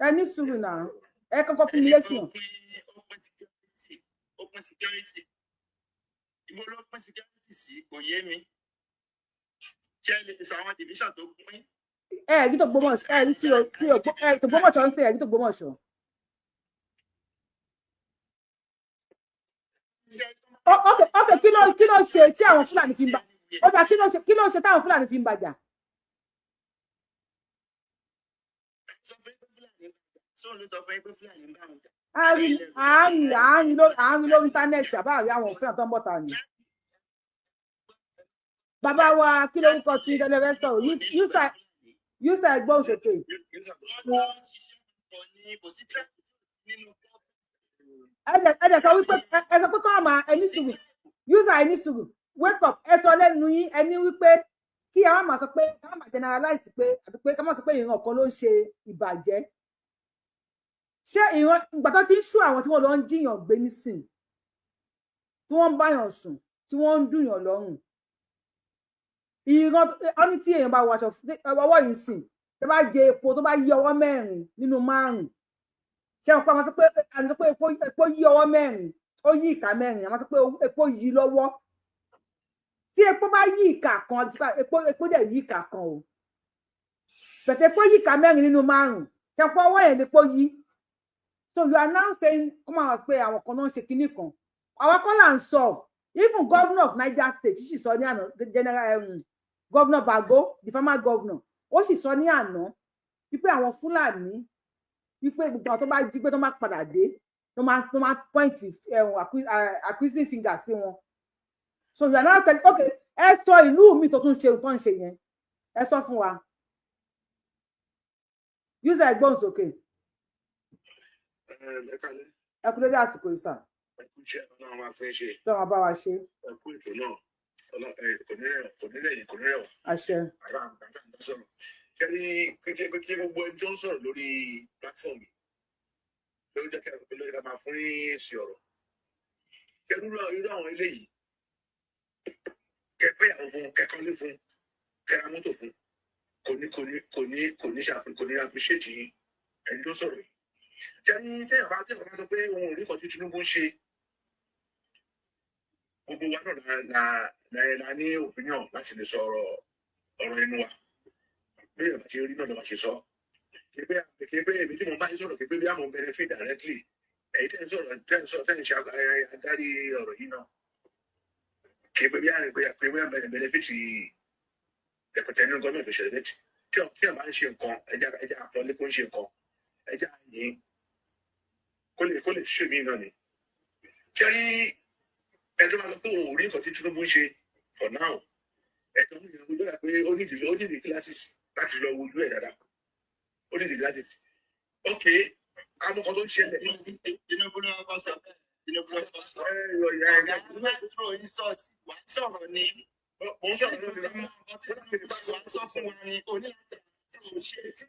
Ẹ ní sùúrù náà, ẹ kọ́kọ́ fún mi lésì hàn. Ó pín security, ibo ló pín security sí? Kò yé mi. Ṣé ẹ lè sọ àwọn division tó pín? Ẹ rí tó gbọmọṣọ, ẹ rí tí o ẹ tó gbọmọṣọ ń sè, ẹ rí tó gbọmọṣọ. Ok, kí ló ṣe tí àwọn Fúlàní fi ń bá ó dà? Kí ló ṣe táwọn Fúlàní fi ń bàjà? Àárín àárín àárín lórí àárín lórí íńtánẹ́ẹ̀tì, àbá àrí àwọn òfin àtọ́ ń bọ̀ ta ni. Bàbá wa, kí lórúkọ tí tẹlẹfẹ sọ̀rọ̀? Yúsà, yúsà, ẹgbọn sókè. Ẹ dẹ̀ sọ wípé ẹ sọ pé kọ́ máa ẹni sùúrù. Yúsà, ẹni sùúrù, wake up. Ẹ sọ lẹ́nu yín, ẹni wípé kí ẹ má máa sọ pé ká má máa generalize pé, àbí pé ká má sọ pé ìran kan ló ń ṣe ìbàjẹ́. Ṣé ìran ìgbà tó ti ń sú àwọn tí wọ́n lọ ń jiyàn gbé nísìn, tí wọ́n ń báyàn sùn, tí wọ́n ń dùnyàn lọ́rùn, ìran ọ́ní tí èèyàn bá wọ aṣọ ọwọ́ yìí sìn, tó bá jẹ epo, tó bá yí ọwọ́ mẹ́rin nínú márùn, ṣé wọn pa máa sọ pé àti sọ pé epo yí ọwọ́ mẹ́rin, ó yí ìka mẹ́rin, àmọ́ sọ pé epo yí lọ́wọ́. Tí epo bá yí ìka kan, epo dẹ̀ yí ìka kan o, bẹ̀tẹ̀ epo yí ìka mẹ́rin nínú márùn, ṣé wọn pa ọwọ́ yẹn lepo yí? So you are now saying kó máa pé àwọn kan náà ń ṣe kinní kan. Àwọn kan là ń sọ. Even governor of Niger State sì sọ ní àná, general governor Bago, the former governor, ó sì sọ ní àná wípé àwọn Fúlàní, wípé gbogbo àwọn tó bá jí pé tó máa padà dé, tó máa point accusing finger sí wọn. So you are now telling, okay, ẹ sọ ìlú mi tó tún ṣe nǹkan ṣe yẹn, ẹ sọ fún wa. User, ẹgbọ́n sókè. Ẹ kálẹ́. Ẹ kú dédé àsìkò ìsà. Ẹ kú iṣẹ́, Ọlọ́run máa fún yín ṣe. Tó máa bá wa ṣe. Ẹ kú ètò náà. Kò ní rẹ̀, kò ní rẹ̀, kò ní rẹ̀ wọ̀. Àṣẹ. Àrà àgbàgbà ń bá sọ̀rọ̀. Kẹ́rí kí gbogbo ẹni tó ń sọ̀rọ̀ lórí platform yìí ló jẹ́ kí lórí ká máa fún ní èsì ọ̀rọ̀. Kẹ́rú irú àwọn eléyìí, kẹ́ fẹ́yàwó fún, kẹ́kọ́lé fún, kẹ́ra mọ́tò fún, kò ní ṣàpè, kò ní appreciate yín, ẹni tó sọ̀rọ̀ yìí. Kẹ́rí téèyàn bá sọ pé òun ò rí nǹkan tí Tinubu ń ṣe, gbogbo wa náà la ní opinion láti lè sọ ọ̀rọ̀ inú wa. Bí èèyàn bá ṣe rí náà ló máa ṣe sọ. Kì í pé èmi tí mo bá yín sọ̀rọ̀, kì í pé bí àwọn benefit directly. Èyí tẹ́ ń sọ̀rọ̀, tẹ́ ń ṣe adarí ọ̀rọ̀ yìí náà, kì í pé bí àwọn pé bí àwọn benefit rẹpẹtẹ nínú gọ́ọ̀mẹ̀ntì tó ṣẹlẹ̀ létí. Tí ọ̀ bá ń ṣe nǹkan, ẹja àpọ́nlé kó ń ṣe nǹkan, ẹja yìí kó lè ṣe mí náà ni. Ṣé rí ẹni tó máa lọ pé òun ò rí nǹkan tí Tinubu ń ṣe for now, ẹ̀tọ́ ń yẹn ló dà pé ó ní ìdí glasses láti lọ wojú ẹ̀ dáadáa. Ó ní ìdí glasses. Ok, àwọn kan tó ń ṣẹlẹ̀. Tinubu ló kọ́ sọ bẹ́ẹ̀. Tinubu ló kọ́ sọ. Ọ̀gá fẹ́ throw insult, wà á sọ̀rọ̀ ni. Mo ń sọ̀rọ̀ lórí Tí wàá sọ fún wa ni o ní láti ṣe tí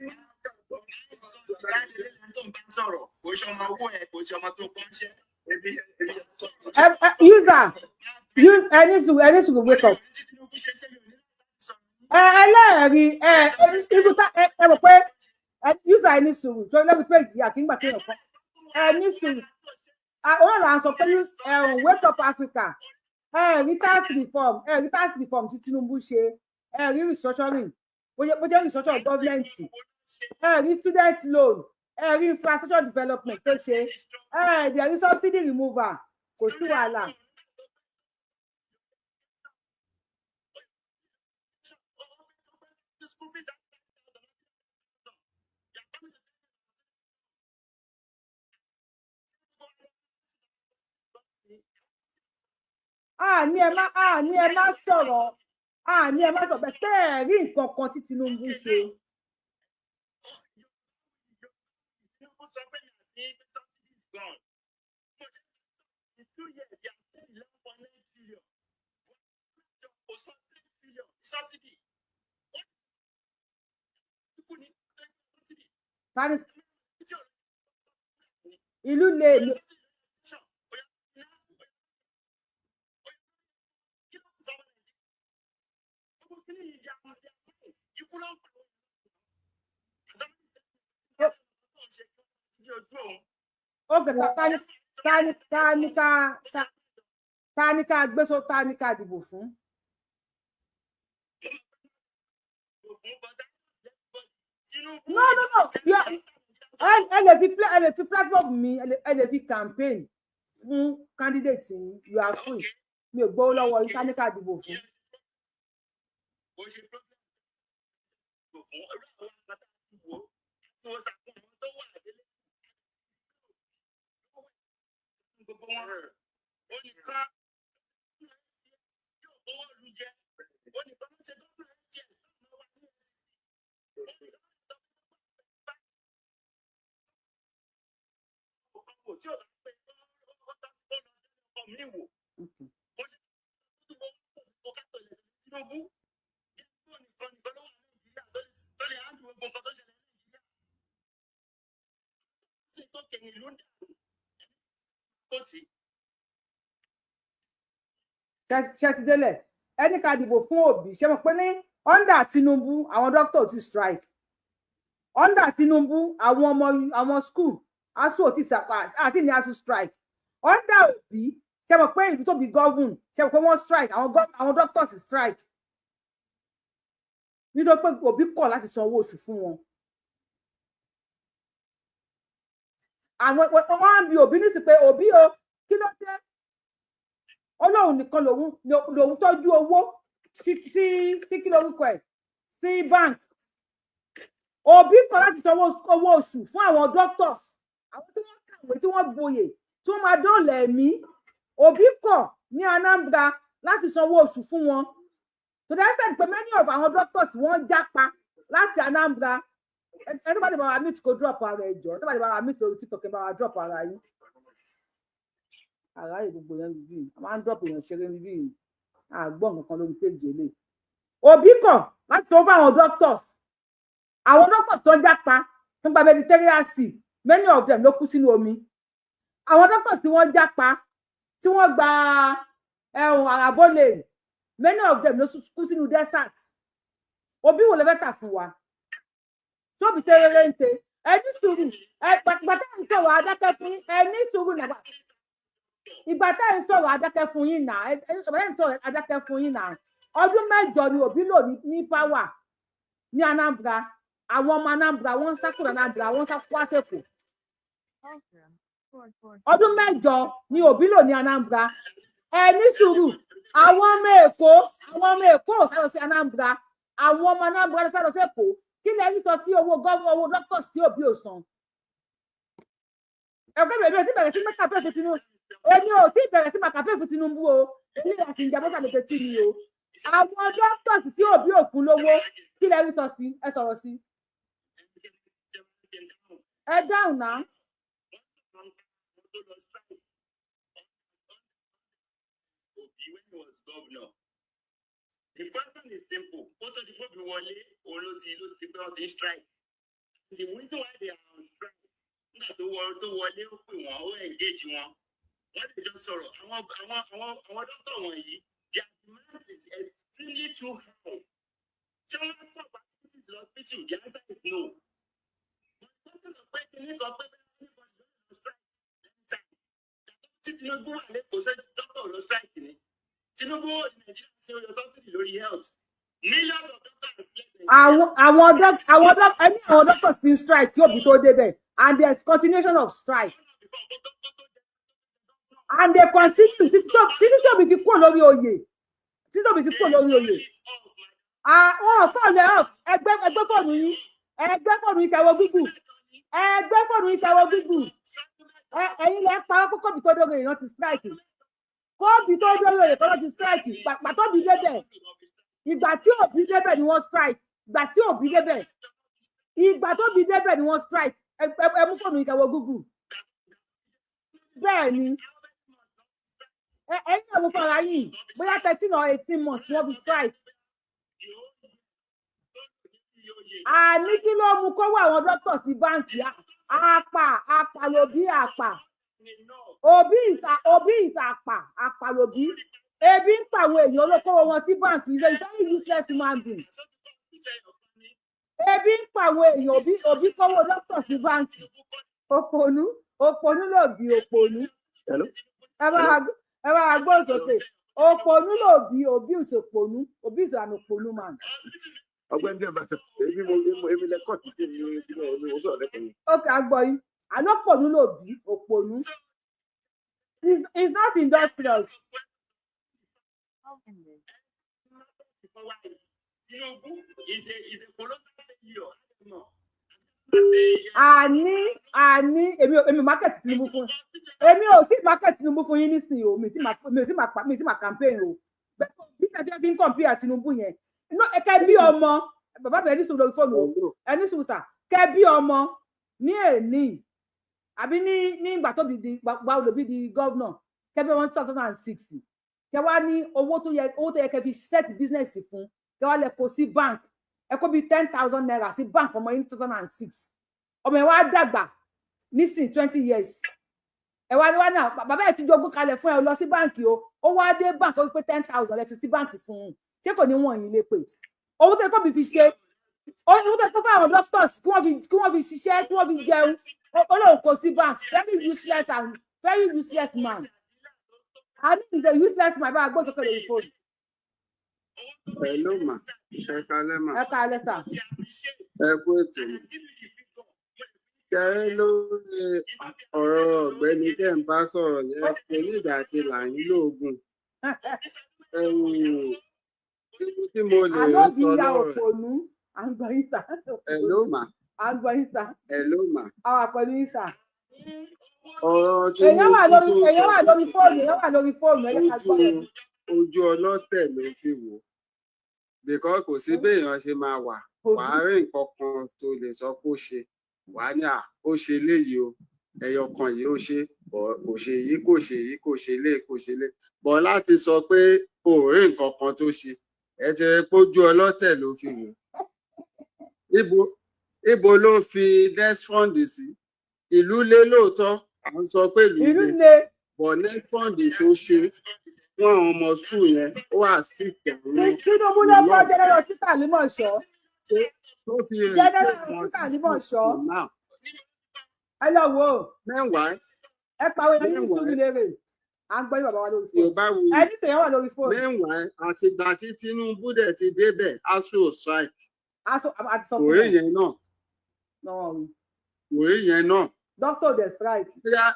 insult láti lé lẹ́nu tó ń bá sọ̀rọ̀, kò ṣe ọmọ owó ẹ̀, kò ṣe ọmọ tó kọ́ ń ṣe. User, ẹni sùúrù, wake up. Ẹ ẹlẹ́ẹ̀rí ẹ irú tá ẹ mọ̀ pé user, ẹni sùúrù tó lẹ́bi péjì àkíngbà kéèyàn kan, ẹni sùúrù. Òun là ń sọ pé wake up Africa. Ẹ rí tax reform, ẹ rí tax reform tí Tinubu ṣe, ẹ rí restructuring, bó jẹ́ restructure government, ẹ rí student loan, ẹ rí infrastructure development tó ṣe, ẹ dẹ̀ rí subsidy removal, kò sí wàhálà. A ní ẹ má sọ̀rọ̀, a ní ẹ má sọ̀rọ̀ bẹ́ẹ̀. Tẹ́ ẹ rí nǹkan kan tí Tinubu ṣe. Tinubu sọ pé mi àti subsidy is gone. In 2 years, they have paid 11.9 trillion. Kò sọ 3 trillion subsidy. Kú ní subsidy. Tani ìlú lè lè. Ikú ló ń pa ojú òun. Ok, ta ni ká gbé so, ta ni ká dìbò fún? No, ẹ lè fi platform mi, ẹ lè fi campaign fún candidate yín. You are free. Mi ò gbowó lọ́wọ́ yín. Ta ni ká dìbò fún? Kò ṣe problem fún irú àwọn àgbàtà tí wò ó tí wọ́n sàkún àwọn tó wà délé gbogbo wọn. Ó nìkan yóò owó lu jẹ, ó nìkan ló ṣe gómìnà tiẹ̀ tó máa wà ní ẹ̀sìn. Ó nìkan ló wò tí ò bá pé ó tọ́ sí kó lọ ọkọ mi wò ó ṣe tó gbogbo kátó lè Tinubu ó nìkan nìkan ló wà Nàìjíríà tó lè handle gbogbo nǹkan tó ṣẹlẹ̀ ní Nàìjíríà sí tó kẹyìn ìlú ń dàrú tó sí. Ṣe ti délẹ̀? Ẹni ká dìbò fún Obi. Ṣe mọ̀ pé ní under Tinubu, àwọn doctor ti strike? Under Tinubu, àwọn ọmọ àwọn school, ASUU ò ti sàpà àti ní ASUU strike. Under Obi, ṣe mọ̀ pé ìlú tóbi govern, ṣe mọ̀ pé wọ́n strike, àwọn doctors strike nítorí pé Obi kọ̀ láti san owó oṣù fún wọn. Àwọn wọn á bi Obi nísìsiyìí pé, Obi o, kí ló dé? Ó lóun nìkan lòun tọ́jú owó sí kí lórúkọ ẹ̀, sí bank. Obi kọ̀ láti san owó oṣù fún àwọn doctors, àwọn tí wọ́n kàwé, tí wọ́n gboyè, tí wọ́n máa dóòlà ẹ̀mí. Obi kọ̀ ní Anambra láti san owó oṣù fún wọn, to the extent pé many of àwọn doctors, wọ́n jápa láti Anambra. Ẹni tó bá lè bá wa meet, kó drop ara ẹ jọ. Tó bá lè bá wa meet lórí TikTok, ẹ bá wa drop ara yín. Àráyè gbogbo yẹn bíbí, a máa ń drop èèyàn ṣeré bíbí, àgbọ̀ nǹkan kan lórí péjì eléyìí. Obi kọ̀ láti sanwó fún àwọn doctors. Àwọn doctors tó ń jápa, tó ń gba Mediterranean Sea, many of them ló kú sínú omi. Àwọn doctors tí wọ́n jápa, tí wọ́n gba ẹ̀hún Arabo Lane, many of them ló kú sínú desert. Obi wo lè fẹ́ tà fún wa tóbi ṣe rere ń ṣe? Ẹ ní sùúrù. Ẹ gbàtà ń sọ̀rọ̀, adákẹ́ fún ẹ ní sùúrù nàgbà. Ìgbà tá ẹ ń sọ̀rọ̀, adákẹ́ fún yín nà. Ìgbà tá ẹ ń sọ̀rọ̀, adákẹ́ fún yín nà. Ọdún 8 ni Obi lò ní power ní Anambra. Àwọn ọmọ Anambra, wọ́n ń sá kúrò Anambra, wọ́n ń sá kó àsèkò. Ọdún 8 ni Obi lò ní Anambra. Ẹ ní sùúrù. Àwọn ọmọ Èkó ò sá lọ sí Anambra, àwọn ọmọ Anambra ló sá lọ sí Èkó. Kí lẹ rí sọ sí owó gọ́ọ̀mù, owó doctors tí Obi ò san? Ẹ̀kọ́ mi, èmi ò tí bẹ̀rẹ̀ sí máa campaign fún Tinubu. Èmi ò tí bẹ̀rẹ̀ sí máa campaign fún Tinubu o. Èmi àti ìjà bọ́sà lè tẹ́tí mi o. Àwọn doctors tí Obi ò fún lówó, kí lẹ rí sọ sí? Ẹ sọ̀rọ̀ sí. Ẹ dáhùn náà. Obi when he was governor. The question is simple. Kó tó di pé wọlé, òun ló ti pé wọ́n ti ń strike. The reason why they are on strike, nígbà tó wọlé, ó pè wọ́n, ó engage wọn. Wọ́n lè jọ sọ̀rọ̀. Àwọn doctor wọ̀nyí, their demand is extremely too high. Ṣé wọ́n stop activities in hospital? The answer is no. But the question of pé kíní kan pé anybody ló lọ strike anytime. Tí Tinubu wà lẹ́kọ̀ọ́, ṣé doctor ló strike ni? Tinubu ní Nàìjíríà ṣe oyè subsidy lórí health. Millions of doctors fled Nigeria. Àwọn doc ẹni, àwọn doctors ti ń strike kí Obi tó débẹ̀, and there is continuation of strike and they continue títí tó Obi fi kúrò lórí oyè, títí tó Obi fi kúrò lórí oyè. Wọn ò call ẹ off. Ẹgbẹ́ fóònù yín, ẹgbẹ́ fóònù yín, kẹwọ́ Google, ẹgbẹ́ fóònù yín, kẹwọ́ Google. Ẹ̀yin lẹ ń parọ́ kó kóbi tó dóore ìran ti strike, kóbi tó dóore ìran kan ti strike. Pàtó bí débẹ̀, ìgbà tí Òbí débẹ̀ ni wọ́n strike. Ìgbà tí Òbí débẹ̀, ìgbà tó bí débẹ̀ ni wọ́n strike. Ẹ mú fóònù yín, kẹwọ́ Google. Bẹ́ẹ̀ ni, ẹ̀yin náà mo fara yìí, bóyá 13 or 18 months wọ́n fi strike. Àní kí ló mú kówó àwọn dókítà sí báǹkì? Àpà àpà lòbí, àpà òbí ìta, òbí ìta, àpà àpà lòbí. Ebi ń pa àwọn èèyàn, olókòwò wọn sí báǹkì. Is a very useless human being. Ebi ń pa àwọn èèyàn, òbí kówó dókítà sí báǹkì. Òpònú, òpònú lòbí, òpònú. Ẹ bá wa gbóhùn sókè. Òpònú lòbí, òbí ìsòpònú, òbí ìsànà òpònú man. Ọ̀gbẹ́ni díẹ̀ bá èmi mo èmi lẹkọọ títí mi ìbílẹ̀ èmi mo sọ̀rọ̀ lẹ́kọ̀ọ́ yìí. Ó kà á gbọ́ yín. Àlọ́pọ̀nú lòbí, òpònú. It's not industrial. Tinubu is a colossal failure. Àní èmi ò market Tinubu fún, èmi ò tí market Tinubu fún yín nísìnyí o. Mi ò tí máa mi ò tí máa campaign o. Bí tẹ̀síwájú fi ń compare Tinubu yẹn, inú ẹ̀kẹ́ bí ọmọ bàbá mi, ẹni sùn lórí fóònù o, ẹni sùn sà kẹ́ bí ọmọ ní èní àbí ní ìgbà tó bí di gba olùbí di governor, kẹ́ bí ọmọ 2006, kẹ́ wá ní owó tó yẹ kẹ́ fi set business fún, kẹ́ wá lẹ kó sí bank. Ẹ kó bíi ₦10,000 sí bank fọmọ yín ní 2006. Ọmọ ẹ wá dàgbà nísìn 20 years. Ẹ wá ní wá náà, bàbá ẹ ti jogún kalẹ̀ fún ẹ lọ sí báǹkì o. Ó wá dé báǹkì, ó pé 10,000 lẹ fi sí báǹkì fún un. Ṣé kò ní wọ̀nyí lè pè owó tó yẹ kó bí fi ṣe owó tó yẹ kó fún àwọn doctors kí wọ́n fi ṣiṣẹ́, kí wọ́n fi jẹun? Ó lóun kò sí bank. Very useless and very useless man. I mean, he's a useless man. Bá a gbọ́ sókè lórí fóònù. Hello mà, ẹ kalẹ́ mà. Ẹ káalẹ́ sà. Ẹ kú ètò mà. Kẹrẹ lórí ọ̀rọ̀ ọ̀gbẹ́ni tẹ́ ń bá sọ̀rọ̀ yẹn, kò ní ìgbà àti làyín lóògùn. Ibi tí mo lè Àlọ́ bí sọ ya lọ́rọ̀ ẹ̀. Òpònú. À ń gbọ́ yín sà. Hello mà. À ń gbọ́ yín sà. Hello mà. Àwa pẹ̀lú yín sà. Ọ̀rọ̀ Èèyàn wà Tinubu lórí tó èèyàn sọ wà lórí fóònù, èèyàn wà lórí fóònù. Ẹ jẹ́ ká ojú gbọ́. Ojú ọlọ́tẹ̀ ló fi wò ó, because kò sí béèyàn ṣe máa wà, wàá rí nǹkan kan tó lè sọ pé ó ṣe, wàá ní à ó ṣe léyìí o, ẹyọ kan yìí ó ṣe bọ̀, kò ṣe yìí, kò ṣe yìí, kò ṣe lé, kò ṣe lé bọ̀, láti sọ pé kò rí nǹkan kan tó ṣe, ẹ ti rí pójú ọlọ́tẹ̀ ló fi wò ó. Ibo ló fi NELFUND sí? Ìlú lé lóòótọ́, à ń sọ pé ìlú Ìlú le, le. But NELFUND tó ṣe fún àwọn ọmọ school yẹn, ó assist àwọn Tinubu ló kọ́ a lot general hospital Límọ̀ṣọ́. Tó fi General retain wọn hospital sí Límọ̀ṣọ́. till now. Ẹ lọ wò ó. Meanwhile, Ẹ pa àwọn èèyàn ní meanwhile, sùúrù lérè. À ń gbọ́ yín, bàbá wa lórí fóònù. Yorùbá wuyì. Ẹ nífẹ̀ẹ́ wà lórí fóònù. Meanwhile, àtìgbà tí Tinubu dẹ̀ ti débẹ̀, ASUU strike. Aṣọ àti sọ Kò fún rí wọn. yẹn náà. Lọ́wọ́ wí. Kò rí yẹn náà. Doctor dey strike. Bóyá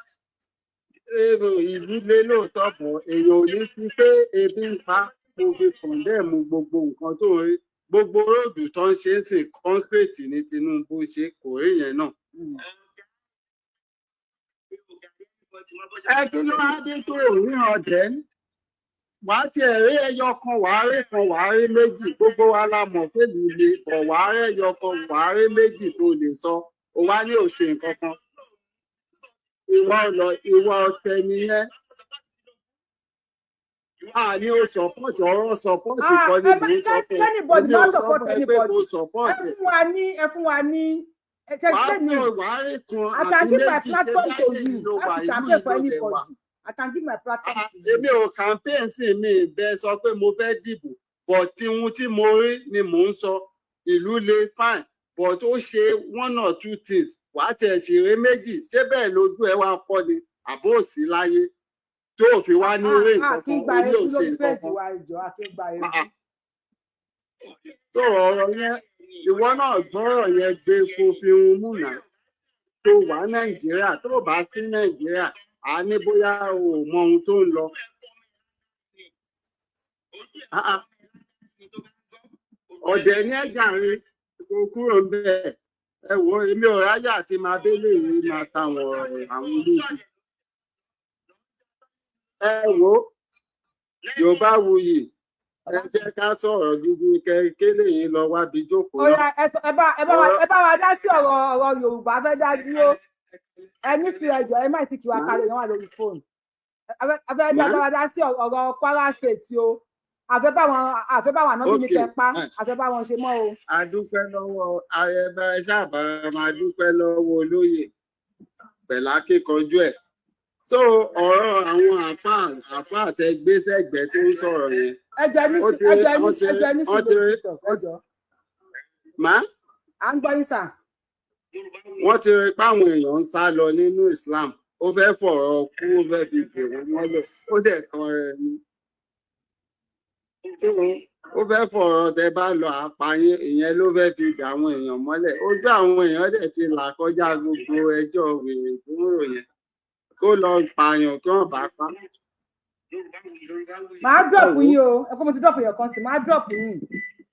èrò ìlú lé lóòótọ́ bọ̀, èèyàn ò ní fi pé ebi ń pa kó fi condemn gbogbo nǹkan tó ń rí. Gbogbo road tó ń ṣe ń sìn, concrete ní Tinubu ṣe, kò rí yẹn náà. Ẹ kí ló wá dé tó ò ríran dẹ́? Wàá tiẹ̀ rí ẹyọ kan, wàá rí kan, wàá rí méjì. Gbogbo wa la mọ̀ pé ìlú le bọ̀, wàá rí ẹyọ kan, wàá rí méjì tó lè sọ. Ó wá ní ò ṣe nǹkan kan. Ìwà ọ̀nà ìwà ọ̀tẹ̀ nìyẹn. A ní o support, ọ̀rọ̀ support Ah, kọ́ ni ẹ mò má ń sọ fún ẹ. anybody Èmi má ò sọ support fún ẹ pé anybody. kó Ẹ support ẹ. fún wa ní ẹ ṣe Wàá ṣe ní sọ, wàá rí kan I can àbí give my méjì ṣe platform to láyé you yìí ló wà, láti ìlú campaign yìí for ló dẹ̀ wà. anybody. I can give my platform to you. Èmi ò campaign sí mi bẹ́ẹ̀ sọ pé mo fẹ́ dìbò, but tihun tí mo rí ni mò ń sọ. Ìlú le, fine, but ó ṣe one or two things, wàá tiẹ̀ ṣeré méjì. Ṣé bẹ́ẹ̀ lójú ẹ wá fọ́ ni àbó òsì láyé tó ò fi wá ní rí A nǹkan kì í kan gba ó ní eébú ò ṣe lórí nǹkan péèjì kan. wa, ìjọ a kì í gba eébú. Tó ọ̀rọ̀ yẹn, ìwọ náà gbọ́rọ̀ yẹn gbé kó fi hun mú náà tó wà Nàìjíríà, tó bá sí Nàìjíríà, à ní bóyá o ò mọ ohun tó ń lọ. Ah, ah. Ọ̀dẹ̀ ní ẹ̀jà rí, kó kúrò ń bẹ̀. Ẹ wo, èmi ò ráyà àti máa délé yìí, máa táwọn ọ̀rọ̀ àwọn ológun. Ẹ wo, Yorùbá wuyì, ẹ jẹ́ ká sọ̀rọ̀ gidi kẹ́lẹ́ yìí lọ wábi jókòó Ó náà. yá, ẹ bá wa dá sí ọ̀rọ̀ Yorùbá fẹ́ dá dúró. Ẹ ní fi ẹjọ́, ẹ má ti kí wa kalẹ̀ yẹn wà lórí fóònù. Ẹ fẹ́ dá bá wa dá sí ọ̀rọ̀ Kwara State o. Àfẹ́ bá wọn ànábì ní kẹpa àfẹ́ bá wọn ṣe mọ́ o. A dúpẹ́ lọ́wọ́ ayẹbẹ, ẹ ṣáàbà máa dúpẹ́ lọ́wọ́ olóyè pẹ̀lú akíkanjú ẹ̀. So ọ̀rọ̀ àwọn àáfàá tẹ gbé sẹ́gbẹ̀ẹ́ tó ń sọ̀rọ̀ yẹn, Ẹjọ́ ẹ ní ó ti ẹjọ́ ẹ ní ó ti ẹjọ́ ẹ ní ó sùúrù ti lórí TikTok, ẹjọ́. Má À ń gbọ́ yín, sà. Wọ́n ti rí páwọn èèyàn ń sá lọ nínú Islam. Ó fẹ́ fọ̀rọ̀ kú, ó fẹ́ fi dè wọ́n mọ́lẹ̀, ó dẹ̀ kan rẹ̀ ni. So ó fẹ́ fọ̀rọ̀ tẹ bá lọ àpáyín, ìyẹn ló fẹ́ fi dè àwọn èèyàn mọ́lẹ̀. Ojú àwọn èèyàn dẹ̀ ti là kọjá gbogbo ẹjọ́ wèrè tó ń rò yẹn. Kó lọ pààyàn kí wọ́n bá pa. Màá drop yín o. Ẹ kó mo ti drop èèyàn kan sí, màá drop yín.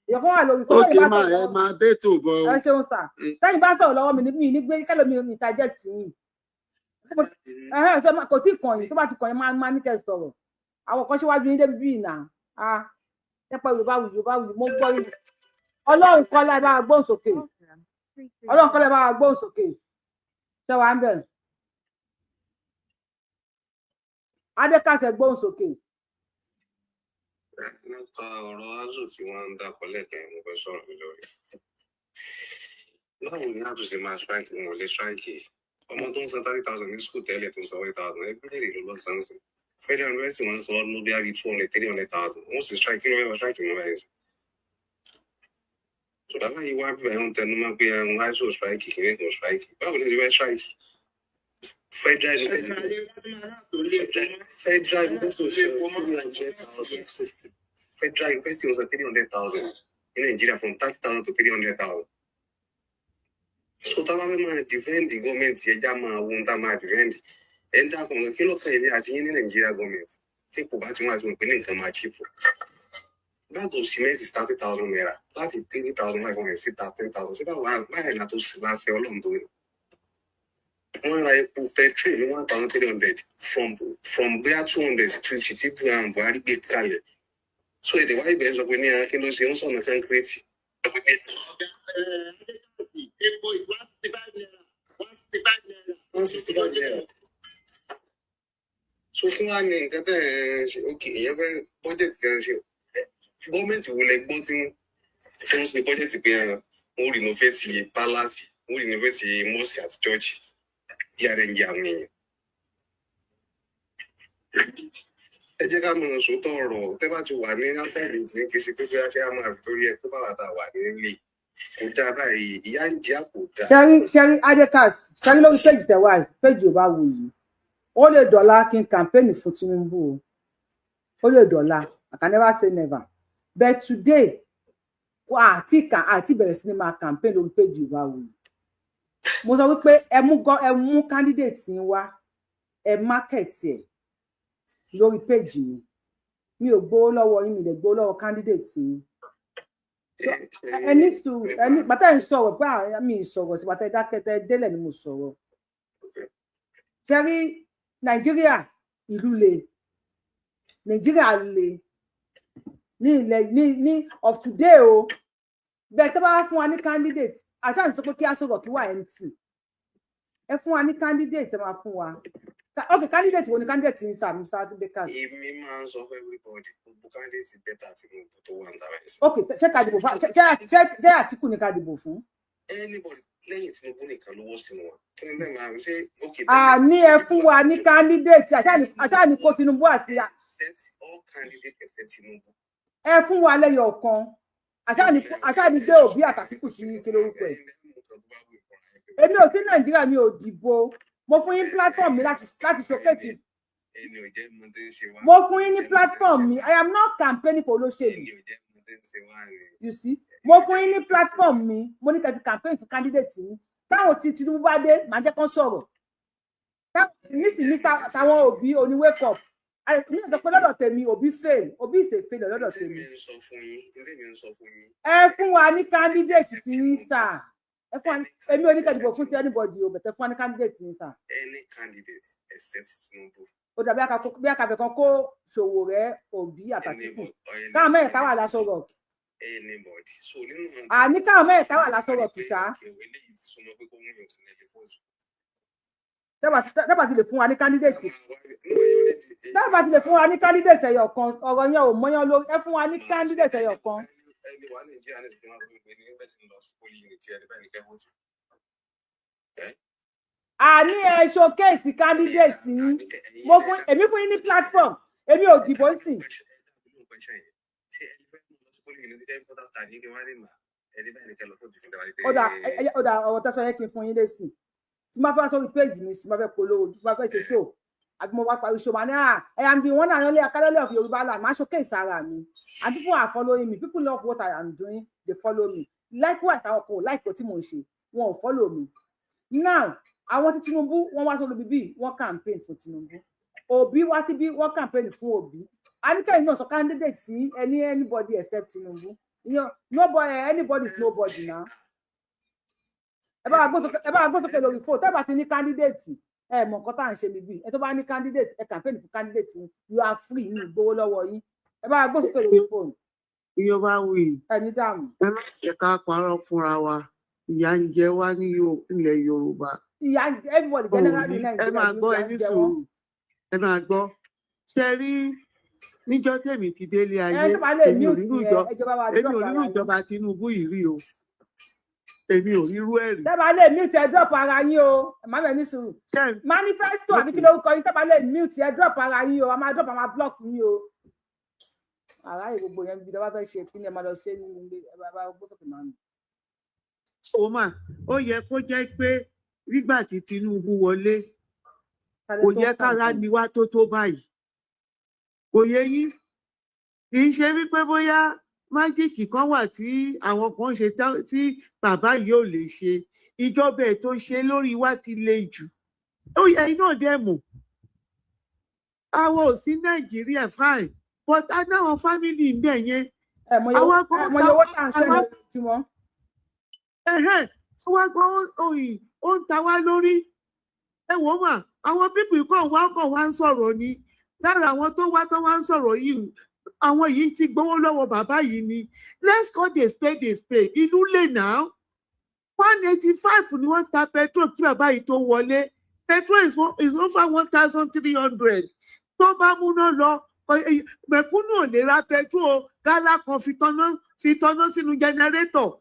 Èèyàn kan wà lórí tó Ókè tẹ́yìn bá máa sọ̀rọ̀ ẹ lọ́wọ́. Máa bẹ́tò bọ̀ o. Ẹ ṣeun, sà. Tẹ́yìn bá sọ̀rọ̀ lọ́wọ́ mi ní mi ní gbé kẹ́lòmí interject yín. Ẹhẹ́n, ṣé kò tí ì kàn yín. Tó bá ti kàn yín, máa ní kẹ́ ẹ sọ̀rọ̀. Àwọn kan síwájú yín débi bíi nà á nípa Yorùbá wù, Yorùbá wù. Mo gbọ́ yín. Ọlọ́run kọ́lá, ẹ bá wa gbóhùn sókè. Ọlọ́run kọ́lá, ẹ bá wa gbóhùn sókè. Ṣé wàá ń bẹ̀? Adékàsẹ̀, gbóhùn sókè. Nípa ọ̀rọ̀ ASUU tí wọ́n ń dàpọ̀ lẹ́ẹ̀kan yẹn, mo fẹ́ sọ̀rọ̀ mi lórí. Báwo ni ASUU ṣe máa strike? Wọn ò lè strike. Ọmọ tó ń san 30,000 ní school tẹ́lẹ̀, tó ń san 8,000, ẹgbẹ́ èrè ló lọ san sí. Federal university, wọ́n ń san ọdún bí i 200, 300,000. Wọ́n sì strike, kí ló fẹ́ fà strike mọ́ báyìí sí? So bàbá yìí wá bíbá yẹn ń tẹnu mọ́ pé àwọn ASUU strike, kìíní kan strike. Báwo ni ṣe fẹ́ strike? Federal university san 300,000. Federal university was 300,000 ní Nàìjíríà, from 30,000 to 300,000. So tá a bá fẹ́ máa defend gọ́ọ̀mẹ̀ntì, ẹja máa wo ohun tá a máa defend. Ẹ̀ ń dákun nǹkan, kí ló kàn yín àti yín ní Nàìjíríà gọ́ọ̀mẹ̀ntì tí kò bá ti wọ́n àti mọ̀ pé ní nǹkan máa cheap? Bag of cement is 30,000 naira láti 3,500 sí 13,000. Sí báwo báyìí la tó sì láti ọlọ́run tó yẹ? Wọ́n ra epo petrol ní 1,300 from bóyá 200 sí 50 tí Buhari gbé kalẹ̀. So èdè wáyé bẹ́ẹ̀ sọ pé ní kí ló ṣe ń sọ̀nà concrete. Epo is ₦165, ₦165. ₦165. So fún wa ní nǹkan tẹ́ ẹ̀ ń ṣe, ok, ìyẹn fẹ́ budget tí wọ́n ṣe. Gọ́ọ̀mẹ̀ntì wo lẹ gbọ́ tí tó ń ṣe budget pé wọ́n renovate palace, wọ́n renovate mosque àti church tí ara ń jẹ àwọn èèyàn? Ẹ jẹ́ ká mọ̀ sòótọ́ ọ̀rọ̀. Tẹ́ bá ti wà ní áfẹ́rì tí kì í ṣe pé bóyá kí á máa fi torí ẹ kó bá wà tá a wà nílé, kò dáa báyìí. Ìyá ń jẹ àpò dáa. Ṣẹ́rí Adekas, ṣẹ́rí lórí page tẹ̀wá yìí, page Yorùbá wù yìí, ó lè dọ̀la kí n campaign fún Tinubu o. Ó lè dọ̀la. I can never say never, but today àti kà àti bẹ̀rẹ̀ sí ni máa campaign lórí page Yorùbá wù yìí. Mo sọ wípé ẹ mú candidate yín wá, ẹ market ẹ lórí page mi. Mi ò gbowó lọ́wọ́ yín, mi lè gbowó lọ́wọ́ candidate yín. Ẹ ní sùúrù. Ẹ ní bàtà ń sọ̀rọ̀ pé mi ì sọ̀rọ̀ sí bàtà ìdákẹ́tẹ́ délẹ̀ ni mo sọ̀rọ̀. Ṣẹ́rí Nàìjíríà, ìlú le, Nàìjíríà le ní ilẹ̀ ní of today o. Bẹ́ẹ̀ tẹ́ bá wá fún wa ní candidate, àṣà àti sọ pé kí á sọ̀rọ̀ kí wà mt ẹ fún wa ní candidate, ẹ máa fún wa. Ok, candidate wo ni candidate yín, sir, Mr. Adekas? Èmi máa ń sọ fún everybody, gbogbo candidate better Tinubu tó wà ń dára ẹ̀ sí. Ok, ṣé ká dìbò fún ṣé Àtìkù ni ká dìbò fún? Anybody lẹ́yìn Tinubu nìkan ló wọ́ sínú wọn. Kí ni tẹ́ máa ṣe? Ok. Àní ẹ fún wa ní candidate, àṣà ní kó Tinubu àti Except all candidates except Tinubu. Ẹ fún wa lẹ́yọ̀ kan. Àṣà ní gbé Òbí àtàtìkù sí kí lórúkọ ẹ̀. Èmi ò sí Nàìjíríà, mi ò dìbò. Mo fún yín platform mi láti showcase. Ẹni ò jẹ́ mọ tí ń ṣe wá. Mo fún yín ní platform mi. I am not campaigning for olóṣèlú. Ẹni ò jẹ́ mọ tí ń ṣe wá ni. You see, mo fún yín ní platform mi. Mo ní kẹ́ fi campaign fún candidate yín. Táwọn tí Tinubu bá dé, màá jẹ́ kán sọ̀rọ̀. Nísìnyí, táwọn Òbí oní wake up. Mi ò sọ pé lọ́dọ̀ tèmi Obi fail. Obi is a failure lọ́dọ̀ tèmi. Tèmi ń sọ fún yín, tèmi ń sọ fún yín. Ẹ fún wa ní candidate tí yín sà. Ẹ fún wa ní, èmi ò ní kẹ́ dìbò fún ti anybody o, but ẹ fún wa ní candidate yín sà. Any candidate except Tinubu. Ó dàbí bí akàfẹ́ kan kó Sowore, Obi àtÀtìkù, káwọn mẹ́rẹ̀ẹ́ta wà l'Aso Rock. Anybody. So nínú àwọn Àní káwọn mẹ́rẹ̀ẹ́ta wà l'Aso Rock ṣá. ìwé léyìí ti súnmọ́ pé kó mú yàn fún ẹlẹ́ fọ́ọ̀sì. Tẹ́bà ti lè fún wa ní candidate, tẹ́bà ti lè fún wa ní candidate ẹyọ kan, ọ̀rọ̀ yẹn ò mọ́yán lórí. Ẹ fún wa ní candidate ẹyọ kan. Ẹni wà Nàìjíríà ní ìsìnkú máa ń gbé ní ẹgbẹ́ tí ń lọ sí polling unit, ẹni báyìí ní kẹ́fọ́tì. Àní ẹ showcase candidate yín. Mo fún, èmi fún yín ní platform, èmi ò dìbò sí. Ṣé ẹni fẹ́ lọ sí polling unit kẹ́ voters card yín kí wọ́n á lè mà ẹni báyìí ní kẹ́ lọ fóòtù fún dáwà. Ó dà, ó dà, ọ̀rọ̀ tẹ́sán yẹn kí n fún yín lésì. Tí máa fẹ́ sórí page mi, sí máa fẹ́ polówó, tí máa fẹ́ ṣe show, àbí mo wá parí show, màá ní à ẹ am the one and only Akálọ́lẹ̀ of Yorùbá land. Máa showcase ara mi, and people are following me. People love what I am doing, they follow me. Likewise, àwọn kan ò like tí mò ń ṣe, wọn ò follow me. Now, àwọn tí Tinubu, wọn wá sórí bíbí, wọn campaign fún Tinubu. Obi wá síbí, wọn campaign fún Obi. Anikẹ́yìn náà sọ candidate sí ẹni anybody except Tinubu. You nobody, anybody is nobody now. Ẹ bá wa gbé sókè, ẹ bá wa gbé sókè lórí fóònù. Tẹ́ bá ti ní candidate, ẹ mọ̀ nǹkan tá à ń ṣe níbí. Ẹ tó bá ní candidate, ẹ campaign fún candidate yín. You are free, ní ìgbowó lọ́wọ́ yín. Ẹ bá wa gbé sókè lórí fóònù. Yorùbá wí. Ẹni dààmú. Ẹ má jẹ́ ká parọ́ fúnra wa, ìyà ń jẹ wá ní ilẹ̀ Yorùbá. Ìyà ń jẹ everybody generally. Ẹ Nàìjíríà máa gbọ́, ìyà ẹ ń ní jẹ wọ́n. sùúrù, ẹ máa gbọ́. Ṣe rí níjọ́ tèmi ti délé Ẹ ayé, tó bá lè èmi ò mute rírú yẹn, ìjọ ẹ jọba wa èmi drop ò ara rírú yín. ìjọba Tinubu yìí rí o, èmi ò rírú ẹ̀ rí. Tẹ́ bá lè mute, ẹ drop ara yín o. Ẹ má bẹ̀ ní sùúrù. Manifesto àbí kí lórúkọ yín? Tẹ́ bá lè mute, ẹ drop ara yín o. A máa drop, a máa block yín o. Àráyè gbogbo yẹn bí tẹ́ bá fẹ́ ṣe kí ni ẹ máa lọ ṣe nínú ilé. Ẹ bá bá gbó sókè máa nù. Ó mà ó yẹ kó jẹ́ pé nígbà tí Tinubu wọlé, kò tó yẹ kára campaign. ni wá tó báyìí. Kò yẹ yín, kì í ṣe wípé bóyá magic kan wà tí àwọn kan ṣe tí bàbá yìí ò lè ṣe. Ìjọba ẹ̀ tó ṣe lórí wa ti le jù. Ó yẹ iná dẹ̀ mọ̀ àwọn ò sí Nàìjíríà, fine, but a náwọn family ń bẹ̀ yẹn. Ẹ mọ iye àwa ẹ mọ iye owó tá à ń ṣe lójúmọ́. Ẹ̀hẹ́n, wá gbọ́ òyìn ó ń ta wá lórí. Ẹ wò ó mà, àwọn people kàn wá ń sọ̀rọ̀ ni. Lára àwọn tó wá ń sọ̀rọ̀ yìí, àwọn yìí ti gbowó lọ́wọ́ bàbá yìí ni. Let's call the spade a spade. Ìlú lè nà án. 185 ni wọ́n ta petrol kí bàbá yìí tó wọlé. Petrol is over 1,300. Tó bá múná lọ, mẹ̀kúnnù ò lè ra petrol gálà kan fi tọ́ná sínú generator.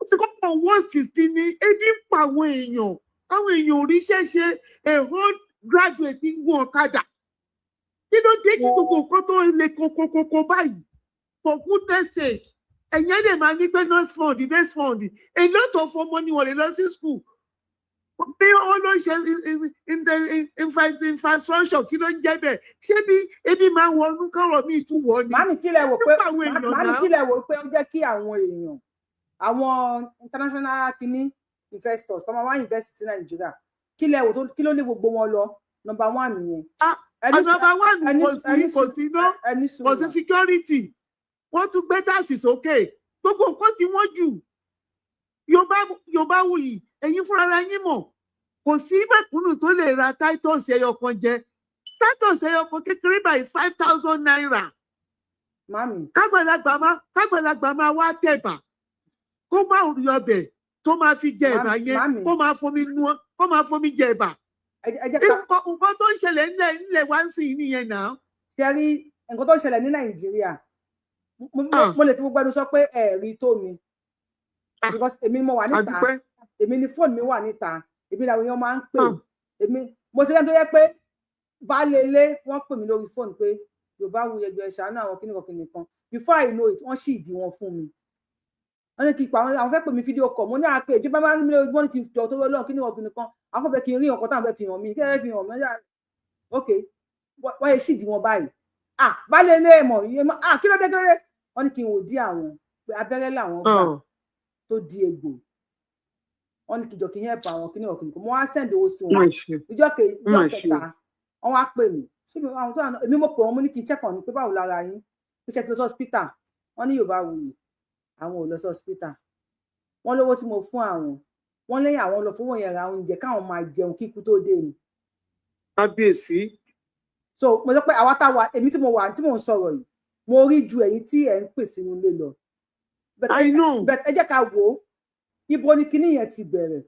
Ó ti kọ́kọ́ wọ́n sì ti ní ebi ń pa àwọn èèyàn. Àwọn èèyàn ò ríṣẹ́ ṣe. A whole graduate ń gun ọ̀kadà. Kí ló dé kí gbogbo nǹkan tó le kokokoko báyìí? For goodness sake, ẹ̀yìn ẹ̀ lè máa ní pé nurse fund, nurse fund. A lot of ọmọ ni wọ́n lè lọ sí school bí wọ́n ló ṣe infrastructure. Kí ló ń jẹ́ bẹ́ẹ̀? Ṣé bí ebi máa ń wọnú kọ́rọ̀ míì tún wọ̀ ni? Màmí, kí lẹ wò pé Nípa àwọn èèyàn màmí náà. Kí lẹ wò pé ó jẹ́ kí àwọn èèyàn, àwọn international kínní investors tó máa wá invest sí Nàìjíríà, kí lẹ wò tó kí ló lé gbogbo wọn lọ? Number one nìyẹn. Number one, kò sí iná, ẹni kò sí security. Wọ́n tún gbé tax sókè, gbogbo nǹkan tí wọ́n jù. Yorùbá wuyì, ẹ̀yin fúnra ara yín mọ̀, kò sí mẹ̀kúnnù tó lè ra Titus ẹyọ kan jẹ. Titus ẹyọ kan kékeré by ₦5,000. Mami. Kágbàlagbà máa wá tẹ̀bà, kó má rí ọbẹ̀ tó máa fi jẹ ẹ̀bà yẹn, Mami. kó máa fomi nu, kó máa fomi jẹ ẹ̀bà. Nǹkan tó ń ṣẹlẹ̀ nílẹ̀ wá ń sìn nìyẹn náà. Ṣe rí nǹkan tó ń ṣẹlẹ̀ ní Nàìjíríà, mo lè fi gbogbo ẹnu sọ pé ẹ rí tó mi, because èmi mo wà níta. Àdúpẹ́. Èmi ni fóònù mi wà níta, èmi làwọn èèyàn máa ń pè. Èmi mo ti rẹ́ni tó yẹ pé baálé ilé, wọ́n pè mí lórí fóònù pé Yorùbá wuyi, ẹgbẹ́ ṣàánú àwọn kíníkan kíníkan. Before I know it, wọ́n sì dì wọ́n fún mi. Wọ́n ní kí n pa àwọn fẹ́ pè mí video call. Mo ní àpè ìjọba máa ń rí mi lórí. Wọ́n ní kí n jọ tó lọ́wọ́ kíníkan kíníkan, àwọn fẹ́ kí n rí ọkọ̀ táwọn fẹ́ fi hàn mí. Kí ẹ fi hàn mí? Ok, wọ́n yẹ sì dì wọ́n báyìí. Ah, baálé ilé mọ̀ iye mọ́. Ah, kí ló dé, kí ló dé? Wọ́n ní kí n wò dí àwọn pé abẹ́rẹ́ làwọn gbà tó di egbò. Wọ́n ní kí jọ kí n help àwọn kíníkan kíníkan. Mo wá send owó sí wọn. Má ṣe. Ìjọ Má ṣe. kẹta, wọ́n wá pè mí. Ṣé mi àwọn tó wà náà, èmi mo pè wọ́n, mo ní kí n check on pé báwo lára yín, pé ṣe ti lọ sí hospital. Wọ́n ní Yorùbá wuyì, àwọn ò lọ sí hospital. Wọ́n lówó tí mo fún àwọn, wọ́n lẹ́yìn àwọn lọ fowó yẹn ra oúnjẹ káwọn máa jẹun kíkú tó dé ni. Kábíyèsí. So mo sọ pé àwa tá wà, èmi tí mo wà tí mò ń sọ̀rọ̀ yìí, mo rí ju ẹ̀yin tí ẹ̀ ń pè sínú ilé lọ. I know. But ẹ jẹ́ ká wò ó, ibo ni kinní yẹn ti bẹ̀rẹ̀?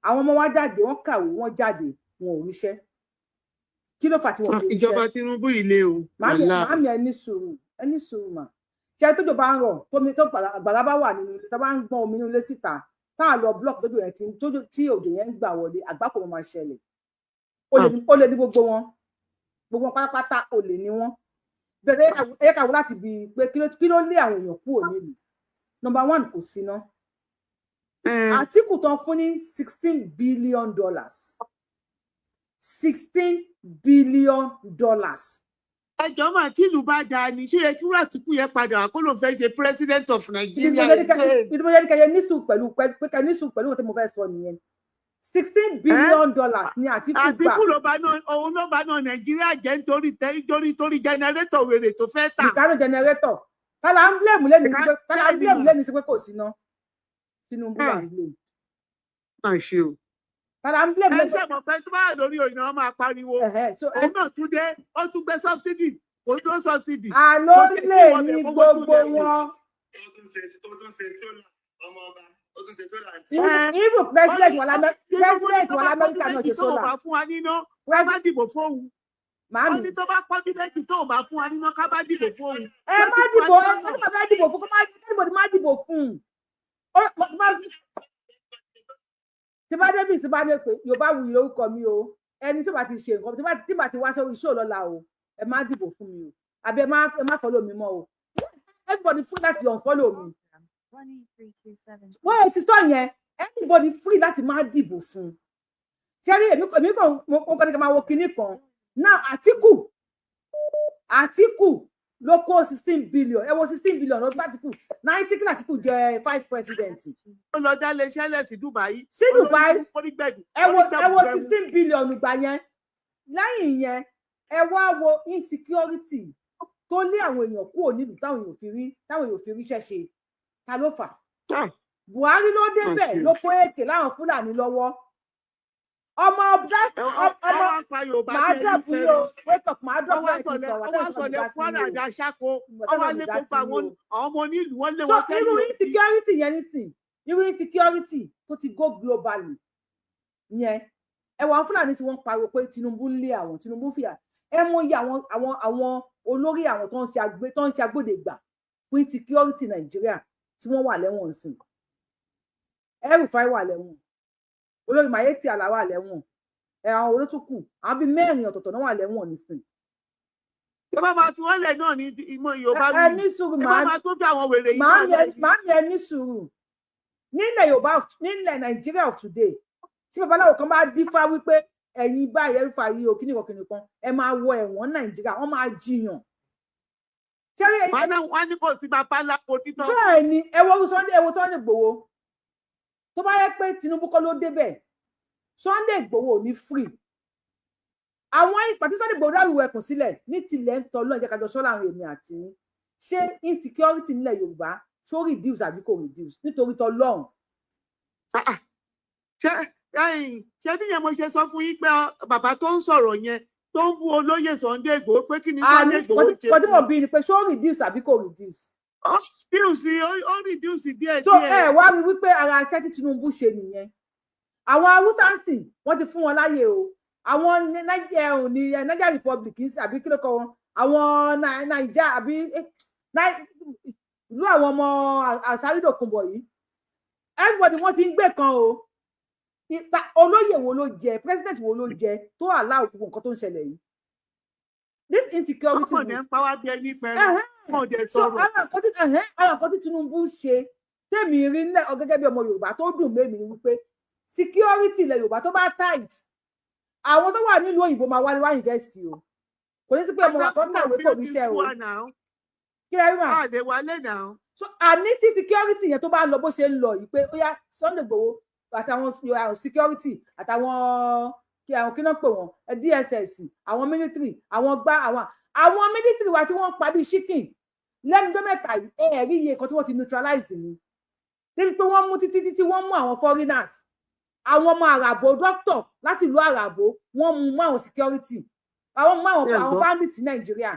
Àwọn ọmọ wa jáde, wọ́n kàwé, wọ́n jáde, wọn ò ríṣẹ́. Kí ló fà tí wọ́n fi ríṣẹ́? Ìjọba Tinubu ilé o. Màámi, ẹ ní sùúrù, ẹ ní sùúrù mà. Ṣe tójò bá ń rọ̀, tómi tó àgbàrá bá wà nínú ilé, tó bá ń gbọ́n omi nínú ilé síta, tá a lọ block tójò yẹn ti tójò tí òjò yẹn ń gbà wọlé, àgbákò máa ṣẹlẹ̀. Olè ní gbogbo wọn, gbogbo wọn pátápátá, olè ní wọn. Bẹ́ẹ̀ ẹ yẹ ká wò láti bi pé kí ló lé àwọn èèyàn kúrò nílùú. Number one, kò síná. Àtíkù tán fún ní $16 billion, $16 billion. Ẹjọ́ mà, tí ìlú bá dáa ni, ṣé yẹ kí wúrà Àtìkù yẹn padà wá kó ló fẹ́ ṣe president of Nigeria? Ìdí mo yẹ ní kẹyẹ ní sùúrù pẹ̀lú pé kẹ ní sùúrù pẹ̀lú nǹkan tí mo fẹ́ sọ nìyẹn. $16 billion ní Àtíkù gbà. Àtìkù ló bá náà, òun ló bá náà Nàìjíríà jẹ́ nítorí tẹ nítorí torí generator wèrè tó fẹ́ tà. Ìkánú generator. Tálà ń blame lẹ́nu sí pé, tálà ń blame lẹ́nu sí pé kò síná? Tinubu là ń blame. Má ṣe o. Tálà ń blame Ẹ lẹ́nu. ṣe mọ̀ pé tó bá wà lórí òyìnbó, wọn máa pariwo. Òun náà tún dé, ó tún gbé subsidy, kò dúró subsidy. Àló lè ní gbogbo wọn. Ó tún ṣe solar, ọmọ ọba, ó tún ṣe solar àǹtí. Even president wà lámẹ́, president wà lamẹ́ríkà náà ṣe Tó o bá solar. fún wa níná, ká má dìbò fóun. Màámi. Ó ní tó bá pọ́jú méjì, tó o bá fún wa níná, ká má dìbò fóun. Ẹ má dìbò, ẹ má fẹ́ dìbò fún, kó má anybody má dìbò fún un. Tí bá débi sí bá ní pé Yorùbá wuyì lórúkọ mi o, ẹni tí bá ti ṣe nǹkan tí bá ti wá sórí show lọ́la o, ẹ má dìbò fún mi o, àbí ẹ má follow mi mọ́ o. Everybody free láti unfollow mi. Wọ́n ti sọ yẹn, anybody free láti má dìbò fún un. Ṣé rí, èmi kàn mo kàn ní ká máa wo kinní kan náà. Àtíkù ló kó 16 billion. Ẹ wo 16 billion ló bá Àtíkù 90. Kí Àtíkù jẹ vice president? Ó lọ dá iléeṣẹ́ lẹ̀ sí Dubai. Sí Dubai. Ẹ wo 16 billion gbà yẹn. Lẹ́yìn yẹn, ẹ wá wo insecurity tó lé àwọn èèyàn kúrò nílùú, táwọn èèyàn ò fi ríṣẹ́ ṣe. Ta ló fà? Buhari ló débẹ̀, ló kó èké láwọn Fúlàní lọ́wọ́. Ọmọ ọmọ màá drop yìí o, wake up, màá drop láì kí n sọ̀rọ̀. Ọwọ́ sọ̀lẹ̀ Kwara dá ṣáko, ọwọ́ lé gbogbo àwọn ọmọ onílùú, wọ́n lé So wọn sẹ́yìn. irú insecurity yẹn nísìn, irú insecurity tó ti go globally yẹn, ẹwà àwọn Fúlàní tí wọ́n ń pariwo pé Tinubu ń lé àwọn, Tinubu ń fìyà. Ẹ mọ iye àwọn olórí àwọn tó ń ṣe agbódegbà fún insecurity Nàìjíríà tí wọ́n wà lẹ́wọ̀n nsìn. El-Rufai wà lẹ́wọ̀n, olórí Miyetti Allah wà lẹ́wọ̀n, ẹ àwọn olótùkù, àwọn bíi mẹ́rin ọ̀tọ̀ọ̀tọ̀ náà wà lẹ́wọ̀n nísìn. Ṣé bá máa fi wọ́n lẹ̀ náà ní ìmọ̀ Yorùbá? Ẹ ní sùúrù. Ẹ bá máa tún fi àwọn wèrè yìí náà lẹ̀. Màámi, ẹ ní sùúrù. Nílẹ̀ Yorùbá, nílẹ̀ Nàìjíríà of today, tí babaláwo kan bá dífá wípé ẹ̀yin báyìí, El-Rufai yìí o, kíní kan kíní kan, ẹ máa wọ ẹ̀wọ̀n Nàìjíríà, wọ́n máa jiyàn. Wọ́n ní kò sí bàbá ńlá kò títọ́. Bẹ́ẹ̀ ni. Ẹ wo Sunday, ẹ wo Sunday Igboho. Tó bá yẹ pé Tinubu kọ́ ló débẹ̀, Sunday Igboho ò ní free. Àwọn ìpàtí Sunday Igboho dáwìwọ ẹkùn sílẹ̀ ní tilẹ̀ ń tọ́ lọ́n jẹ́ kájọ sọ́ láàrin èmi àti yín. Ṣé insecurity nílẹ̀ Yorùbá tó reduce àbí kò reduce nítorí tọ́ lọ́hùn? Ṣé bí yẹn mo ṣe sọ fún yín pé bàbá tó ń sọ̀rọ̀ yẹn, tó ń bú olóyè Sunday Igboho, pé kí ni Sunday Igboho ṣe? Kò tí mo bí ni pé ṣó reduce àbí kò reduce? Ó reduce, ó reduce díẹ̀. So Díẹ̀. ẹ wá rí wípé ara iṣẹ́ tí Tinubu ṣe nìyẹn. Àwọn Haúsá ń sìn, wọ́n ti fún wọn láyè o. Àwọn ní Niger Republic ń sìn, àbí kí ló kọ wọn, àwọn Naija àbí ìlú àwọn ọmọ àsárídòkunbọ̀ yìí, everybody wọ́n ti ń gbé kan o. Olóyè wo ló jẹ, president wo ló jẹ tó allow gbogbo nǹkan tó ń ṣẹlẹ̀ yìí, this insecurity? Wọ́n kàn ní ń pa wá bí ẹni pẹ̀lú wọn ò dẹ̀ So sọ̀rọ̀. ara nǹkan tí Tinubu ṣe tèmi rí nílẹ̀ gẹ́gẹ́ bí ọmọ Yorùbá tó dùn mẹ́mi ni wípé security ilẹ̀ Yorùbá tó bá tight, àwọn tó wà nílùú òyìnbó máa wálé wá invest o. Kò ní sí pé ọmọ wa kan kàwé kò níṣẹ́ o. Kí lẹ rí mà? Àlè wálé náà. So àní tí security yẹn tó bá lọ bó ṣe ń lọ yìí, pé ó yá, Sunday Igboho àtàwọn security àtàwọn Kí àwọn kí náà pè wọ́n, DSS, àwọn military, àwọn gbá àwọn military wa tí wọ́n ń pa bíi chicken lẹ́nu tó mẹ́ta yìí. Ẹ rí iye kan tí wọ́n ti neutralize ni, débi pé wọ́n mú títí títí, wọ́n mú àwọn foreigners, àwọn ọmọ àràbò, doctor láti ìlú àràbò, wọ́n mú mọ́ àwọn security, àwọn mú àwọn bandits Nàìjíríà.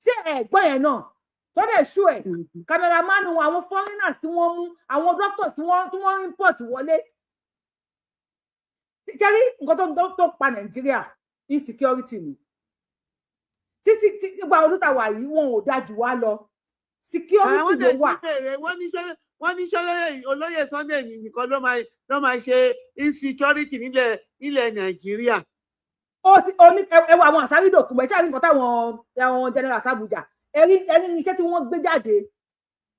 Ṣé ẹ gbọ́ yẹn náà tó dẹ̀ ṣú ẹ̀? Cameraman wọn, àwọn foreigners tí wọ́n mú, àwọn doctors tí wọ́n import wọlé. Ṣẹ́rí nǹkan tó pa Nàìjíríà, insecurity ni. Títí tí gba olùtàwà yìí, wọn ò dájú wá lọ, security ló wà. Wọ́n ní sọlẹ olóyè Sunday nìkan ló máa ṣe insecurity nílẹ̀ Nàìjíríà. Ó ti oní ẹwà àwọn àsárídòkùnbẹ tí a rí nǹkan táwọn àwọn general sàbújá ẹrí ẹrí iṣẹ́ tí wọ́n gbé jáde.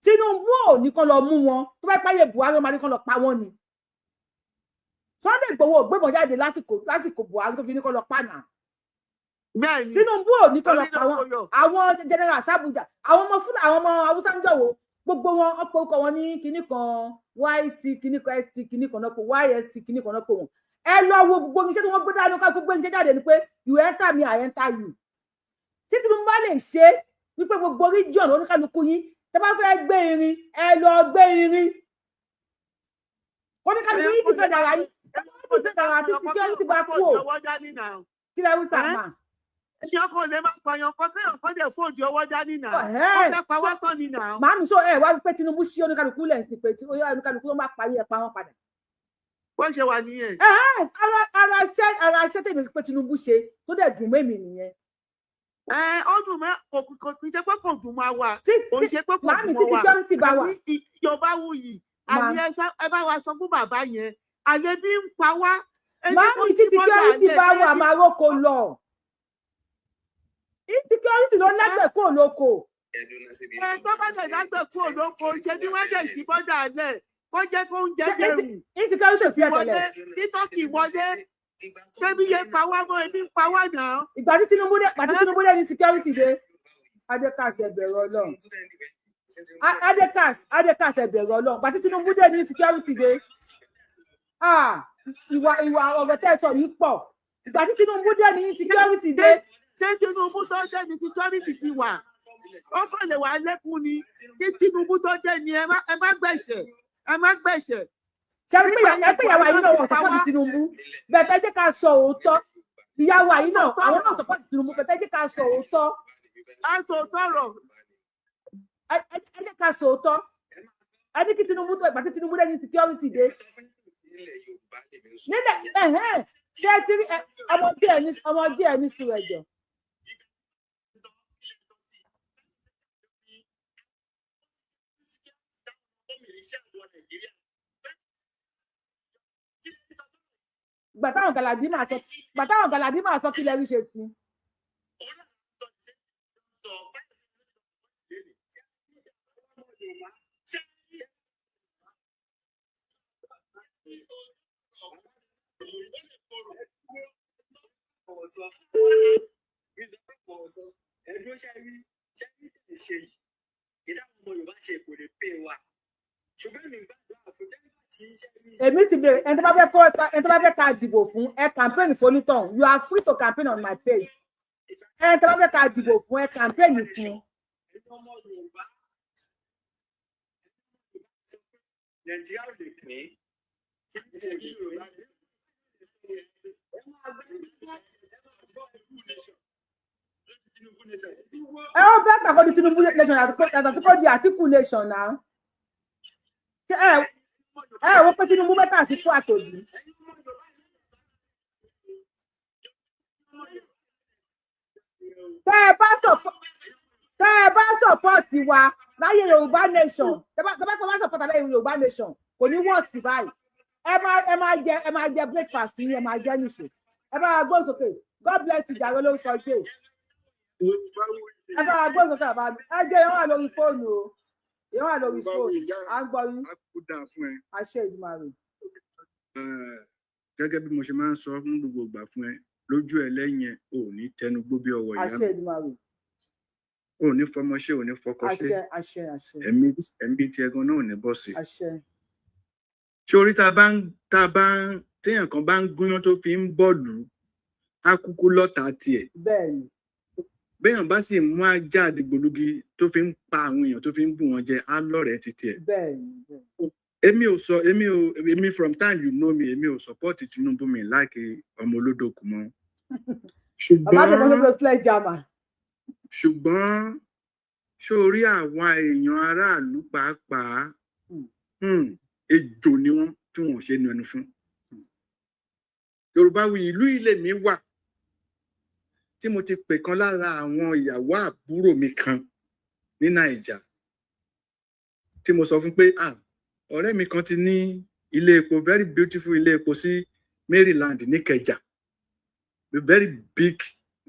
Tinubu ò ní kán lọ mú wọn. Tó bá páyé Buhari, ó máa ní kán lọ pa wọ́n ni. Sunday Igboho ò gbébọn jáde lásìkò Buhari tó fi ní kán lọ pa náà. Tinubu ò ní kán lọ pa wọn. Àwọn general sàbújá, àwọn ọmọ fúlà, àwọn ọmọ Haúsá ń jọ̀wọ́, gbogbo wọn, ọ̀pọ̀ orúkọ wọn ní kinní kan, yt kinní kan, st kinní kan náà pé yst kinní kan náà pé wọn. Ẹ lọ wo gbogbo iṣẹ́ tí wọ́n gbé dání ká gbogbo iṣẹ́ jáde ni pé you enter me, I enter you. Tí Tinubu bá lè ṣe wípé gbogbo region oníkálukú yín, tẹ́ bá fẹ́ gbé irin, ẹ lọ gbé irin, oníkálukú yín ti fẹ́ dára yín, ẹ bá ti fẹ́ dára tí security bá kú ò kí lẹ wí sàmà. Èèyàn kan lè máa pààyàn kan kéèyàn kan dẹ̀ fòdì ọwọ́ dání náà. Ó fẹ́ pa wá tán ni náà. Màámi, sọ ẹ wá pé Tinubu sí oníkálukú lẹ̀ sí pé oníkálukú ló máa parí, ẹ pa wọn padà. Bó ṣe wà nìyẹn. Ara iṣẹ́ tèmi pé Tinubu ṣe tó dẹ̀ dùn mẹ́mi nìyẹn. Ẹ ó dùn mọ́, kò kì í ṣe pé kò dùn mọ́ wa, kò ń ṣe pé kò dùn mọ́ wa. Security bá wà. Yorùbá wuyì àní ẹ bá wa sọ fún bàbá yẹn, àlẹ́ bí ń pa wá. Màámi, tí security bá wà, máa róko lọ. Insecurity ló lágbẹ̀ kúrò lóko. Ẹ tó bá dẹ̀ lágbẹ̀ kúrò lóko, ṣe bí wọ́n dẹ̀ sí bọ́dà lẹ̀, kó jẹ́ kó ń jẹ́ dẹrù. Insecurity ò sí ẹ̀ tẹ́lẹ̀. Títọ́kì wọlé, ṣébi yẹn pa wá mọ́, ebi ń pa wá náà. Ìgbà tí Tinubu dé, ìgbà tí Tinubu dé ní security dé. Adekas, ẹ bẹ̀rù Ọlọ́run. Adekas, Adekas, ẹ bẹ̀rù Ọlọ́run. Ìgbà tí Tinubu dé ní security dé. Ah, ìwà ọ̀rọ̀ tẹ́ ẹ sọ yìí pọ̀. Ìgbà tí Tinubu dé ní security dé. Ṣé Tinubu tó dé ní security ti wà? Ó kàn lè wà lẹ́kùn ni. Kí Tinubu tó dé ni, ẹ má gbẹ̀ṣẹ̀, ẹ má gbẹ̀ṣẹ̀. Ṣe pé ẹ pé ìyàwó àyè náà wọ́n support Tinubu bẹ́ẹ̀? Jẹ́ ká sọ òótọ́. Ìyàwó àyè náà, àwọn náà support Tinubu bẹ́ẹ̀. Jẹ́ ká sọ òótọ́. A sọ sọ̀rọ̀. Ẹ jẹ́ ká sọ òótọ́. Ẹ ní kí Tinubu tó, ìgbà tí Tinubu dé ní security dé nílẹ̀. Ẹ̀hẹ́n, ṣé tí ọmọ díẹ̀ ní, ọmọ díẹ̀ ní sùúrù, ẹ̀jọ̀. Gbà táwọn Galadima sọ, kí lẹ rí ṣe sí. Ẹdún ṣe rí tẹ̀ ṣe yìí, ìdáhùn ọmọ Yorùbá ṣe kò lè pè wá, ṣùgbọ́n mi gbàdúrà fún tẹ́lifà tí ṣe rí. Èmi ti bèrè ẹni tó bá fẹ́ kọ́, ẹni tó bá fẹ́ ká dìbò fún, ẹ campaign fonítàn. You are free to campaign on my page. Ẹni tó bá fẹ́ ká dìbò fún, ẹ campaign fún. Ọmọ Yorùbá, Nàìjíríà ò lè pín kí Yorùbá ẹ máa gbé. Ẹ ó bẹ́ẹ̀ kàkọ́ di Tinubu nation yàtọ̀ sí kó di Àtìkù nation náà. Ṣé ẹ wo pé Tinubu better Àtìkù àtòbí? Tẹ́ ẹ bá support wa láyé Yorùbá nation, tẹ́ bá support láyé Yorùbá nation, kò ní worst báyìí. Ẹ máa jẹ breakfast yín, ẹ máa jẹ nìṣó, ẹ bá wa gbóhùn sókè. God bless you jàre lórúkọ jẹ. Ẹ bá wa gbóhùn sókè, bàbá mi. Ẹ jẹ́ ìyẹn wà lórí fóònù o, ìyẹn wà lórí fóònù. À ń gbọ́ yín. Àṣẹ Ìdùmarè. Gẹ́gẹ́ bí mo ṣe máa ń sọ fún gbogbo ìgbà fún ẹ, lójú ẹ lẹ́yìn ẹ, ò ní tẹnu gbó bí ọwọ́ ìyá Àṣẹ mi. Ìdùmarè. Ò ní fọmọṣẹ, ò ní fọkọṣẹ. Àṣẹ, àṣẹ, àṣẹ. Ẹ̀mí tiẹ̀ gan náà ò ní bọ́ sí. Àṣẹ. Ṣé orí tá a bá ń téèyàn kan bá ń gúnyán tó fi ń bọ̀lù Á kúkú lọ́ta tiẹ̀. Bẹ́ẹ̀ni. Béèyàn bá sì mú ajá àdìgbòlugi tó fi ń pa àwọn èèyàn, tó fi ń bù wọn jẹ, á lọ́rẹ̀ẹ́ ti tiẹ̀. bẹ́ẹ̀ni bẹ́ẹ̀ni. Èmi ò sọ, èmi ò, èmi from time you know me, èmi ò support Tinubu. Mi like ọmọ olódò kù mọ́. Bàbá mi kọ́ ló Ṣùgbọ́n fi sledgehammer. Ṣùgbọ́n ṣó rí àwọn èèyàn aráàlú pàápàá, ejò ni wọ́n tí wọn ò ṣe é nu ẹnu fún. Yorùbá wí, ìlú ilé mi wà tí mo ti pè kan lára àwọn ìyàwó àbúrò mi kan ní Naija, tí mo sọ fún pé, ah, ọ̀rẹ́ mi kan ti ní ilé epo, very beautiful ilé epo sí Maryland níkẹjà, a very big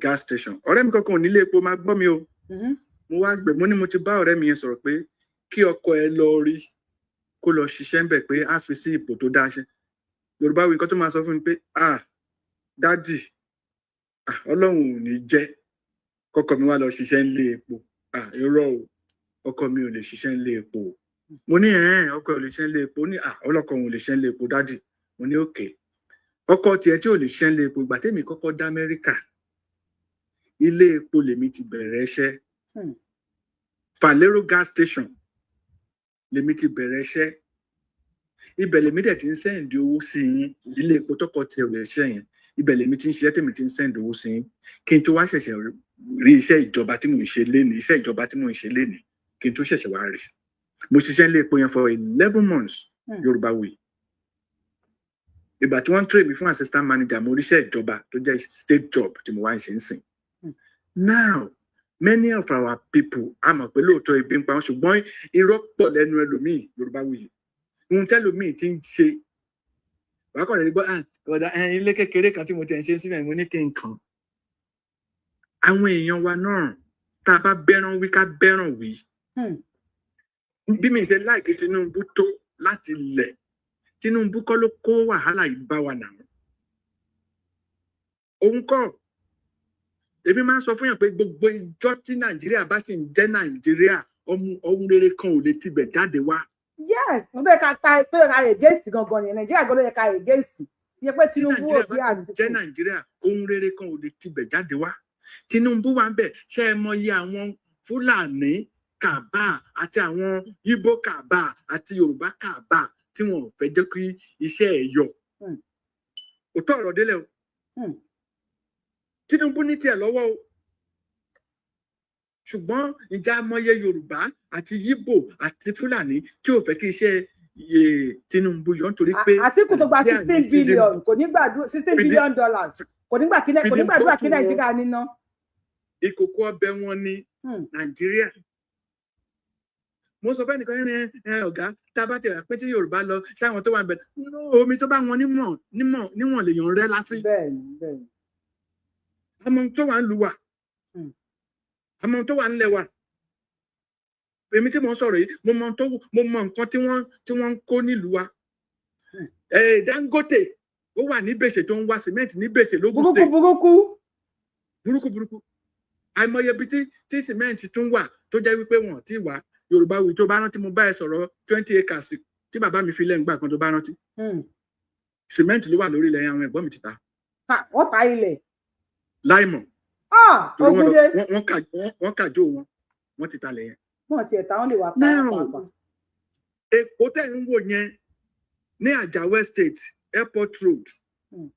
gas station. Ọ̀rẹ́ mi kankan ò ní ilé epo, máa gbọ́ mi o. Mo wá gbẹ, mo ní mo ti bá ọ̀rẹ́ mi yẹn sọ̀rọ̀ pé kí ọkọ ẹ lọ rí, kó lọ ṣiṣẹ́ ńbẹ̀, pé á fi sí ipò tó dáṣẹ́. Yorùbá wí, nǹkan tó máa sọ fún mi pé, ah, daddy, ah, Ọlọ́run ò ní jẹ́ kọ́kọ́ mi wá lọ ṣiṣẹ́ ńlé epo. Ah, irọ́ o, ọkọ mi ò lè ṣiṣẹ́ ńlé epo o. Mo ní ẹ̀ẹ́n, ọkọ ò lè ṣiṣẹ́ ńlé epo? Ó ní, ah, ọlọ́kọ òun ò lè ṣiṣẹ́ ńlé epo, daddy. Mo ní okay, ọkọ tiẹ̀ tí ò lè ṣiṣẹ́ ńlé epo, ìgbà tèmi kọ́kọ́ dá Amẹ́ríkà, ilé epo lèmi ti bẹ̀rẹ̀ iṣẹ́. Valero gas station lèmi ti bẹ̀rẹ̀ iṣẹ́. Ibẹ̀ lèmi dẹ̀ ti ń send owó sí yín. Ilé epo tọkọ tiẹ̀ ò lè ṣiṣẹ́ yẹn, ibẹ̀ lèmi ti ń ṣiṣẹ́, tèmi ti ń send owó sí yín, kí n tó wá ṣẹ̀ṣẹ̀ rí iṣẹ́ ìjọba tí mò ń ṣe lénìí, iṣẹ́ ìjọba tí mò ń ṣe lénìí, kí n tó ṣẹ̀ṣẹ̀ wá rí. Mo ṣiṣẹ́ ilé epo yẹn for 11 months. Yorùbá wí, ìgbà tí wọ́n ń train mi fún assistant manager, mo ríṣẹ́ ìjọba tó jẹ́ state job tí mo wá ń ṣe ń sìn. Now, many of our people, a mọ̀ pé lóòótọ́ ebi ń pa wọ́n, ṣùgbọ́n irọ́ pọ̀ lẹ́nu ẹlòmíì. Yorùbá wuyì, ohun tẹ́lòmíì ti ń ṣe, wàá kàn lè gbọ́, ah, ọ̀dà ilé kékeré kan tí mo ti ń ṣe síbẹ̀, mo ní kí n kàn. Àwọn èèyàn wa náà, tá a bá bẹ́ràn wí, ká bẹ́ràn wí. Bí mi ṣe like Tinubu tó láti lẹ̀, Tinubu kọ́ ló kó wàhálà yìí bá wa nà. Òun kọ́. Èmi máa ń sọ fún yàn pé gbogbo ìjọ tí Nàìjíríà bá sì ń jẹ́ Nàìjíríà, ohun rere kan ò lè tibẹ̀ jáde wá. Yes, wọ́n tó yẹ ká ta, tó yẹ ká against gangan nìyẹn. Nàìjíríà gan ló yẹ ká against yẹ pé Tí Tinubu ò Nàìjíríà bí bá sì ń Àtìkù. jẹ́ Nàìjíríà, ohun rere kan ò lè tibẹ̀ jáde wá. Tinubu wà ń bẹ̀. Ṣé ẹ mọyì àwọn Fúlàní cabal àti àwọn Ìgbò cabal àti Yorùbá cabal tí wọn ò fẹ́ jẹ́ kí iṣẹ́ ẹ̀ yọ? Òótọ́ ọ̀rọ̀ délẹ̀ o. Tinubu ní tiẹ̀ lọ́wọ́ o, ṣùgbọ́n ìjà mọye Yorùbá àti Yíbò àti Fúlàní tí ò fẹ́ kí iṣẹ́ Tinubu yọ nítorí pé Àtìkù tó gba Nàìjíríà 16 ní feeding billion kò ní gbàdúrà, sixteen feeding billion dollars, kò ní feeding gbàdúrà kí bottle wọn, Nàìjíríà níná. Ìkòkò ọbẹ̀ wọn ní Nàìjíríà. Mo sọ fẹ́ nìkan ní ẹ ọ̀gá, tá a bá ti rà pé tí Yorùbá lọ sáwọn tó wà bẹ̀, no, omi tó bá wọn níwọ̀n níwọ̀n níwọ̀n lèèyàn rẹ́ lásì. bẹ́ẹ̀ni bẹ́ẹ̀ni. Àmọ́ ohun tó wà ń lu wa, àmọ́ ohun tó wà ńlẹ̀ wa. Èmi tí mo ń sọ̀rọ̀ yìí, mo mọ nǹkan tí wọ́n ń kó nílùú wa. Dangote ó wà ní Bèṣe, tó ń wá cement ní Bèṣe lógún Burúkú State. burúkú. Burúkú burúkú. Àìmọye ibi tí cement tún wà tó jẹ́ wípé wọn ò tí ì wá. Yorùbá wí, tó bá rántí, mo bá ẹ sọ̀rọ̀ 20 acres tí bàbá mi fi lẹ́nu gbà kan, tó bá rántí, cement ló wà lórí ilẹ̀ yẹn, àwọn ẹ̀gbọ́n mi ti ta. Wọ́n ta ilẹ̀. Láìmọ̀. Ah, torí wọ́n lọ ogun dé. wọ́n kàjó wọn, wọ́n ti talẹ̀ yẹn. Wọ́n tiẹ̀ ta, wọ́n lè wá pa Now, pàápàá. Èkó tẹ̀ ń wò yẹn ní Àjàwẹ́ State, Airport Road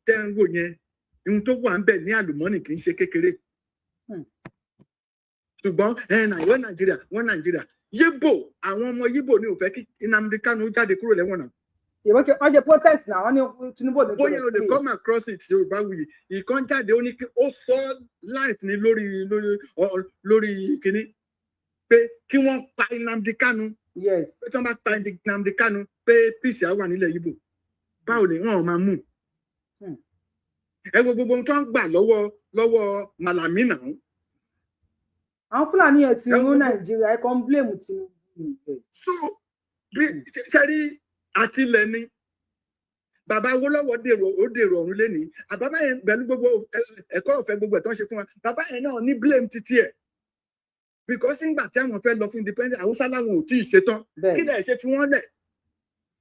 tẹ̀ ń wò yẹn, ohun tó wà ń bẹ̀ ní àlùmọ́nì kì í ṣe kékeré. Ṣùgbọ́n ẹ nàìjíríà, Nàìjíríà, wọ́n Nàìjíríà, Yíbò, àwọn ọmọ Yíbò ní ò fẹ́ kí Nnamdi Kanu jáde kúrò lẹ́wọ̀n náà. Ìwọ́n ṣe, wọ́n ṣe protest náà, wọ́n ní Tinubu ò ní Bóyá o lè free. Come across it. Yorùbá wuyì, ìkan jáde, ó ní kí ó sọ life ní lórí kínní pé kí wọ́n pa Nnamdi Kanu, pé tí wọ́n bá pa Nnamdi Kanu, pé peace á wà nílẹ̀ Yíbò. Báwo ni wọ́n máa mú? Ẹ wo gbogbo ohun tó ń gbà lọ́wọ́ Malami náà. Àwọn Fúlàní yẹn ti Ẹ wo rún gbogbo Nàìjíríà, ẹ kàn ń blame Tinubu. So bí ṣe rí àtìlẹ̀ ni bàbá Awólọ́wọ̀ dèrò, ó dèrò ọ̀run lénìí. Àbábá yẹn pẹ̀lú gbogbo ẹ̀kọ́ ọ̀fẹ́, gbogbo ẹ̀ tó ń ṣe fún wa, bàbá yẹn náà ní blame títí ẹ̀, because nígbà tí àwọn fẹ́ lọ fún independence, Haúsá làwọn ò tí ì ṣetán. Kí lẹ̀ ṣe fi wọ́n lẹ̀?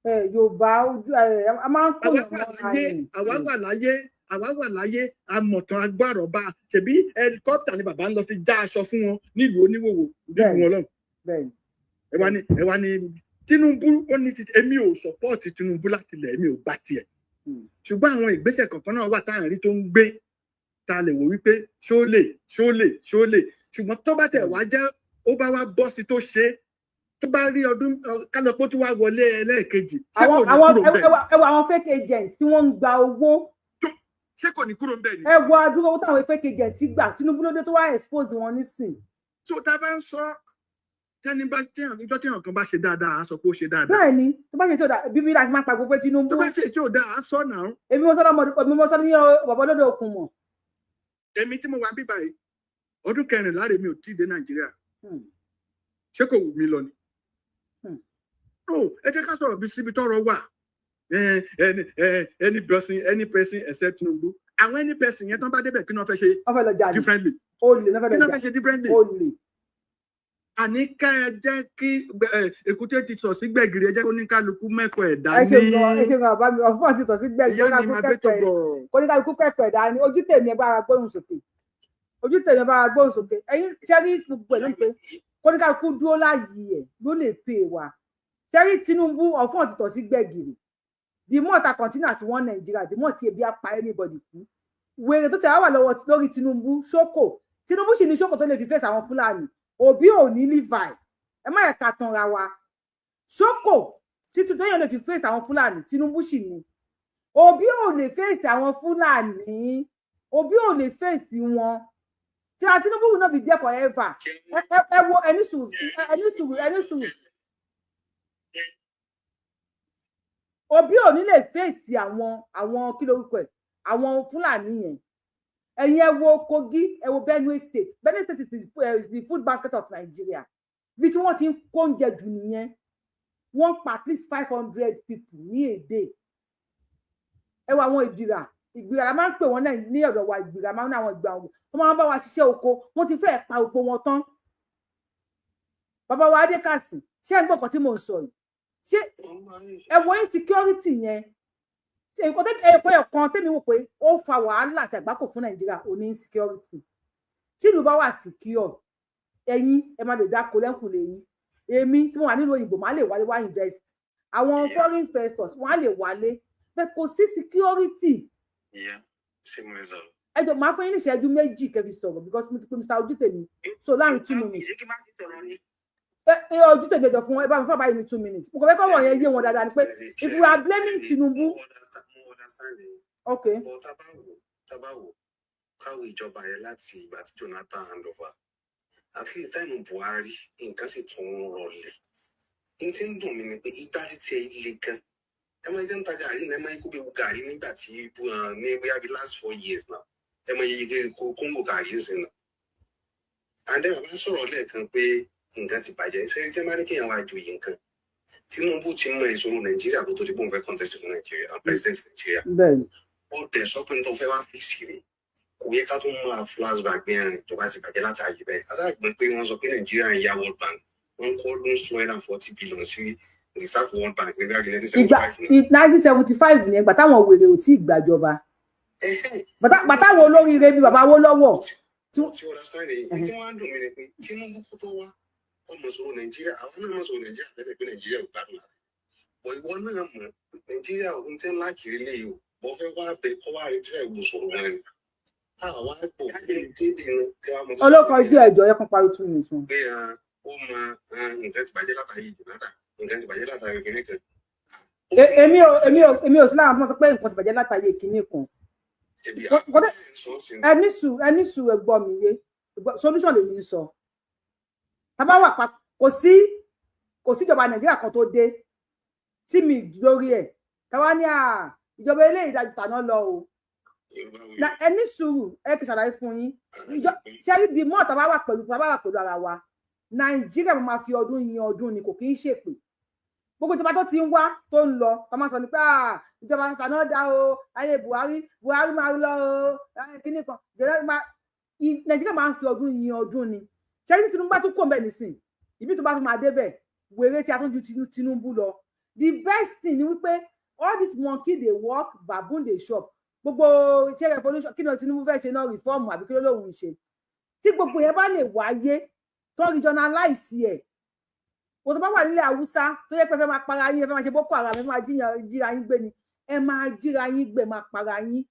Ẹ Yorùbá ojú ẹ a máa ń Àwa kóyàn wà mọ́ra láyé ni. Àwa wà láyé. Àwa wà láyé, amọ̀tàn agbárọ̀ bá ṣèbí helicopter ni bàbá ń lọ fi já aṣọ fún wọn nílùú oníwòwò, nílùú wọn lọ́hùn. Ẹ wá ní Tinubu ó ní ti, èmi ò support Tinubu láti ilẹ̀, èmi ò gbà tiẹ̀, ṣùgbọ́n àwọn ìgbésẹ̀ kọ̀ọ̀kan náà wà tá à ń rí tó ń gbé, tá a lè wò wípé ṣó lè, ṣó lè, ṣó lè. Ṣùgbọ́n tó bá tẹ̀ wá jẹ́ ó bá wá bọ́ sí tó ṣe é, tó bá rí ọdún kálọ̀pọ̀ tó wá wọlé ẹlẹ́ẹ̀kejì, ṣé kò àwọn ní àwọn kúrò ńbẹ̀? Ẹ wo àwọn fake agents tí wọ́n ń gba owó. Ṣé kò ní kúrò ńbẹ̀ ni? Ẹ wo adúrò owó táwọn fake agents ti gbà. Tinubu ló dé tó wá expose wọn nísìn. Tó tá a bá ń sọ, tẹni bá téèyàn ìjọ téèyàn kan bá ṣe dáadáa, á sọ pé ó ṣe dáadáa. Bẹ́ẹ̀ ni, tó bá ṣe tí ò dá, bíbí láti máa pa gbogbo Tinubu. Tó bá ṣe tí ò dáa, á sọ náà. Èmi mo sọ lọmọ, èmi mo sọ ní bàbá olódò òkun mọ̀. Èmi tí mo wà bíbá yìí, ọdún 14 rèé mi ò tí ì dé Nàìjíríà. Ṣé kò wù mí lọ ni? No, ẹ jẹ́ ká sọ̀rọ̀ bí síbi tọ́rọ̀ wà. Any person except Tinubu. Àwọn any person yẹn tán bá débẹ̀, kí ni wọ́n fẹ́ ṣe Wọ́n fẹ́ lọ jalè. differently? Olè náà fẹ́ Kí lọ ni wọ́n jà. fẹ́ ṣe differently? Olè. Àní ká ẹ jẹ́ kí èkúté ti sọ̀ sí gbẹ̀gìrì, ẹ jẹ́ kó ní kálukú mẹ́kọ̀ọ́ ẹ̀ Ẹ dání. ṣe gan, ẹ ṣe gan, bàbá mi. Ọ̀fun ti tọ̀ sí gbẹ̀gìrì. Ìyá mi, máa gbé tó bọ̀. Kóníkálukú kẹ́kọ̀ọ́ ẹ̀dá ni. Ojú tèmi, ẹ bá ara gbóhùn sókè. Ojú tèmi, ẹ bá ara gbóhùn sókè. Ẹ̀yin ṣé rí gbogbo ẹ̀ ló ń pé kóníkálukú dúró láàyè ẹ̀ ló lè pè wá. Ṣé rí Tinubu, ọ̀fun ti tọ̀ sí gbẹ̀gìrì. The more ta continue àti wọn Nàìjíríà, the more tí ebi á pa anybody kú. Wèrè tó ti wá wà lọ́wọ́ lórí Tinubu ṣókò, Tinubu sì ní ṣókò tó lè fi fèsì àwọn Fúlàní. Òbí ò ní levi, ẹ má yẹ ká tanra wa. Ṣókò títún téèyàn lè fi fèsì àwọn Fúlàní, Tinubu sì ní. Òbí ò lè fèsì àwọn Fúlàní, Òbí ò lè fèsì wọn. Tí a Tinubu will not be there forever. Ẹ wo, ẹni sùúrù, ẹni sùúrù, ẹni sùúrù. Òbí ò ní lè fèsì àwọn kí lorúkọ ẹ, àwọn Fúlàní yẹn. Ẹ̀yin ẹ wo Kogi, ẹ wo Benue State. Benue State is the food basket of Nigeria. Bí tí wọ́n ti ń kó oúnjẹ jù nìyẹn. Wọ́n pa at least 500 people ní èdè. Ẹ wo àwọn Ìgbìrà. Ìgbìrà la máa ń pè wọ́n náà ní ọ̀dọ̀ wa. Ìgbìrà máa ń ní àwọn ìgbà wọn tó máa ń bá wa ṣiṣẹ́ oko. Wọ́n ti fẹ́ẹ̀ pa oko wọn tán. Bàbá wa Adékàsì, ṣé ẹ ń gbọ́ nǹkan tí mò ń sọ yìí? Ṣé ẹ wo insecurity yẹn? Ṣe nǹkan tẹ́mi ẹ̀kọ́ ẹ̀kan tẹ́mi wò pé ó fa wàhálà àti àgbákò fún Nàìjíríà ò ní insecurity. Tí ìlú bá wà secure, ẹ̀yin ẹ máa lè dáko lẹ́kùnlé yín. Èmi tí mo wà nílùú òyìnbó máa lè wálé wá invest, àwọn foreign investors wọ́n á lè wálé, bẹ́ẹ̀ kò sí security. Ìyá, ṣé mo lè sọ̀rọ̀? Ẹ jọ, máa fún yín ní ìṣẹ́jú 2 kẹ́ fi sọ̀rọ̀, because mo ti pe Mr. Ojútèmi, so láàrin 2 minutes. Ẹ ẹ, Ojútèmi, ẹjọ fún ẹ bá mi fún àbáyé ní 2 minutes. Mo kàn fẹ́ kọ́wọ́ yẹn yé wọn dáadáa ni pé if we are blaming Tinubu. Mo understand yín. Okay. But tá bá wò káwé ìjọba yẹn láti ìgbà tí Jonathan hand over, at least time Buhari, nǹkan sì tún ń rọlẹ̀. N tí ń dùn mí ni pé ìgbà títí ẹ le gan, ẹ máa jẹ́ ń ta gàrí náà, ẹ máa ń kó bí gàrí nígbà tí ní bóyá bí last 4 years now, ẹ máa yẹ kóńgò gàrí ń sìn náà. And then bàbá sọ̀rọ̀ lẹ́ẹ̀kan pé nǹkan ti bàjẹ́. Ṣé tí ẹ bá ní kéèyàn wá joyè nǹkan, Tinubu ti mọ ìṣòro Nàìjíríà kó tó di bóun fẹ́ contest fún Nàìjíríà, president Nàìjíríà. Ó dẹ̀ sọ pé nítorí fẹ́ wá fèsì rẹ̀, kò yẹ ká tún máa flashback bí ẹrin ìjọba ti bàjẹ́ látàyè bẹ́ẹ̀. Asáàgbọ́n pé wọ́n sọ pé Nàìjíríà ń yá World Bank, wọ́n kọ́ ló ń sọ 140 billion sí reserve World Bank nígbà 1975. 1975 ni, ìgbà táwọn wèrè ò tí ì gbàjọba, bàtà àwọn olóríire bíi bàbá Awólọ́wọ̀. Tí understand èyí tí wọ́n á dùn mí ni pé Tinubu kó tó wá, ọmọ sọ̀rọ̀ Nàìjíríà, àwọn náà mọ̀ sọ̀rọ̀ Nàìjíríà tẹ́lẹ̀ pé Nàìjíríà ò gbádùn láti bọ̀. Ìwọ náà mọ̀ Nàìjíríà ò ń tẹ́ ńlá kiri lé yìí o, bọ́ fẹ́ wá bẹ kọ́ wá retí ẹ̀ gbò sọ̀rọ̀ wọn ni àwa pọ̀ débi iná kí wàá mọ̀ tó sọ. Olókan ojú ẹjọ yẹ kán parí 2 minutes wọn. Pé ó mọ nǹkan ti bàjẹ́ látàrí Jonathan, nǹkan ti bàjẹ́ látàrí kìnní kan. Èmi ò sí láwọn tó sọ pé nǹkan ti bàjẹ́ látàrí kìnní kan. Ẹni sùúrù, ẹni sùúrù, ẹ gbọ́ mi yé. Solution lèmi ń sọ. Tábà wà pa, kò sí ìjọba Nàìjíríà kan tó dé tí mi lórí ẹ̀ táwa ní à ìjọba eléyìí dájú tàná lọ o. Ẹni sùúrù, ẹ kì í ṣàlàyé fún yín. Ṣé the more tábà wà pẹ̀lú ara wa, Nàìjíríà máa fi ọdún yin ọdún ni, kò kí ń ṣèpè. Gbogbo ìjọba tó ti ń wá tó ń lọ, tó máa sọ ní pé ìjọba tàná dá o, ayé Buhari, Buhari máa lọ o, ayé kíní kan, Nàìjíríà máa ń fi ọdún yin ọdún ni. Ṣé ní Tinubu bá tún kò mbẹ nísìn, ìbí tó bá tún máa débẹ̀, wèrè tí a tún ju Tinubu lọ. The best thing ni wípé all this monkey dey work, baboon dey chop. Gbogbo ṣé revolution, kí ni Tinubu fẹ́ ṣe náà? Reform àbí kí ló lóun ṣe? Tí gbogbo yẹn bá lè wáyé, tó regionalize ẹ̀, kò tó bá wà nílẹ̀ Haúsá tó yẹ pé fẹ́ máa para yín, ẹ fẹ́ máa ṣe Boko Haram, ẹ fẹ́ máa jíra yín gbé ni, ẹ máa jíra yín gbé, máa para yín.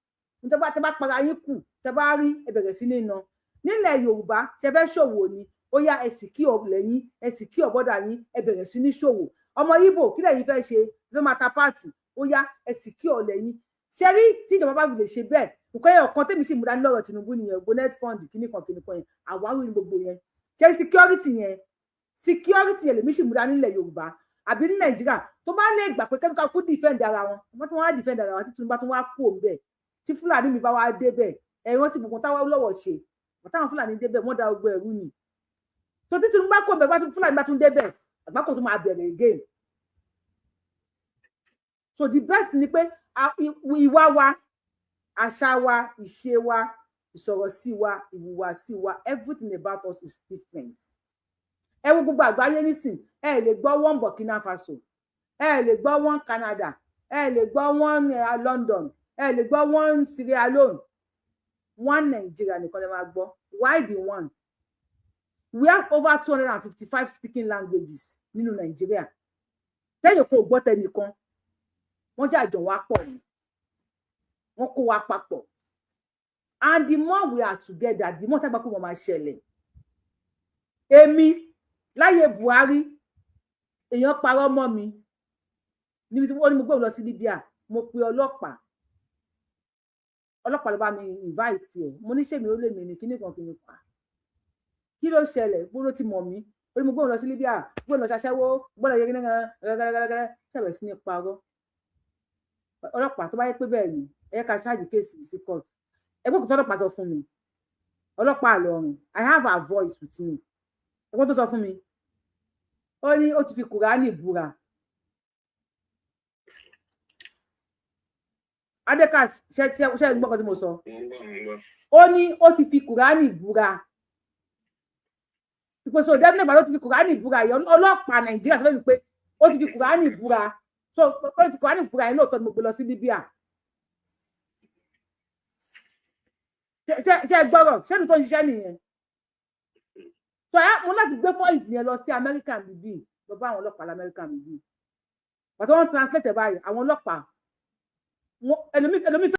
Tẹ bá, tẹ bá para yín kù, tẹ bá rí, ẹ bẹ̀rẹ̀ sí ní ná. Nílẹ̀ Yorùbá, ṣe fẹ́ ṣòwò ni, ó yá, ẹ sì kí ọ̀lẹ̀ yín, ẹ sì kí ọ̀bọ̀dà yín, ẹ bẹ̀rẹ̀ sí ní ṣòwò. Ọmọ Ìgbò, kí lẹ̀yin fẹ́ ṣe? Ẹ fẹ́ máa ta parts, ó yá, ẹ sì kí ọ̀lẹ̀ yín. Ṣe rí, tí ìjọba bá fi lè ṣe bẹ́ẹ̀, nǹkan ẹyọ kan tèmi sì mú dání lọ́rọ̀ Tinubu nìyẹn. Gbogbo NELFUND, kíní kan kíní kan yẹn, àwáwí ní gbogbo yẹn. Ṣe security yẹn, security yẹn lèmi sì mú dání nílẹ̀ Yorùbá àbí ní Nàìjíríà, tó bá lè gbà pé kẹ́kọ̀ọ́ kú defend ara wọn, wọ́n tí wọ́n á defend ara wọn, tí Tinubu bá tún wá kú òun bẹ́ẹ̀, tí Fúlàní mi bá wá dé bẹ́ẹ̀, ẹ̀rọ tí gbogbo táwọn lọ́wọ́ ṣe, táwọn Fúlàní dé bẹ́ẹ̀, wọ́n da gbogbo ẹ̀rú ni. Tó tí Tinubu bá kú òun bẹ́ẹ̀, bá tún Fúlàní bá tún dé bẹ́ẹ̀, àgbákò tó máa bẹ̀rẹ̀ again. So the best ni pé ìwà wa, àṣà wa, ìṣe wa, ìsọ̀rọ̀ sí wa, ìhùwàsí wa, everything about us is different. Ẹ wo gbogbo àgbáyé nísìn, ẹ lè gbọ́ one Burkina Faso, ẹ lè gbọ́ one Canada, ẹ lè gbọ́ one London, ẹ lè gbọ́ one Sierra Leone. One Nigeria nìkan lè máa gbọ́. Why the one? We have over 255 speaking languages nínú Nàìjíríà. Tẹ́yìn kò gbọ́ tẹnìkan, wọ́n jẹ́ àjọ wa pọ̀ ni, wọ́n kó wa papọ̀. And the more we are together, the more tágbà kó wọ́n máa ṣẹlẹ̀. Èmi láyé Buhari, èèyàn parọ́ mọ́ mi níbi tí wọ́n ní mo gbé òun lọ sí Libya. Mo pe ọlọ́pàá, ọlọ́pàá ló bá mi invite ẹ̀. Mo ní sèmi ó lè mí ní kíní kan kíní kan, kí ló ṣẹlẹ̀? Bó ló ti mọ̀ mí? Ó ní mo gbé òun lọ sí Libya, gbé òun lọ ṣaṣẹ́wó, gbé òun lọ yẹ kíní kan gẹ́gẹ́gẹ́gẹ́, ṣẹ̀bẹ̀ sí ní parọ́. Ọlọ́pàá, tó bá yẹ pé bẹ́ẹ̀ ni, ẹ yẹ ká charge case sí court. Ẹgbẹ́ kò tọ́lọ́pàá sọ fún mi, ọlọ́pàá àlọ́run, I have her voice with me. Ẹgbẹ́ tó sọ fún mi, ó ní ó ti fi Kùránì búra. Adekas, ṣe ṣe ṣe gbọ́ kan tí mo sọ? Ó ní ó ti fi Kùránì búra ìpè. So definitely, ló ti fi Kùránì búra yìí, ọlọ́pàá Nàìjíríà sọ fún mi pé ó ti fi Kùránì búra. So ó ti fi Kùránì búra yìí, lóòótọ́ ni mo gbé lọ sí Libya. Ṣe ṣe gbọ́rọ̀ ṣé ní tó ń ṣiṣẹ́ nìyẹn? So ẹ mo láti gbé voice yẹn lọ sí Amẹ́ríkà bíbí, lọ bá àwọn ọlọ́pàá lamẹ́ríkà bíbí. Pàtó wọn translate báyìí, àwọn ọlọ́pàá ẹlòmíì.